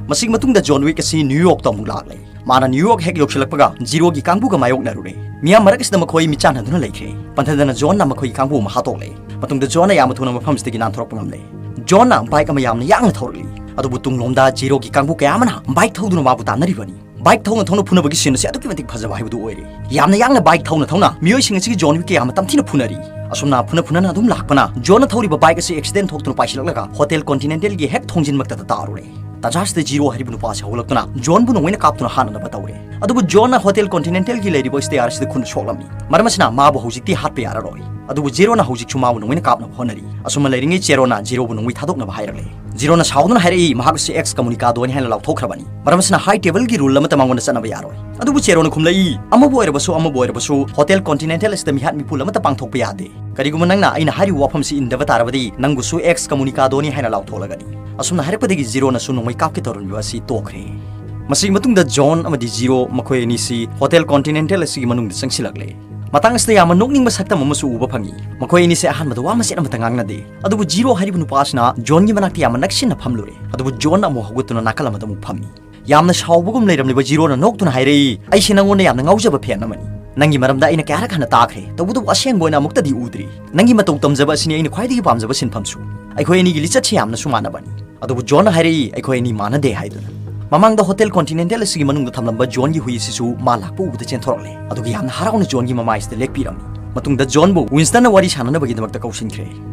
ꯃꯁꯤꯒꯤ ꯃꯇꯨꯡꯗ ꯖꯣꯟ ꯋꯤꯛ ꯑꯁꯤ ꯅ꯭ꯌꯨ ꯌꯣꯔꯛꯇ ꯑꯃꯨꯛ ꯂꯥꯛꯂꯦ꯫ ꯃꯥꯅ ꯅ꯭ꯌꯨ ꯌꯣꯔꯛ ꯍꯦꯛ ꯌꯧꯁꯤꯜꯂꯛꯄꯒ ꯖꯤꯔꯣꯒꯤ ꯀꯥꯡꯕꯨꯒ ꯃꯥꯌꯣꯛꯅꯔꯨꯔꯦ꯫ ꯃꯤꯌꯥꯝ ꯃꯔꯛ ꯑꯁꯤꯗ ꯃꯈꯣꯏ ꯃꯤꯠꯆꯥꯟꯅꯗꯨꯅ ꯂꯩꯈ꯭ꯔꯦ꯫ ꯄꯟꯊꯗꯅ ꯖꯣꯟꯅ ꯃꯈꯣꯏꯒꯤ ꯀꯥꯡꯕꯨ ꯑꯃ ꯍꯥꯠꯇꯣꯛꯂꯦ꯫ ꯃꯇꯨꯡꯗ ꯖꯣꯟꯅ ꯌꯥꯝꯅ ꯊꯨꯅ ꯃꯐꯝ ꯑꯁꯤꯗꯒꯤ ꯅꯥꯟꯊꯣꯔꯛꯄ ꯉꯝꯂꯦ꯫ ꯖꯣꯟꯅ ꯕꯥꯏꯛ ꯑꯃ ꯌꯥꯝꯅ ꯌꯥꯡꯅ ꯊꯧꯔꯛꯂꯤ꯫ ꯑꯗꯨꯕꯨ ꯇꯨꯡꯂꯣꯝꯗ ꯖꯤꯔꯣꯒꯤ ꯀꯥꯡꯕꯨ ꯀꯌꯥ ꯑꯃꯅ ꯕꯥꯏꯛ ꯊꯧꯗꯨꯅ ꯃꯥꯕꯨ ꯇꯥꯟꯅꯔꯤꯕꯅꯤ꯫ ꯕꯥꯏꯛ ꯊꯧꯅ ꯊꯧꯅ ꯐꯨꯅꯕꯒꯤ ꯁꯤꯟ ꯑꯁꯤ ꯑꯗꯨꯛꯀꯤ ꯃꯇꯤꯛ ꯐꯖꯕ ꯍꯥꯏꯕꯗꯨ ꯑꯣꯏꯔꯦ꯫ ꯌꯥꯝꯅ ꯌꯥꯡꯅ ꯕꯥꯏꯛ ꯊꯧꯅ ꯊꯧꯅ ꯃꯤꯑꯣꯏꯁꯤꯡ ꯑꯁꯤꯒꯤ ꯖꯣꯟ ꯋꯤꯛ ꯀꯌꯥ ꯑꯃ ꯇꯝꯊꯤꯅ ꯐꯨꯅꯔꯤ꯫ ꯑꯁꯨꯝꯅ ꯐꯨꯅ ꯐꯨꯅꯅ ꯑꯗꯨꯝ ꯂꯥꯛꯄꯅ ꯖꯣꯟꯅ ꯊꯧꯔꯤꯕ ꯕꯥꯏꯛ ꯑꯁꯤ ꯑꯦꯛꯁꯤꯗꯦꯟ ꯊꯣꯛꯇꯨꯅ ꯄꯥꯏꯁꯤꯜꯂꯛꯂꯒ ꯍꯣꯇꯦꯜ ꯀꯣꯟꯇꯤꯅꯦꯟꯇꯦꯜꯒꯤ ꯍꯦꯛ ꯊꯣꯡꯖꯤꯟꯃꯛꯇꯗ ꯇꯥꯔꯨꯔꯦ꯫ ꯇꯥꯟꯖꯥꯁꯤꯗ ꯖꯤꯔꯣ ꯍꯥꯏꯔꯤꯕ ꯅꯨꯄꯥꯁꯤ ꯍꯧꯒꯠꯂꯛꯇꯨꯅ ꯖꯣꯟꯕꯨ ꯅꯣꯡꯃꯩꯅ ꯀꯥꯞꯇꯨꯅ ꯍꯥꯠꯅꯅꯕ ꯇꯧꯔꯦ꯫ ꯑꯗꯨꯕꯨ ꯖꯣꯟꯅ ꯍꯣꯇꯦꯜ ꯀꯣꯟꯇꯤꯅꯦꯟꯇꯦꯜꯒꯤ ꯂꯩꯔꯤꯕ ꯁ꯭ꯇꯦꯌꯥꯔ ꯑꯁꯤꯗ ꯈꯨꯟ ꯁꯣꯛꯂꯝꯃꯤ꯫ ꯃꯔꯝ ꯑꯁꯤꯅ ꯃꯥꯕꯨ ꯍꯧꯖꯤꯛꯇꯤ ꯍꯥꯠꯄ ꯌꯥꯔꯔꯣꯏ꯫ ꯑꯗꯨꯕꯨ ꯖꯤꯔꯣꯅ ꯍꯧꯖꯤꯛꯁꯨ ꯃꯥꯕꯨ ꯅꯣꯡꯃꯩꯅ ꯀꯥꯞꯅꯕ ꯍꯣꯠꯅꯔꯤ꯫ ꯑꯁꯨꯝꯅ ꯂꯩꯔꯤꯉꯩ ꯆꯦꯔꯣꯅ ꯖꯤꯔꯣꯕꯨ ꯅꯣꯡꯃꯩ ꯊꯥꯗꯣꯛꯅꯕ ꯍꯥꯏꯔꯛꯂꯦ꯫ ꯖꯤꯔꯣꯅ ꯁꯥꯎꯗꯨꯅ ꯍꯥꯏꯔꯛꯏ, ꯃꯍꯥꯛ ꯑꯁꯤ ꯑꯦꯛꯁ ꯀꯃꯨꯅꯤꯀꯥꯗꯣꯅꯤ ꯍꯥꯏꯅ ꯂꯥꯎꯊꯣꯛꯈ꯭ꯔꯕꯅꯤ꯫ ꯃꯔꯝ ꯑꯁꯤꯅ ꯍꯥꯏ ꯇꯦꯕꯜꯒꯤ ꯔꯨꯜ ꯑꯃꯠꯇ ꯃꯉꯣꯟꯗ ꯆꯠꯅꯕ ꯌꯥꯔꯣꯏ꯫ ꯑꯗꯨꯕꯨ ꯆꯦꯔꯣꯅ ꯈꯨꯝꯂꯛꯏ, ꯑꯃꯕꯨ ꯑꯣꯏꯔꯕꯁꯨ ꯑꯃꯕꯨ ꯑꯣꯏꯔꯕꯁꯨ ꯍꯣꯇꯦꯜ ꯀꯣꯟꯇꯤꯅꯦꯟꯇꯦꯜ ꯑꯁꯤꯗ ꯃꯤꯍꯥꯠ ꯃꯤꯄꯨꯜ ꯑꯃꯠꯇ ꯄꯥꯡꯊꯣꯛꯄ ꯌꯥꯗꯦ꯫ ꯀꯔꯤꯒꯨꯝꯕ ꯅꯪꯅ ꯑꯩꯅ ꯍꯥꯏꯔꯤꯕ ꯋꯥꯐꯝꯁꯤ ꯏꯟꯗꯕ ꯇꯥꯔꯕꯗꯤ ꯅꯪꯕꯨꯁꯨ ꯑꯦꯛꯁ ꯀꯃꯨꯅꯤꯀꯥꯗꯣꯅꯤ ꯍꯥꯏꯅ ꯂꯥꯎꯊꯣꯛꯂꯒꯅꯤ꯫ ꯑꯁꯨꯝꯅ ꯍꯥꯏꯔꯛꯄꯗꯒꯤ ꯖꯤꯔꯣꯅꯁꯨ ꯅꯣꯡꯃꯩ ꯀꯥꯞꯀꯦ ꯇꯧꯔꯝꯃꯤꯕ ꯑꯁꯤ ꯇꯣꯛꯈ꯭ꯔꯦ꯫ ꯃꯁꯤꯒꯤ ꯃꯇꯨꯡꯗ ꯖꯣꯟ ꯑꯃꯗꯤ ꯖꯤꯔꯣ ꯃꯈꯣꯏ ꯑꯅꯤꯁꯤ ꯍꯣꯇꯦꯜ ꯀꯣꯟꯇꯤꯅꯦꯟꯇꯦꯜ ꯑꯁꯤꯒꯤ ꯃꯅꯨꯡꯗ ꯆꯪꯁꯤꯜꯂꯛꯂꯦ꯫ ꯃꯇꯥꯡ ꯑꯁꯤꯗ ꯌꯥꯝꯅ ꯅꯣꯛꯅꯤꯡꯕ ꯁꯛꯇꯝ ꯑꯃꯁꯨ ꯎꯕ ꯐꯪꯉꯤ꯫ ꯃꯈꯣꯏ ꯑꯅꯤꯁꯦ ꯑꯍꯥꯟꯕꯗ ꯋꯥ ꯃꯆꯦꯠ ꯑꯃꯠꯇ ꯉꯥꯡꯅꯗꯦ꯫ ꯑꯗꯨꯕꯨ ꯖꯤꯔꯣ ꯍꯥꯏꯔꯤꯕ ꯅꯨꯄꯥ ꯑꯁꯤꯅ ꯖꯣꯟꯒꯤ ꯃꯅꯥꯛꯇ ꯌꯥꯝꯅ ꯅꯛꯁꯤꯟꯅ ꯐꯝꯂꯨꯔꯦ꯫ ꯑꯗꯨꯕꯨ ꯖꯣꯟ ꯑꯃꯨꯛ ꯍꯧꯒꯠꯇꯨꯅ ꯅꯥꯀꯜ ꯑꯃꯗ ꯑꯃꯨꯛ ꯐꯝꯃꯤ꯫ ꯌꯥꯝꯅ ꯁꯥꯎꯕꯒꯨꯝ ꯂꯩꯔꯝꯂꯤꯕ ꯖꯤꯔꯣꯅ ꯅꯣꯛꯇꯨꯅ ꯍꯥꯏꯔꯛꯏ, "ꯑꯩꯁꯦ ꯅꯪꯉꯣꯟꯗ ꯌꯥꯝꯅ ꯉꯥꯎꯖꯕ ꯐꯦꯟ ꯑꯃꯅꯤ꯫ ꯅꯪꯒꯤ ꯃꯔꯝꯗ ꯑꯩꯅ ꯀꯌꯥꯔꯛ ꯍꯟꯅ ꯇꯥꯈ꯭ꯔꯦ, ꯇꯧꯕꯇꯕꯨ ꯑꯁꯦꯡꯕ ꯑꯣꯏꯅ ꯑꯃꯨꯛꯇꯗꯤ ꯎꯗ꯭ꯔꯤ꯫ ꯅꯪꯒꯤ ꯃꯇꯧ ꯇꯝꯖꯕ ꯑꯁꯤꯅꯤ ꯑꯩꯅ ꯈ꯭ꯋꯥꯏꯗꯒꯤ ꯄꯥꯝꯖꯕ ꯁꯤꯟꯐꯝꯁꯨ꯫ ꯑꯩꯈꯣꯏ ꯑꯅꯤꯒꯤ ꯂꯤꯆꯠꯁꯦ ꯌꯥꯝꯅꯁꯨ ꯃꯥꯟꯅꯕꯅꯤ꯫" ꯑꯗꯨꯕꯨ ꯖꯣꯟꯅ ꯍꯥꯏꯔꯛꯏ, "ꯑꯩꯈꯣꯏ ꯑꯅꯤ ꯃꯥꯟꯅꯗꯦ" ꯍꯥꯏꯗꯨꯅ꯫ ꯃꯃꯥꯡꯗ ꯍꯣꯇꯦꯜ ꯀꯣꯟꯇꯤꯅꯦꯟꯇꯦꯜ ꯑꯁꯤꯒꯤ ꯃꯅꯨꯡꯗ ꯊꯝꯂꯝꯕ ꯖꯣꯟꯒꯤ ꯍꯨꯏ ꯑꯁꯤꯁꯨ ꯃꯥ ꯂꯥꯛꯄ ꯎꯕꯗ ꯆꯦꯟꯊꯣꯔꯛꯂꯦ꯫ ꯑꯗꯨꯒ ꯌꯥꯝꯅ ꯍꯔꯥꯎꯅ ꯖꯣꯟꯒꯤ ꯃꯃꯥꯏꯁꯤꯗ ꯂꯦꯛꯄꯤꯔꯝꯃꯤ꯫ ꯃꯇꯨꯡꯗ ꯖꯣꯟꯕꯨ ꯋꯤꯟꯁꯇꯟꯅ ꯋꯥꯔꯤ ꯁꯥꯟꯅꯅꯕꯒꯤꯗꯃꯛꯇ ꯀꯧꯁꯤꯟꯈ꯭ꯔꯦ꯫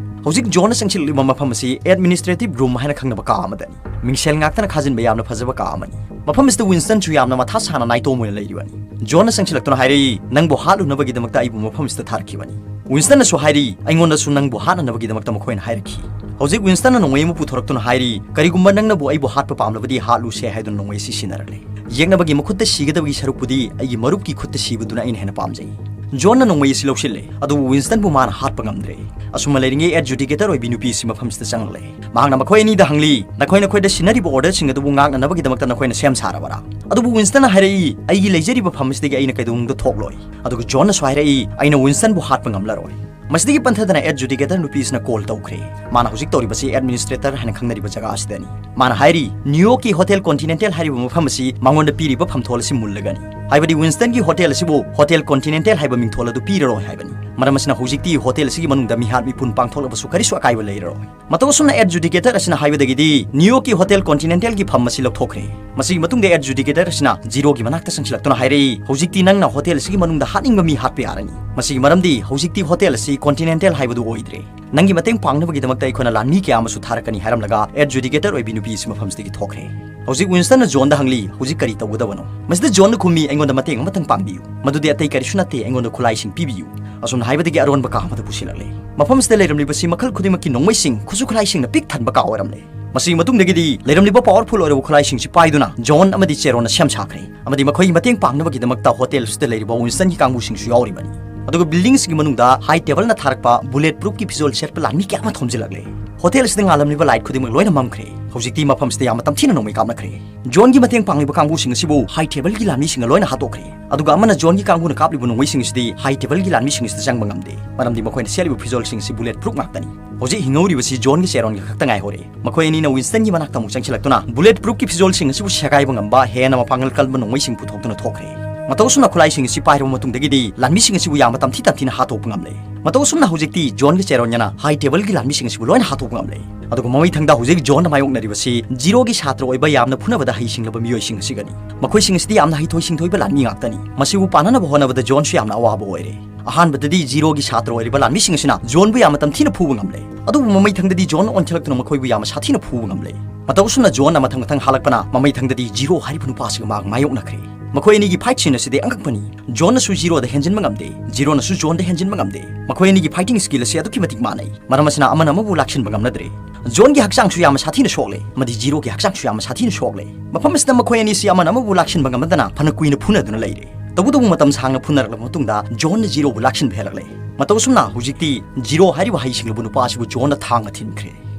ꯍꯧꯖꯤꯛ ꯖꯣꯟꯅ ꯆꯪꯁꯤꯜꯂꯛꯂꯤꯕ ꯃꯐꯝ ꯑꯁꯤ ꯑꯦꯗꯃꯤꯅꯤꯁꯇ꯭ꯔꯦꯇꯤꯚ ꯔꯨꯝ ꯍꯥꯏꯅ ꯈꯪꯅꯕ ꯀꯥ ꯑꯃꯗꯅꯤ꯫ ꯃꯤꯡꯁꯦꯜ ꯉꯥꯛꯇꯅ ꯈꯥꯖꯤꯟꯕ ꯌꯥꯝꯅ ꯐꯖꯕ ꯀꯥ ꯑꯃꯅꯤ꯫ ꯃꯐꯝ ꯑꯁꯤꯗ ꯋꯤꯟꯁꯇꯟꯁꯨ ꯌꯥꯝꯅ ꯃꯊꯥ ꯁꯥꯅ ꯅꯥꯏꯇꯣꯝ ꯑꯣꯏꯅ ꯂꯩꯔꯤꯕꯅꯤ꯫ ꯖꯣꯟꯅ ꯆꯪꯁꯤꯜꯂꯛꯇꯨꯅ ꯍꯥꯏꯔꯛꯏ, "ꯅꯪꯕꯨ ꯍꯥꯠꯂꯨꯅꯕꯒꯤꯗꯃꯛꯇ ꯑꯩꯕꯨ ꯃꯐꯝ ꯑꯁꯤꯗ ꯊꯥꯔꯛꯈꯤꯕꯅꯤ꯫" ꯋꯤꯟꯁꯇꯟꯅꯁꯨ ꯍꯥꯏꯔꯤ, "ꯑꯩꯉꯣꯟꯗꯁꯨ ꯅꯪꯕꯨ ꯍꯥꯠꯅꯅꯕꯒꯤꯗꯃꯛꯇ ꯃꯈꯣꯏꯅ ꯍꯥꯏꯔꯛꯈꯤ꯫" ꯍꯧꯖꯤꯛ ꯋꯤꯟꯁꯇꯟꯅ ꯅꯣꯡꯃꯩ ꯑꯃ ꯄꯨꯊꯣꯔꯛꯇꯨꯅ ꯍꯥꯏꯔꯤ, "ꯀꯔꯤꯒꯨꯝꯕ ꯅꯪꯅꯕꯨ ꯑꯩꯕꯨ ꯍꯥꯠꯄ ꯄꯥꯝꯂꯕꯗꯤ ꯍꯥꯠꯂꯨꯁꯦ" ꯍꯥꯏꯗꯨꯅ ꯅꯣꯡꯃꯩ ꯑꯁꯤ ꯁꯤꯟꯅꯔꯛꯂꯦ꯫ "ꯌꯦꯛꯅꯕꯒꯤ ꯃꯈꯨꯠꯇ ꯁꯤꯒꯗꯕꯒꯤ ꯁꯔꯨꯛꯄꯨꯗꯤ ꯑꯩꯒꯤ ꯃꯔꯨꯞꯀꯤ ꯈꯨꯠꯇ ꯁꯤꯕꯗꯨꯅ ꯑꯩꯅ ꯍꯦꯟꯅ ꯄꯥꯝꯖꯩ꯫" ꯖꯣꯟꯅ ꯅꯣꯡꯃꯩ ꯑꯁꯤ ꯂꯧꯁꯤꯜꯂꯦ, ꯑꯗꯨꯕꯨ ꯋꯤꯟꯁꯇꯟꯕꯨ ꯃꯥꯅ ꯍꯥꯠꯄ ꯉꯝꯗ꯭ꯔꯦ꯫ ꯑꯁꯨꯝꯅ ꯂꯩꯔꯤꯉꯩ ꯑꯦꯗꯖꯨꯗꯤꯀꯦꯇꯔ ꯑꯣꯏꯕꯤ ꯅꯨꯄꯤ ꯑꯁꯤ ꯃꯐꯝꯁꯤꯗ ꯆꯪꯂꯛꯂꯦ꯫ ꯃꯍꯥꯛꯅ ꯃꯈꯣꯏ ꯑꯅꯤꯗ ꯍꯪꯂꯤ, "ꯅꯈꯣꯏ ꯅꯈꯣꯏꯗ ꯁꯤꯟꯅꯔꯤꯕ ꯑꯣꯔꯗꯔꯁꯤꯡ ꯑꯗꯨꯕꯨ ꯉꯥꯛꯅꯅꯕꯒꯤꯗꯃꯛꯇ ꯅꯈꯣꯏꯅ ꯁꯦꯝ ꯁꯥꯔꯕꯔꯥ?" ꯑꯗꯨꯕꯨ ꯋꯤꯟꯁꯇꯟꯅ ꯍꯥꯏꯔꯛꯏ, "ꯑꯩꯒꯤ ꯂꯩꯖꯔꯤꯕ ꯐꯝ ꯑꯁꯤꯗꯒꯤ ꯑꯩꯅ ꯀꯩꯗꯧꯅꯨꯡꯗ ꯊꯣꯛꯂꯣꯏ꯫" ꯑꯗꯨꯒ ꯖꯣꯟꯅꯁꯨ ꯍꯥꯏꯔꯛꯏ, "ꯑꯩꯅ ꯋꯤꯟꯁꯇꯟꯕꯨ ꯍꯥꯠꯄ ꯉꯝꯂꯔꯣꯏ꯫" ꯃꯁꯤꯗꯒꯤ ꯄꯟꯊꯗꯅ ꯑꯦꯗꯖꯨꯗꯤꯀꯦꯇꯔ ꯅꯨꯄꯤ ꯑꯁꯤꯅ ꯀꯣꯜ ꯇꯧꯈ꯭ꯔꯦ꯫ ꯃꯥꯅ ꯍꯧꯖꯤꯛ ꯇꯧꯔꯤꯕꯁꯤ ꯑꯦꯗꯃꯤꯅꯤꯁꯇ꯭ꯔꯦꯇꯔ ꯍꯥꯏꯅ ꯈꯪꯅꯔꯤꯕ ꯖꯒꯥ ꯑꯁꯤꯗꯅꯤ꯫ ꯃꯥꯅ ꯍꯥꯏꯔꯤ, ꯅ꯭ꯌꯨꯌꯣꯔꯛꯀꯤ ꯍꯣꯇꯦꯜ ꯀꯣꯟꯇꯤꯅꯦꯟꯇꯦꯜ ꯍꯥꯏꯔꯤꯕ ꯃꯐꯝ ꯑꯁꯤ ꯃꯉꯣꯟꯗ ꯄꯤꯔꯤꯕ ꯐꯝꯊꯣꯜ ꯑꯁꯤ ꯃꯨꯜꯂꯒꯅꯤ꯫ ꯍꯥꯏꯕꯗꯤ ꯋꯤꯟꯁꯇꯟꯒꯤ ꯍꯣꯇꯦꯜ ꯑꯁꯤꯕꯨ ꯍꯣꯇꯦꯜ ꯀꯣꯟꯇꯤꯅꯦꯟꯇꯦꯜ ꯍꯥꯏꯕ ꯃꯤꯡꯊꯣꯜ ꯑꯗꯨ ꯄꯤꯔꯔꯣꯏ ꯍꯥꯏꯕꯅꯤ꯫ ꯃꯔꯝ ꯑꯁꯤꯅ ꯍꯧꯖꯤꯛꯇꯤ ꯍꯣꯇꯦꯜ ꯑꯁꯤꯒꯤ ꯃꯅꯨꯡꯗ ꯃꯤꯍꯥꯠ ꯃꯤꯄꯨꯟ ꯄꯥꯡꯊꯣꯛꯂꯕꯁꯨ ꯀꯔꯤꯁꯨ ꯑꯀꯥꯏꯕ ꯂꯩꯔꯔꯣꯏ꯫ ꯃꯇꯧ ꯑꯁꯨꯝꯅ adjudicator ꯑꯁꯤꯅ ꯍꯥꯏꯕꯗꯒꯤꯗꯤ ꯅ꯭ꯌꯨ ꯌꯣꯔꯛꯀꯤ ꯍꯣꯇꯦꯜ ꯀꯣꯟꯇꯤꯅꯦꯟꯇꯦꯜꯒꯤ ꯐꯝ ꯑꯁꯤ ꯂꯧꯊꯣꯛꯈ꯭ꯔꯦ꯫ ꯃꯁꯤꯒꯤ ꯃꯇꯨꯡꯗ adjudicator ꯑꯁꯤꯅ ꯖꯤꯔꯣꯒꯤ ꯃꯅꯥꯛꯇ ꯆꯪꯁꯤꯜꯂꯛꯇꯨꯅ ꯍꯥꯏꯔꯛꯏ, "ꯍꯧꯖꯤꯛꯇꯤ ꯅꯪꯅ ꯍꯣꯇꯦꯜ ꯑꯁꯤꯒꯤ ꯃꯅꯨꯡꯗ ꯍꯥꯠꯅꯤꯡꯕ ꯃꯤ ꯍꯥꯠꯄ ꯌꯥꯔꯅꯤ꯫ ꯃꯁꯤꯒꯤ ꯃꯔꯝꯗꯤ ꯍꯧꯖꯤꯛꯇꯤ ꯍꯣꯇꯦꯜ ꯑꯁꯤ ꯀꯣꯟꯇꯤꯅꯦꯟꯇꯦꯜ ꯍꯥꯏꯕꯗꯨ ꯑꯣꯏꯗ꯭ꯔꯦ꯫ ꯅꯪꯒꯤ ꯃꯇꯦꯡ ꯄꯥꯡꯅꯕꯒꯤꯗꯃꯛꯇ ꯑꯩꯈꯣꯏꯅ ꯂꯥꯟꯃꯤ ꯀꯌꯥ ꯑꯃꯁꯨ ꯊꯥꯔꯛꯀꯅꯤ" ꯍꯥꯏꯔꯝꯂꯒ adjudicator ꯑꯣꯏꯕꯤ ꯅꯨꯄꯤ ꯑꯁꯤ ꯃꯐꯝꯁꯤꯗꯒꯤ ꯊꯣꯛꯈ꯭ꯔꯦ꯫ ꯍꯧꯖꯤꯛ ꯋꯤꯟꯁꯇꯟꯅ ꯖꯣꯟꯗ ꯍꯪꯂꯤ, "ꯍꯧꯖꯤꯛ ꯀꯔꯤ ꯇꯧꯒꯗꯕꯅꯣ?" ꯃꯁꯤꯗ ꯖꯣꯟꯅ ꯈꯨꯝꯃꯤ, "ꯑꯩꯉꯣꯟꯗ ꯃꯇꯦꯡ ꯑꯃꯇꯪ ꯄꯥꯡꯕꯤꯌꯨ꯫ ꯃꯗꯨꯗꯤ ꯑꯇꯩ ꯀꯔꯤꯁꯨ ꯅꯠꯇꯦ, ꯑꯩꯉꯣꯟꯗ ꯈꯨꯠꯂꯥꯏꯁꯤꯡ ꯄꯤꯕꯤꯌꯨ꯫" ꯑꯁꯨꯝꯅ ꯍꯥꯏꯕꯗꯒꯤ ꯑꯔꯣꯟꯕ ꯀꯥ ꯑꯃꯗ ꯄꯨꯁꯤꯜꯂꯛꯂꯦ꯫ ꯃꯐꯝꯁꯤꯗ ꯂꯩꯔꯝꯂꯤꯕꯁꯤ ꯃꯈꯜ ꯈꯨꯗꯤꯡꯃꯛꯀꯤ ꯅꯣꯡꯃꯩꯁꯤꯡ, ꯈꯨꯠꯁꯨ ꯈꯨꯠꯂꯥꯏꯁꯤꯡꯅ ꯄꯤꯛ ꯊꯟꯕ ꯀꯥ ꯑꯣꯏꯔꯝꯂꯦ꯫ ꯃꯁꯤꯒꯤ ꯃꯇꯨꯡꯗꯒꯤꯗꯤ ꯂꯩꯔꯝꯂꯤꯕ powerful ꯑꯣꯏꯔꯕ ꯈꯨꯠꯂꯥꯏꯁꯤꯡꯁꯤ ꯄꯥꯏꯗꯨꯅ ꯖꯣꯟ ꯑꯃꯗꯤ ꯆꯦꯔꯣꯟꯅ ꯁꯦꯝ ꯁꯥꯈ꯭ꯔꯦ꯫ ꯑꯃꯗꯤ ꯃꯈꯣꯏꯒꯤ ꯃꯇꯦꯡ ꯄꯥꯡꯅꯕꯒꯤꯗꯃꯛꯇ ꯍꯣꯇꯦꯜ ꯑꯁꯤꯗ ꯂꯩꯔꯤꯕ ꯋꯤꯟꯁꯇꯟꯒꯤ ꯀꯥꯡꯕꯨꯁꯤꯡꯁꯨ ꯌꯥꯎꯔꯤꯕꯅꯤ꯫ ꯑꯗꯨꯒ buildingꯁꯤꯒꯤ ꯃꯅꯨꯡꯗ high tablꯅ ꯊꯥꯔꯛꯄ bullet proofꯀꯤ ꯐꯤꯖꯣꯜ ꯁꯦꯠꯄ ꯂꯥꯟꯃꯤ ꯀꯌꯥ ꯑꯃ ꯊꯣꯝꯖꯤꯜꯂꯛꯂꯦ꯫ ꯍꯣꯇꯦꯜ ꯑꯁꯤꯗ ꯉꯥꯜꯂꯝꯂꯤꯕ light ꯈꯨꯗꯤꯡꯃꯛ ꯂꯣꯏꯅ ꯃꯝꯈ꯭ꯔꯦ꯫ ꯍꯧꯖꯤꯛꯇꯤ ꯃꯐꯝꯁꯤꯗ ꯌꯥꯝꯅ ꯇꯝꯊꯤꯅ ꯅꯣꯡꯃꯩ ꯀꯥꯞꯅꯈ꯭ꯔꯦ꯫ ꯖꯣꯟꯒꯤ ꯃꯇꯦꯡ ꯄꯥꯡꯂꯤꯕ ꯀꯥꯡꯕꯨꯁꯤꯡ ꯑꯁꯤꯕꯨ high tableꯒꯤ ꯂꯥꯟꯃꯤꯁꯤꯡꯅ ꯂꯣꯏꯅ ꯍꯥꯠꯇꯣꯛꯈ꯭ꯔꯦ꯫ ꯑꯗꯨꯒ ꯑꯃꯅ ꯖꯣꯟꯒꯤ ꯀꯥꯡꯕꯨꯅ ꯀꯥꯞꯂꯤꯕ ꯅꯣꯡꯃꯩꯁꯤꯡ ꯑꯁꯤꯗꯤ high tableꯒꯤ ꯂꯥꯟꯃꯤꯁꯤꯡ ꯑꯁꯤꯗ ꯆꯪꯕ ꯉꯝꯗꯦ, ꯃꯔꯝꯗꯤ ꯃꯈꯣꯏꯅ ꯁꯦꯠꯂꯤꯕ ꯐꯤꯖꯣꯜꯁꯤꯡ ꯑꯁꯤ bullet proof ꯉꯥꯛꯇꯅꯤ꯫ ꯍꯧꯖꯤꯛ ꯍꯤꯡꯍꯧꯔꯤꯕꯁꯤ ꯖꯣꯟꯒ ꯆꯦꯔꯣꯟꯒ ꯈꯛꯇ ꯉꯥꯏꯍꯧꯔꯦ꯫ ꯃꯈꯣꯏ ꯑꯅꯤꯅ ꯋꯤꯟꯁꯇꯟꯒꯤ ꯃꯅꯥꯛꯇ ꯑꯃꯨꯛ ꯆꯪꯁꯤꯜꯂꯛꯇꯨꯅ bullet proofꯀꯤ ꯐꯤꯖꯣꯜꯁꯤꯡ ꯑꯁꯤꯕꯨ ꯁꯦꯒꯥꯏꯕ ꯉꯝꯕ ꯍꯦꯟꯅ ꯃꯄꯥꯡꯒꯜ ꯀꯟꯕ ꯅꯣꯡꯃꯩꯁꯤꯡ ꯄꯨꯊꯣꯛꯇꯨꯅ ꯊꯣꯛꯈ꯭ꯔꯦ꯫ ꯃꯇꯧ ꯑꯁꯨꯝꯅ ꯈꯨꯠꯂꯥꯏꯁꯤꯡ ꯑꯁꯤ ꯄꯥꯏꯔꯕ ꯃꯇꯨꯡꯗꯒꯤꯗꯤ ꯂꯥꯟꯃꯤꯁꯤꯡ ꯑꯁꯤꯕꯨ ꯌꯥꯝꯅ ꯇꯝꯊꯤ ꯇꯝꯊꯤꯅ ꯍꯥꯠꯇꯣꯛꯄ ꯉꯝꯂꯦ꯫ ꯃꯇꯧ ꯑꯁꯨꯝꯅ ꯍꯧꯖꯤꯛꯇꯤ ꯖꯣꯟꯒ ꯆꯦꯔꯣꯟꯒꯅ high tableꯒꯤ ꯂꯥꯟꯃꯤꯁꯤꯡ ꯑꯁꯤꯕꯨ ꯂꯣꯏꯅ ꯍꯥꯠꯇꯣꯛꯄ ꯉꯝꯂꯦ꯫ ꯑꯗꯨꯒ ꯃꯃꯩꯊꯪꯗ ꯍꯧꯖꯤꯛ ꯖꯣꯟꯅ ꯃꯥꯌꯣꯛꯅꯔꯤꯕꯁꯤ ꯖꯤꯔꯣꯒꯤ ꯁꯥꯇ꯭ꯔ ꯑꯣꯏꯕ ꯌꯥꯝꯅ ꯐꯨꯅꯕꯗ ꯍꯩꯁꯤꯡꯂꯕ ꯃꯤꯑꯣꯏꯁꯤꯡ ꯑꯁꯤꯒꯅꯤ꯫ ꯃꯈꯣꯏꯁꯤꯡ ꯑꯁꯤꯗꯤ ꯌꯥꯝꯅ ꯍꯩꯊꯣꯏ ꯁꯤꯡꯊꯣꯏꯕ ꯂꯥꯟꯃꯤ ꯉꯥꯛꯇꯅꯤ꯫ ꯃꯁꯤꯕꯨ ꯄꯥꯟꯅꯅꯕ ꯍꯣꯠꯅꯕꯗ ꯖꯣꯟꯁꯨ ꯌꯥꯝꯅ ꯑꯋꯥꯕ ꯑꯣꯏꯔꯦ꯫ ꯑꯍꯥꯟꯕꯗꯗꯤ ꯖꯤꯔꯣꯒꯤ ꯁꯥꯇ꯭ꯔ ꯑꯣꯏꯔꯤꯕ ꯂꯥꯟꯃꯤꯁꯤꯡ ꯑꯁꯤꯅ ꯖꯣꯟꯕꯨ ꯌꯥꯝꯅ ꯇꯝꯊꯤꯅ ꯐꯨꯕ ꯉꯝꯂꯦ꯫ ꯑꯗꯨꯕꯨ ꯃꯃꯩꯊꯪꯗꯗꯤ ꯖꯣꯟ ꯑꯣꯟꯈꯠꯂꯛꯇꯨꯅ ꯃꯈꯣꯏꯕꯨ ꯌꯥꯝꯅ ꯁꯥꯊꯤꯅ ꯐꯨꯕ ꯉꯝꯂꯦ꯫ ꯃꯇꯧ ꯑꯁꯨꯝꯅ ꯖꯣꯟꯅ ꯃꯊꯪ ꯃꯊꯪ ꯍꯥꯜꯂꯛꯄꯅ ꯃꯃꯩꯊꯪꯗꯗꯤ ꯖꯤꯔꯣ ꯍꯥꯏꯔꯤꯕ ꯅꯨꯄꯥ ꯑꯁꯤꯒ ꯃꯍꯥꯛ ꯃꯥꯌꯣꯛꯅꯈ꯭ꯔꯦ꯫ ꯃꯈꯣꯏ ꯑꯅꯤꯒꯤ fight scene ꯑꯁꯤꯗꯤ ꯑꯉꯛꯄꯅꯤ꯫ ꯖꯣꯟꯅꯁꯨ ꯖꯤꯔꯣꯗ ꯍꯦꯟꯖꯤꯟꯕ ꯉꯝꯗꯦ, ꯖꯤꯔꯣꯅꯁꯨ ꯖꯣꯟꯗ ꯍꯦꯟꯖꯤꯟꯕ ꯉꯝꯗꯦ꯫ ꯃꯈꯣꯏ ꯑꯅꯤꯒꯤ fighting skill ꯑꯁꯤ ꯑꯗꯨꯛꯀꯤ ꯃꯇꯤꯛ ꯃꯥꯟꯅꯩ꯫ ꯃꯔꯝ ꯑꯁꯤꯅ ꯑꯃꯅ ꯑꯃꯕꯨ ꯂꯥꯛꯁꯤꯟꯕ ꯉꯝꯅꯗ꯭ꯔꯦ꯫ ꯖꯣꯟꯒꯤ ꯍꯛꯆꯥꯡꯁꯨ ꯌꯥꯝꯅ ꯁꯥꯊꯤꯅ ꯁꯣꯛꯂꯦ, ꯑꯃꯗꯤ ꯖꯤꯔꯣꯒꯤ ꯍꯛꯆꯥꯡꯁꯨ ꯌꯥꯝꯅ ꯁꯥꯊꯤꯅ ꯁꯣꯛꯂꯦ꯫ ꯃꯐꯝ ꯑꯁꯤꯗ ꯃꯈꯣꯏ ꯑꯅꯤꯁꯤ ꯑꯃꯅ ꯑꯃꯕꯨ ꯂꯥꯛꯁꯤꯟꯕ ꯉꯝꯅꯗꯅ ꯐꯅ ꯀꯨꯏꯅ ꯐꯨꯅꯗꯨꯅ ꯂꯩꯔꯦ꯫ ꯇꯧꯕꯇꯕꯨ ꯃꯇꯝ ꯁꯥꯡꯅ ꯐꯨꯅꯔꯛꯂꯕ ꯃꯇꯨꯡꯗ ꯖꯣꯟꯅ ꯖꯤꯔꯣꯕꯨ ꯂꯥꯛꯁꯤꯟꯕ ꯍꯦꯜꯂꯛꯂꯦ꯫ ꯃꯇꯧ ꯑꯁꯨꯝꯅ ꯍꯧꯖꯤꯛꯇꯤ ꯖꯤꯔꯣ ꯍꯥꯏꯔꯤꯕ ꯍꯩꯁꯤꯡꯂꯕ ꯅꯨꯄꯥ ꯑꯁꯤꯕꯨ ꯖꯣꯟꯅ ꯊꯥꯡꯅ ꯊꯤꯟꯈ꯭ꯔꯦ꯫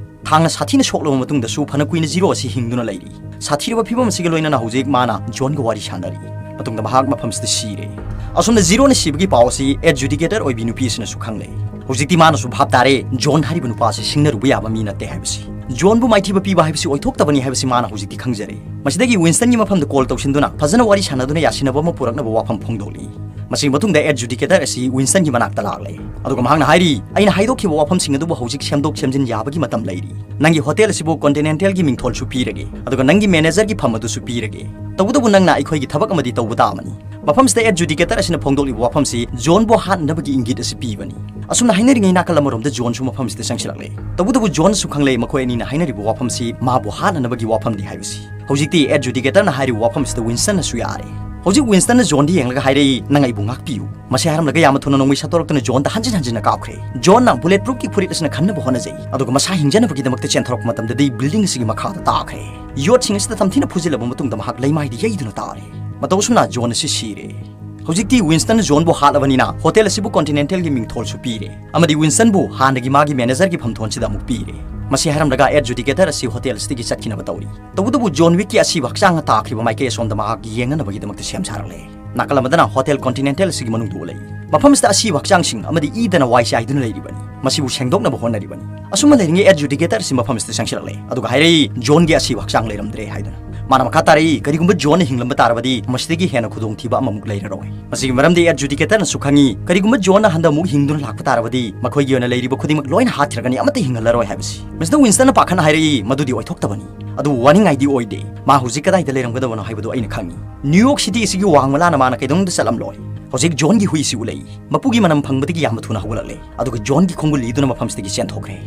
ꯊꯥꯡꯅ ꯁꯥꯊꯤꯅ ꯁꯣꯛꯂꯕ ꯃꯇꯨꯡꯗꯁꯨ ꯐꯅ ꯀꯨꯏꯅ ꯖꯤꯔꯣ ꯑꯁꯤ ꯍꯤꯡꯗꯨꯅ ꯂꯩꯔꯤ꯫ ꯁꯥꯊꯤꯔꯕ ꯐꯤꯕꯝ ꯑꯁꯤꯒ ꯂꯣꯏꯅꯅ ꯍꯧꯖꯤꯛ ꯃꯥꯅ ꯖꯣꯟꯒ ꯋꯥꯔꯤ ꯁꯥꯟꯅꯔꯤ꯫ ꯃꯇꯨꯡꯗ ꯃꯍꯥꯛ ꯃꯐꯝꯁꯤꯗ ꯁꯤꯔꯦ꯫ ꯑꯁꯨꯝꯅ ꯖꯤꯔꯣꯅ ꯁꯤꯕꯒꯤ ꯄꯥꯎ ꯑꯁꯤ adjudicator ꯑꯣꯏꯕꯤ ꯅꯨꯄꯤ ꯑꯁꯤꯅꯁꯨ ꯈꯪꯂꯦ꯫ ꯍꯧꯖꯤꯛꯇꯤ ꯃꯥꯅꯁꯨ ꯚꯥꯞ ꯇꯥꯔꯦ, ꯖꯣꯟ ꯍꯥꯏꯔꯤꯕ ꯅꯨꯄꯥ ꯑꯁꯤ ꯁꯤꯡꯅꯔꯨꯕ ꯌꯥꯕ ꯃꯤ ꯅꯠꯇꯦ ꯍꯥꯏꯕꯁꯤ꯫ ꯖꯣꯟꯕꯨ ꯃꯥꯏꯊꯤꯕ ꯄꯤꯕ ꯍꯥꯏꯕꯁꯤ ꯑꯣꯏꯊꯣꯛꯇꯕꯅꯤ ꯍꯥꯏꯕꯁꯤ ꯃꯥꯅ ꯍꯧꯖꯤꯛꯇꯤ ꯈꯪꯖꯔꯦ꯫ ꯃꯁꯤꯗꯒꯤ ꯋꯤꯟꯁꯇꯟꯒꯤ ꯃꯐꯝꯗ call ꯇꯧꯁꯤꯟꯗꯨꯅ ꯐꯖꯅ ꯋꯥꯔꯤ ꯁꯥꯟꯅꯗꯨꯅ ꯌꯥꯁꯤꯟꯅꯕ ꯑꯃ ꯄꯨꯔꯛꯅꯕ ꯋꯥꯐꯝ ꯐꯣꯡꯗꯣꯛꯂꯤ꯫ ꯃꯁꯤꯒꯤ ꯃꯇꯨꯡꯗ ꯑꯦꯗ ꯖꯨꯗꯤꯀꯦꯇꯔ ꯑꯁꯤ ꯋꯤꯟꯁꯇꯟꯒꯤ ꯃꯅꯥꯛꯇ ꯂꯥꯛꯂꯦ, ꯑꯗꯨꯒ ꯃꯍꯥꯛꯅ ꯍꯥꯏꯔꯤ, "ꯑꯩꯅ ꯍꯥꯏꯗꯣꯛꯈꯤꯕ ꯋꯥꯐꯝꯁꯤꯡ ꯑꯗꯨꯕꯨ ꯍꯧꯖꯤꯛ ꯁꯦꯝꯗꯣꯛ ꯁꯦꯝꯖꯤꯟ ꯌꯥꯕꯒꯤ ꯃꯇꯝ ꯂꯩꯔꯤ꯫ ꯅꯪꯒꯤ ꯍꯣꯇꯦꯜ ꯑꯁꯤꯕꯨ ꯀꯣꯟꯇꯤꯅꯦꯟꯇꯦꯜꯒꯤ ꯃꯤꯡꯊꯣꯜꯁꯨ ꯄꯤꯔꯒꯦ, ꯑꯗꯨꯒ ꯅꯪꯒꯤ ꯃꯦꯅꯦꯖꯔꯒꯤ ꯐꯝ ꯑꯗꯨꯁꯨ ꯄꯤꯔꯒꯦ꯫ ꯇꯧꯕꯇꯕꯨ ꯅꯪꯅ ꯑꯩꯈꯣꯏꯒꯤ ꯊꯕꯛ ꯑꯃꯗꯤ ꯇꯧꯕ ꯇꯥꯕꯅꯤ꯫" ꯃꯐꯝꯁꯤꯗ ꯑꯦꯗ ꯖꯨꯗꯤꯀꯦꯇꯔ ꯑꯁꯤꯅ ꯐꯣꯡꯗꯣꯛꯂꯤꯕ ꯋꯥꯐꯝꯁꯤ ꯖꯣꯟꯕꯨ ꯍꯥꯠꯅꯅꯕꯒꯤ ꯏꯪꯒꯤꯠ ꯑꯁꯤ ꯄꯤꯕꯅꯤ꯫ ꯑꯁꯨꯝꯅ ꯍꯥꯏꯅꯔꯤꯉꯩ ꯅꯥꯀꯜ ꯑꯃꯔꯣꯝꯗ ꯖꯣꯟꯁꯨ ꯃꯐꯝꯁꯤꯗ ꯆꯪꯁꯤꯜꯂꯛꯂꯦ꯫ ꯇꯧꯕꯇꯕꯨ ꯖꯣꯟꯁꯨ ꯈꯪꯂꯦ ꯃꯈꯣꯏ ꯑꯅꯤꯅ ꯍꯥꯏꯅꯔꯤꯕ ꯋꯥꯐꯝꯁꯤ ꯃꯥꯕꯨ ꯍꯥꯠꯅꯅꯕꯒꯤ ꯋꯥꯐꯝꯅꯤ ꯍꯥꯏꯕꯁꯤ꯫ ꯍꯧꯖꯤꯛꯇꯤ ꯑꯦꯗ ꯖꯨꯗꯤꯀꯦꯇꯔꯅ ꯍꯥꯏꯔꯤꯕ ꯋꯥꯐꯝꯁꯤꯗ ꯋꯤꯟꯁꯇꯟꯅꯁꯨ ꯌꯥꯔꯦ꯫ ꯍꯧꯖꯤꯛ ꯋꯤꯟꯁꯇꯟꯅ ꯖꯣꯟꯗ ꯌꯦꯡꯂꯒ ꯍꯥꯏꯔꯛꯏ, "ꯅꯪ ꯑꯩꯕꯨ ꯉꯥꯛꯄꯤꯌꯨ꯫" ꯃꯁꯤ ꯍꯥꯏꯔꯝꯂꯒ ꯌꯥꯝꯅ ꯊꯨꯅ ꯅꯣꯡꯃꯩ ꯁꯠꯇꯣꯔꯛꯇꯨꯅ ꯖꯣꯟꯗ ꯍꯟꯖꯤꯟ ꯍꯟꯖꯤꯟꯅ ꯀꯥꯞꯈ꯭ꯔꯦ꯫ ꯖꯣꯟꯅ ꯕꯨꯂꯦꯠ ꯄ꯭ꯔꯨꯐꯀꯤ ꯐꯨꯔꯤꯠ ꯑꯁꯤꯅ ꯈꯟꯅꯕ ꯍꯣꯠꯅꯖꯩ, ꯑꯗꯨꯒ ꯃꯁꯥ ꯍꯤꯡꯖꯅꯕꯒꯤꯗꯃꯛꯇ ꯆꯦꯟꯊꯣꯔꯛꯄ ꯃꯇꯝꯗꯗꯤ ꯕꯤꯜꯗꯤꯡ ꯑꯁꯤꯒꯤ ꯃꯈꯥꯗ ꯇꯥꯈ꯭ꯔꯦ꯫ ꯌꯣꯠꯁꯤꯡ ꯑꯁꯤꯗ ꯇꯝꯊꯤꯅ ꯐꯨꯖꯤꯜꯂꯕ ꯃꯇꯨꯡꯗ ꯃꯍꯥꯛ ꯂꯩꯃꯥꯏꯗ ꯌꯩꯗꯨꯅ ꯇꯥꯔꯦ꯫ ꯃꯇꯧ ꯑꯁꯨꯝꯅ ꯖꯣꯟ ꯑꯁꯤ ꯁꯤꯔꯦ꯫ ꯍꯧꯖꯤꯛꯇꯤ ꯋꯤꯟꯁꯇꯟ ꯖꯣꯟꯕꯨ ꯍꯥꯠꯂꯕꯅꯤꯅ ꯍꯣꯇꯦꯜ ꯑꯁꯤꯕꯨ ꯀꯣꯟꯇꯤꯅꯦꯟꯇꯦꯜꯒꯤ ꯃꯤꯡꯊꯣꯜꯁꯨ ꯄꯤꯔꯦ, ꯑꯃꯗꯤ ꯋꯤꯟꯁꯇꯟꯕꯨ ꯍꯥꯟꯅꯒꯤ ꯃꯥꯒꯤ ꯃꯦꯅꯦꯖꯔꯒꯤ ꯐꯝꯊꯣꯟꯁꯤꯗ ꯑꯃꯨꯛ ꯄꯤꯔꯦ꯫ ꯃꯁꯤ ꯍꯥꯏꯔꯝꯂꯒ ꯑꯦꯗ ꯖꯨꯗꯤꯀꯦꯇꯔ ꯑꯁꯤ ꯍꯣꯇꯦꯜ ꯑꯁꯤꯗꯒꯤ ꯆꯠꯈꯤꯅꯕ ꯇꯧꯔꯤ꯫ ꯇꯧꯕꯇꯕꯨ ꯖꯣꯟ ꯋꯤꯛꯀꯤ ꯑꯁꯤꯕ ꯍꯛꯆꯥꯡꯅ ꯇꯥꯈ꯭ꯔꯤꯕ ꯃꯥꯏꯀꯩ ꯑꯁꯣꯝꯗ ꯃꯍꯥꯛ ꯌꯦꯡꯅꯅꯕꯒꯤꯗꯃꯛꯇ ꯁꯦꯝ ꯁꯥꯔꯛꯂꯦ꯫ ꯅꯥꯀꯜ ꯑꯃꯗꯅ ꯍꯣꯇꯦꯜ ꯀꯣꯟꯇꯤꯅꯦꯟꯇꯦꯜ ꯑꯁꯤꯒꯤ ꯃꯅꯨꯡꯗ ꯎꯠꯂꯛꯏ꯫ ꯃꯐꯝꯁꯤꯗ ꯑꯁꯤꯕ ꯍꯛꯆꯥꯡꯁꯤꯡ ꯑꯃꯗꯤ ꯏꯗꯅ ꯋꯥꯏ ꯆꯥꯏꯗꯨꯅ ꯂꯩꯔꯤꯕꯅꯤ꯫ ꯃꯁꯤꯕꯨ ꯁꯦꯡꯗꯣꯛꯅꯕ ꯍꯣꯠꯅꯔꯤꯕꯅꯤ꯫ ꯑꯁꯨꯝꯅ ꯂꯩꯔꯤꯉꯩ ꯑꯦꯗ ꯖꯨꯗꯤꯀꯦꯇꯔ ꯑꯁꯤ ꯃꯐꯝꯁꯤꯗ ꯆꯪꯁꯤꯜꯂꯛꯂꯦ, ꯑꯗꯨꯒ ꯍꯥꯏꯔꯛꯏ, "ꯖꯣꯟꯒꯤ ꯑꯁꯤꯕ ꯍꯛꯆꯥꯡ ꯂꯩꯔꯝꯗ꯭ꯔꯦ" ꯍꯥꯏꯗꯨꯅ꯫ ꯃꯥꯅ ꯃꯈꯥ ꯇꯥꯔꯛꯏ, "ꯀꯔꯤꯒꯨꯝꯕ ꯖꯣꯟꯅ ꯍꯤꯡꯂꯝꯕ ꯇꯥꯔꯕꯗꯤ ꯃꯁꯤꯗꯒꯤ ꯍꯦꯟꯅ ꯈꯨꯗꯣꯡꯊꯤꯕ ꯑꯃꯃꯨꯛ ꯂꯩꯔꯔꯣꯏ꯫" ꯃꯁꯤꯒꯤ ꯃꯔꯝꯗꯤ ꯑꯦꯗ ꯖꯨꯗꯤꯀꯦꯇꯔꯅꯁꯨ ꯈꯪꯏ, ꯀꯔꯤꯒꯨꯝꯕ ꯖꯣꯟꯅ ꯍꯟꯗꯛ ꯑꯃꯨꯛ ꯍꯤꯡꯗꯨꯅ ꯂꯥꯛꯄ ꯇꯥꯔꯕꯗꯤ ꯃꯈꯣꯏꯒꯤ ꯑꯣꯏꯅ ꯂꯩꯔꯤꯕ ꯈꯨꯗꯤꯡꯃꯛ ꯂꯣꯏꯅ ꯍꯥꯠꯈꯤꯔꯒꯅꯤ, ꯑꯃꯠꯇ ꯍꯤꯡꯍꯜꯂꯔꯣꯏ ꯍꯥꯏꯕꯁꯤ꯫ ꯃꯤꯁꯇꯔ ꯋꯤꯟꯁꯇꯟꯅ ꯄꯥꯈꯠꯅ ꯍꯥꯏꯔꯛꯏ, "ꯃꯗꯨꯗꯤ ꯑꯣꯏꯊꯣꯛꯇꯕꯅꯤ꯫ ꯑꯗꯨꯕꯨ ꯋꯥꯅꯤꯡꯉꯥꯏꯗꯤ ꯑꯣꯏꯗꯦ꯫ ꯃꯥ ꯍꯧꯖꯤꯛ ꯀꯗꯥꯏꯗ ꯂꯩꯔꯝꯒꯗꯕꯅꯣ ꯍꯥꯏꯕꯗꯨ ꯑꯩꯅ ꯈꯪꯏ꯫ ꯅ꯭ꯌꯨ ꯌꯣꯔꯛ ꯁꯤꯇꯤ ꯑꯁꯤꯒꯤ ꯋꯥꯡꯃ ꯂꯥꯅ ꯃꯥꯅ ꯀꯩꯗꯧꯅꯨꯡꯗ ꯆꯠꯂꯝꯂꯣꯏ꯫ ꯍꯧꯖꯤꯛ ꯖꯣꯟꯒꯤ ꯍꯨꯏꯁꯤ ꯎꯠꯂꯛꯏ꯫ ꯃꯄꯨꯒꯤ ꯃꯅꯝ ꯐꯪꯕꯗꯒꯤ ꯌꯥꯝꯅ ꯊꯨꯅ ꯍꯧꯒꯠꯂꯛꯂꯦ, ꯑꯗꯨꯒ ꯖꯣꯟꯒꯤ ꯈꯣꯡꯒꯨꯜ ꯂꯤꯗꯨꯅ ꯃꯐꯝꯁꯤꯗꯒꯤ ꯆꯦꯟꯊꯣꯛꯈ꯭ꯔꯦ꯫"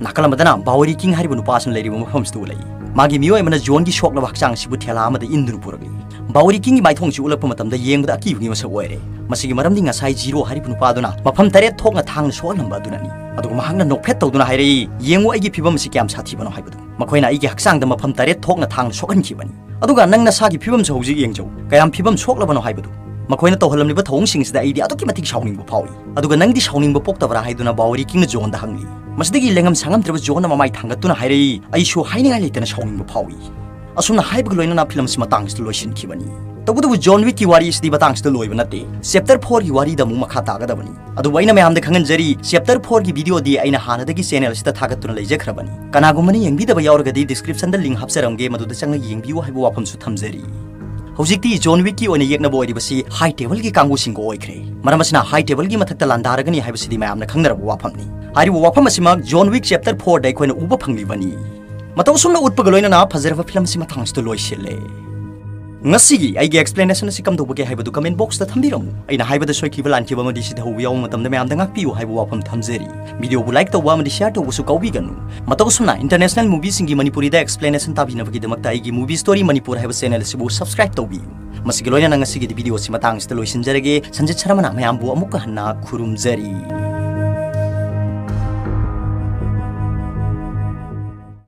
ꯅꯥꯀꯜ ꯑꯃꯗꯅ ꯕꯥꯋꯔꯤ ꯀꯤꯡ ꯍꯥꯏꯔꯤꯕ ꯅꯨꯄꯥ ꯑꯁꯤꯅ ꯂꯩꯔꯤꯕ ꯃꯐꯝꯁꯤꯗ ꯎꯠꯂꯛꯏ꯫ ꯃꯥꯒꯤ ꯃꯤꯑꯣꯏ ꯑꯃꯅ ꯖꯣꯟꯒꯤ ꯁꯣꯛꯂꯕ ꯍꯛꯆꯥꯡ ꯑꯁꯤꯕꯨ ꯊꯦꯂꯥ ꯑꯃꯗ ꯏꯟꯗꯨꯅ ꯄꯨꯔꯛꯂꯤ꯫ ꯕꯥꯋꯔꯤ ꯀꯤꯡꯒꯤ ꯃꯥꯏꯊꯣꯡꯁꯤ ꯎꯠꯂꯛꯄ ꯃꯇꯝꯗ ꯌꯦꯡꯕꯗ ꯑꯀꯤꯕꯒꯤ ꯃꯁꯛ ꯑꯣꯏꯔꯦ꯫ ꯃꯁꯤꯒꯤ ꯃꯔꯝꯗꯤ ꯉꯁꯥꯏ ꯖꯤꯔꯣ ꯍꯥꯏꯔꯤꯕ ꯅꯨꯄꯥꯗꯨꯅ ꯃꯐꯝ ꯇꯔꯦꯠ ꯊꯣꯛꯅ ꯊꯥꯡꯅ ꯁꯣꯛꯍꯜꯂꯝꯕ ꯑꯗꯨꯅꯅꯤ꯫ ꯑꯗꯨꯒ ꯃꯍꯥꯛꯅ ꯅꯣꯛꯐꯦꯠ ꯇꯧꯗꯨꯅ ꯍꯥꯏꯔꯛꯏ, "ꯌꯦꯡꯉꯨ ꯑꯩꯒꯤ ꯐꯤꯕꯝ ꯑꯁꯤ ꯀꯌꯥꯝ ꯁꯥꯊꯤꯕꯅꯣ ꯍꯥꯏꯕꯗꯨ꯫ ꯃꯈꯣꯏꯅ ꯑꯩꯒꯤ ꯍꯛꯆꯥꯡꯗ ꯃꯐꯝ ꯇꯔꯦꯠ ꯊꯣꯛꯅ ꯊꯥꯡꯅ ꯁꯣꯛꯍꯟꯈꯤꯕꯅꯤ꯫ ꯑꯗꯨꯒ ꯅꯪ ꯅꯁꯥꯒꯤ ꯐꯤꯕꯝꯁꯨ ꯍꯧꯖꯤꯛ ꯌꯦꯡꯖꯧ, ꯀꯌꯥꯝ ꯐꯤꯕꯝ ꯁꯣꯛꯂꯕꯅꯣ ꯍꯥꯏꯕꯗꯨ꯫ ꯃꯈꯣꯏꯅ ꯇꯧꯍꯜꯂꯝꯂꯤꯕ ꯊꯧꯑꯣꯡꯁꯤꯡ ꯑꯁꯤꯗ ꯑꯩꯗꯤ ꯑꯗꯨꯛꯀꯤ ꯃꯇꯤꯛ ꯁꯥꯎꯅꯤꯡꯕ ꯐꯥꯎꯏ꯫" ꯑꯗꯨꯒ "ꯅꯪꯗꯤ ꯁꯥꯎꯅꯤꯡꯕ ꯄꯣꯛꯇꯕ꯭ꯔꯥ?" ꯍꯥꯏꯗꯨꯅ ꯕꯥꯋꯔꯤ ꯀꯤꯡꯅ ꯖꯣꯟꯗ ꯍꯪꯂꯤ꯫ ꯃꯁꯤꯗꯒꯤ ꯂꯩꯉꯝ ꯁꯥꯉꯝꯗ꯭ꯔꯕ ꯖꯣꯟꯅ ꯃꯃꯥꯏ ꯊꯥꯡꯒꯠꯇꯨꯅ ꯍꯥꯏꯔꯛꯏ, "ꯑꯩꯁꯨ ꯍꯥꯏꯅꯤꯡꯉꯥꯏ ꯂꯩꯇꯅ ꯁꯥꯎꯅꯤꯡꯕ ꯐꯥꯎꯏ꯫" ꯑꯁꯨꯝꯅ ꯍꯥꯏꯕꯒ ꯂꯣꯏꯅꯅ ꯐꯤꯂꯝꯁꯤ ꯃꯇꯥꯡꯁꯤꯗ ꯂꯣꯏꯁꯤꯟꯈꯤꯕꯅꯤ꯫ ꯇꯧꯕꯇꯕꯨ ꯖꯣꯟ ꯋꯤꯛꯀꯤ ꯋꯥꯔꯤ ꯑꯁꯤꯗꯤ ꯃꯇꯥꯡꯁꯤꯗ ꯂꯣꯏꯕ ꯅꯠꯇꯦ꯫ ꯆꯦꯞꯇꯔ ꯐꯣꯔꯒꯤ ꯋꯥꯔꯤꯗ ꯑꯃꯨꯛ ꯃꯈꯥ ꯇꯥꯒꯗꯕꯅꯤ꯫ ꯑꯗꯨꯕꯨ ꯑꯩꯅ ꯃꯌꯥꯝꯗ ꯈꯪꯍꯟꯖꯔꯤ, ꯆꯦꯞꯇꯔ ꯐꯣꯔꯒꯤ ꯚꯤꯗꯤꯑꯣꯗꯤ ꯑꯩꯅ ꯍꯥꯟꯅꯗꯒꯤ ꯆꯦꯅꯦꯜ ꯑꯁꯤꯗ ꯊꯥꯒꯠꯇꯨꯅ ꯂꯩꯖꯈ꯭ꯔꯕꯅꯤ꯫ ꯀꯅꯥꯒꯨꯝꯕꯅ ꯌꯦꯡꯕꯤꯗꯕ ꯌꯥꯎꯔꯒꯗꯤ ꯗꯤꯁꯀ꯭ꯔꯤꯞꯁꯟꯗ ꯂꯤꯡ ꯍꯥꯞꯆꯔꯝꯒꯦ, ꯃꯗꯨꯗ ꯆꯪꯂꯒ ꯌꯦꯡꯕꯤꯌꯨ ꯍꯥꯏꯕ ꯋꯥꯐꯝꯁꯨ ꯊꯝꯖꯔꯤ꯫ ꯍꯧꯖꯤꯛꯇꯤ ꯖꯣꯟ ꯋꯤꯛꯀꯤ ꯑꯣꯏꯅ ꯌꯦꯛꯅꯕ ꯑꯣꯏꯔꯤꯕꯁꯤ ꯍꯥꯏ ꯇꯦꯕꯜꯒꯤ ꯀꯥꯡꯕꯨꯁꯤꯡꯒ ꯑꯣꯏꯈ꯭ꯔꯦ꯫ ꯃꯔꯝ ꯑꯁꯤꯅ ꯍꯥꯏ ꯇꯦꯕꯜꯒꯤ ꯃꯊꯛꯇ ꯂꯥꯟꯗꯥꯔꯒꯅꯤ ꯍꯥꯏꯕꯁꯤꯗꯤ ꯃꯌꯥꯝꯅ ꯈꯪꯅꯔꯕ ꯋꯥꯐꯝꯅꯤ꯫ ꯍꯥꯏꯔꯤꯕ ꯋꯥꯐꯝ ꯑꯁꯤꯃꯛ ꯖꯣꯟ ꯋꯤꯛ ꯆꯦꯞꯇꯔ ꯐꯣꯔꯗ ꯑꯩꯈꯣꯏꯅ ꯎꯕ ꯐꯪꯂꯤꯕꯅꯤ꯫ ꯃꯇꯧ ꯑꯁꯨꯝꯅ ꯎꯠꯄꯒ ꯂꯣꯏꯅꯅ ꯐꯖꯔꯕ ꯐꯤꯂꯝ ꯑꯁꯤ ꯃꯇꯥꯡꯁꯤꯗ ꯂꯣꯏꯁꯤꯜꯂꯦ꯫ ꯉꯁꯤꯒꯤ ꯑꯩꯒꯤ explanation ꯑꯁꯤ ꯀꯝꯗꯧꯕꯒꯦ ꯍꯥꯏꯕꯗꯨ comment boxꯇ ꯊꯝꯕꯤꯔꯝꯃꯨ꯫ ꯑꯩꯅ ꯍꯥꯏꯕꯗ ꯁꯣꯏꯈꯤꯕ ꯂꯥꯟꯈꯤꯕ ꯑꯃꯗꯤ ꯁꯤꯗ ꯍꯧꯕ ꯌꯥꯎꯕ ꯃꯇꯝꯗ ꯃꯌꯥꯝꯗ ꯉꯥꯛꯄꯤꯌꯨ ꯍꯥꯏꯕ ꯋꯥꯐꯝ ꯊꯝꯖꯔꯤ꯫ Videoꯕꯨ like ꯇꯧꯕ ꯑꯃꯗꯤ share ꯇꯧꯕꯁꯨ ꯀꯥꯎꯕꯤꯒꯅꯨ꯫ ꯃꯇꯧ ꯑꯁꯨꯝꯅ international movieꯁꯤꯡꯒꯤ ꯃꯅꯤꯄꯨꯔꯤꯗ explanationꯇꯥꯕꯤꯅꯕꯒꯤꯗꯃꯛꯇ ꯑꯩꯒꯤ Movie Story Manipur ꯍꯥꯏꯕ channel ꯑꯁꯤꯕꯨ subscribe ꯇꯧꯕꯤꯌꯨ꯫ ꯃꯁꯤꯒꯤ ꯂꯣꯏꯅꯅ ꯉꯁꯤꯒꯤꯗꯤ video ꯑꯁꯤ ꯃꯇꯥꯡꯁꯤꯗ ꯂꯣꯏꯁꯤꯟꯖꯔꯒꯦ꯫ ꯁꯟꯖꯤꯠ ꯁꯔꯃꯅ ꯃꯌꯥꯝꯕꯨ ꯑꯃꯨꯛꯀ ꯍꯟꯅ ꯈꯨꯔꯨꯝꯖꯔꯤ꯫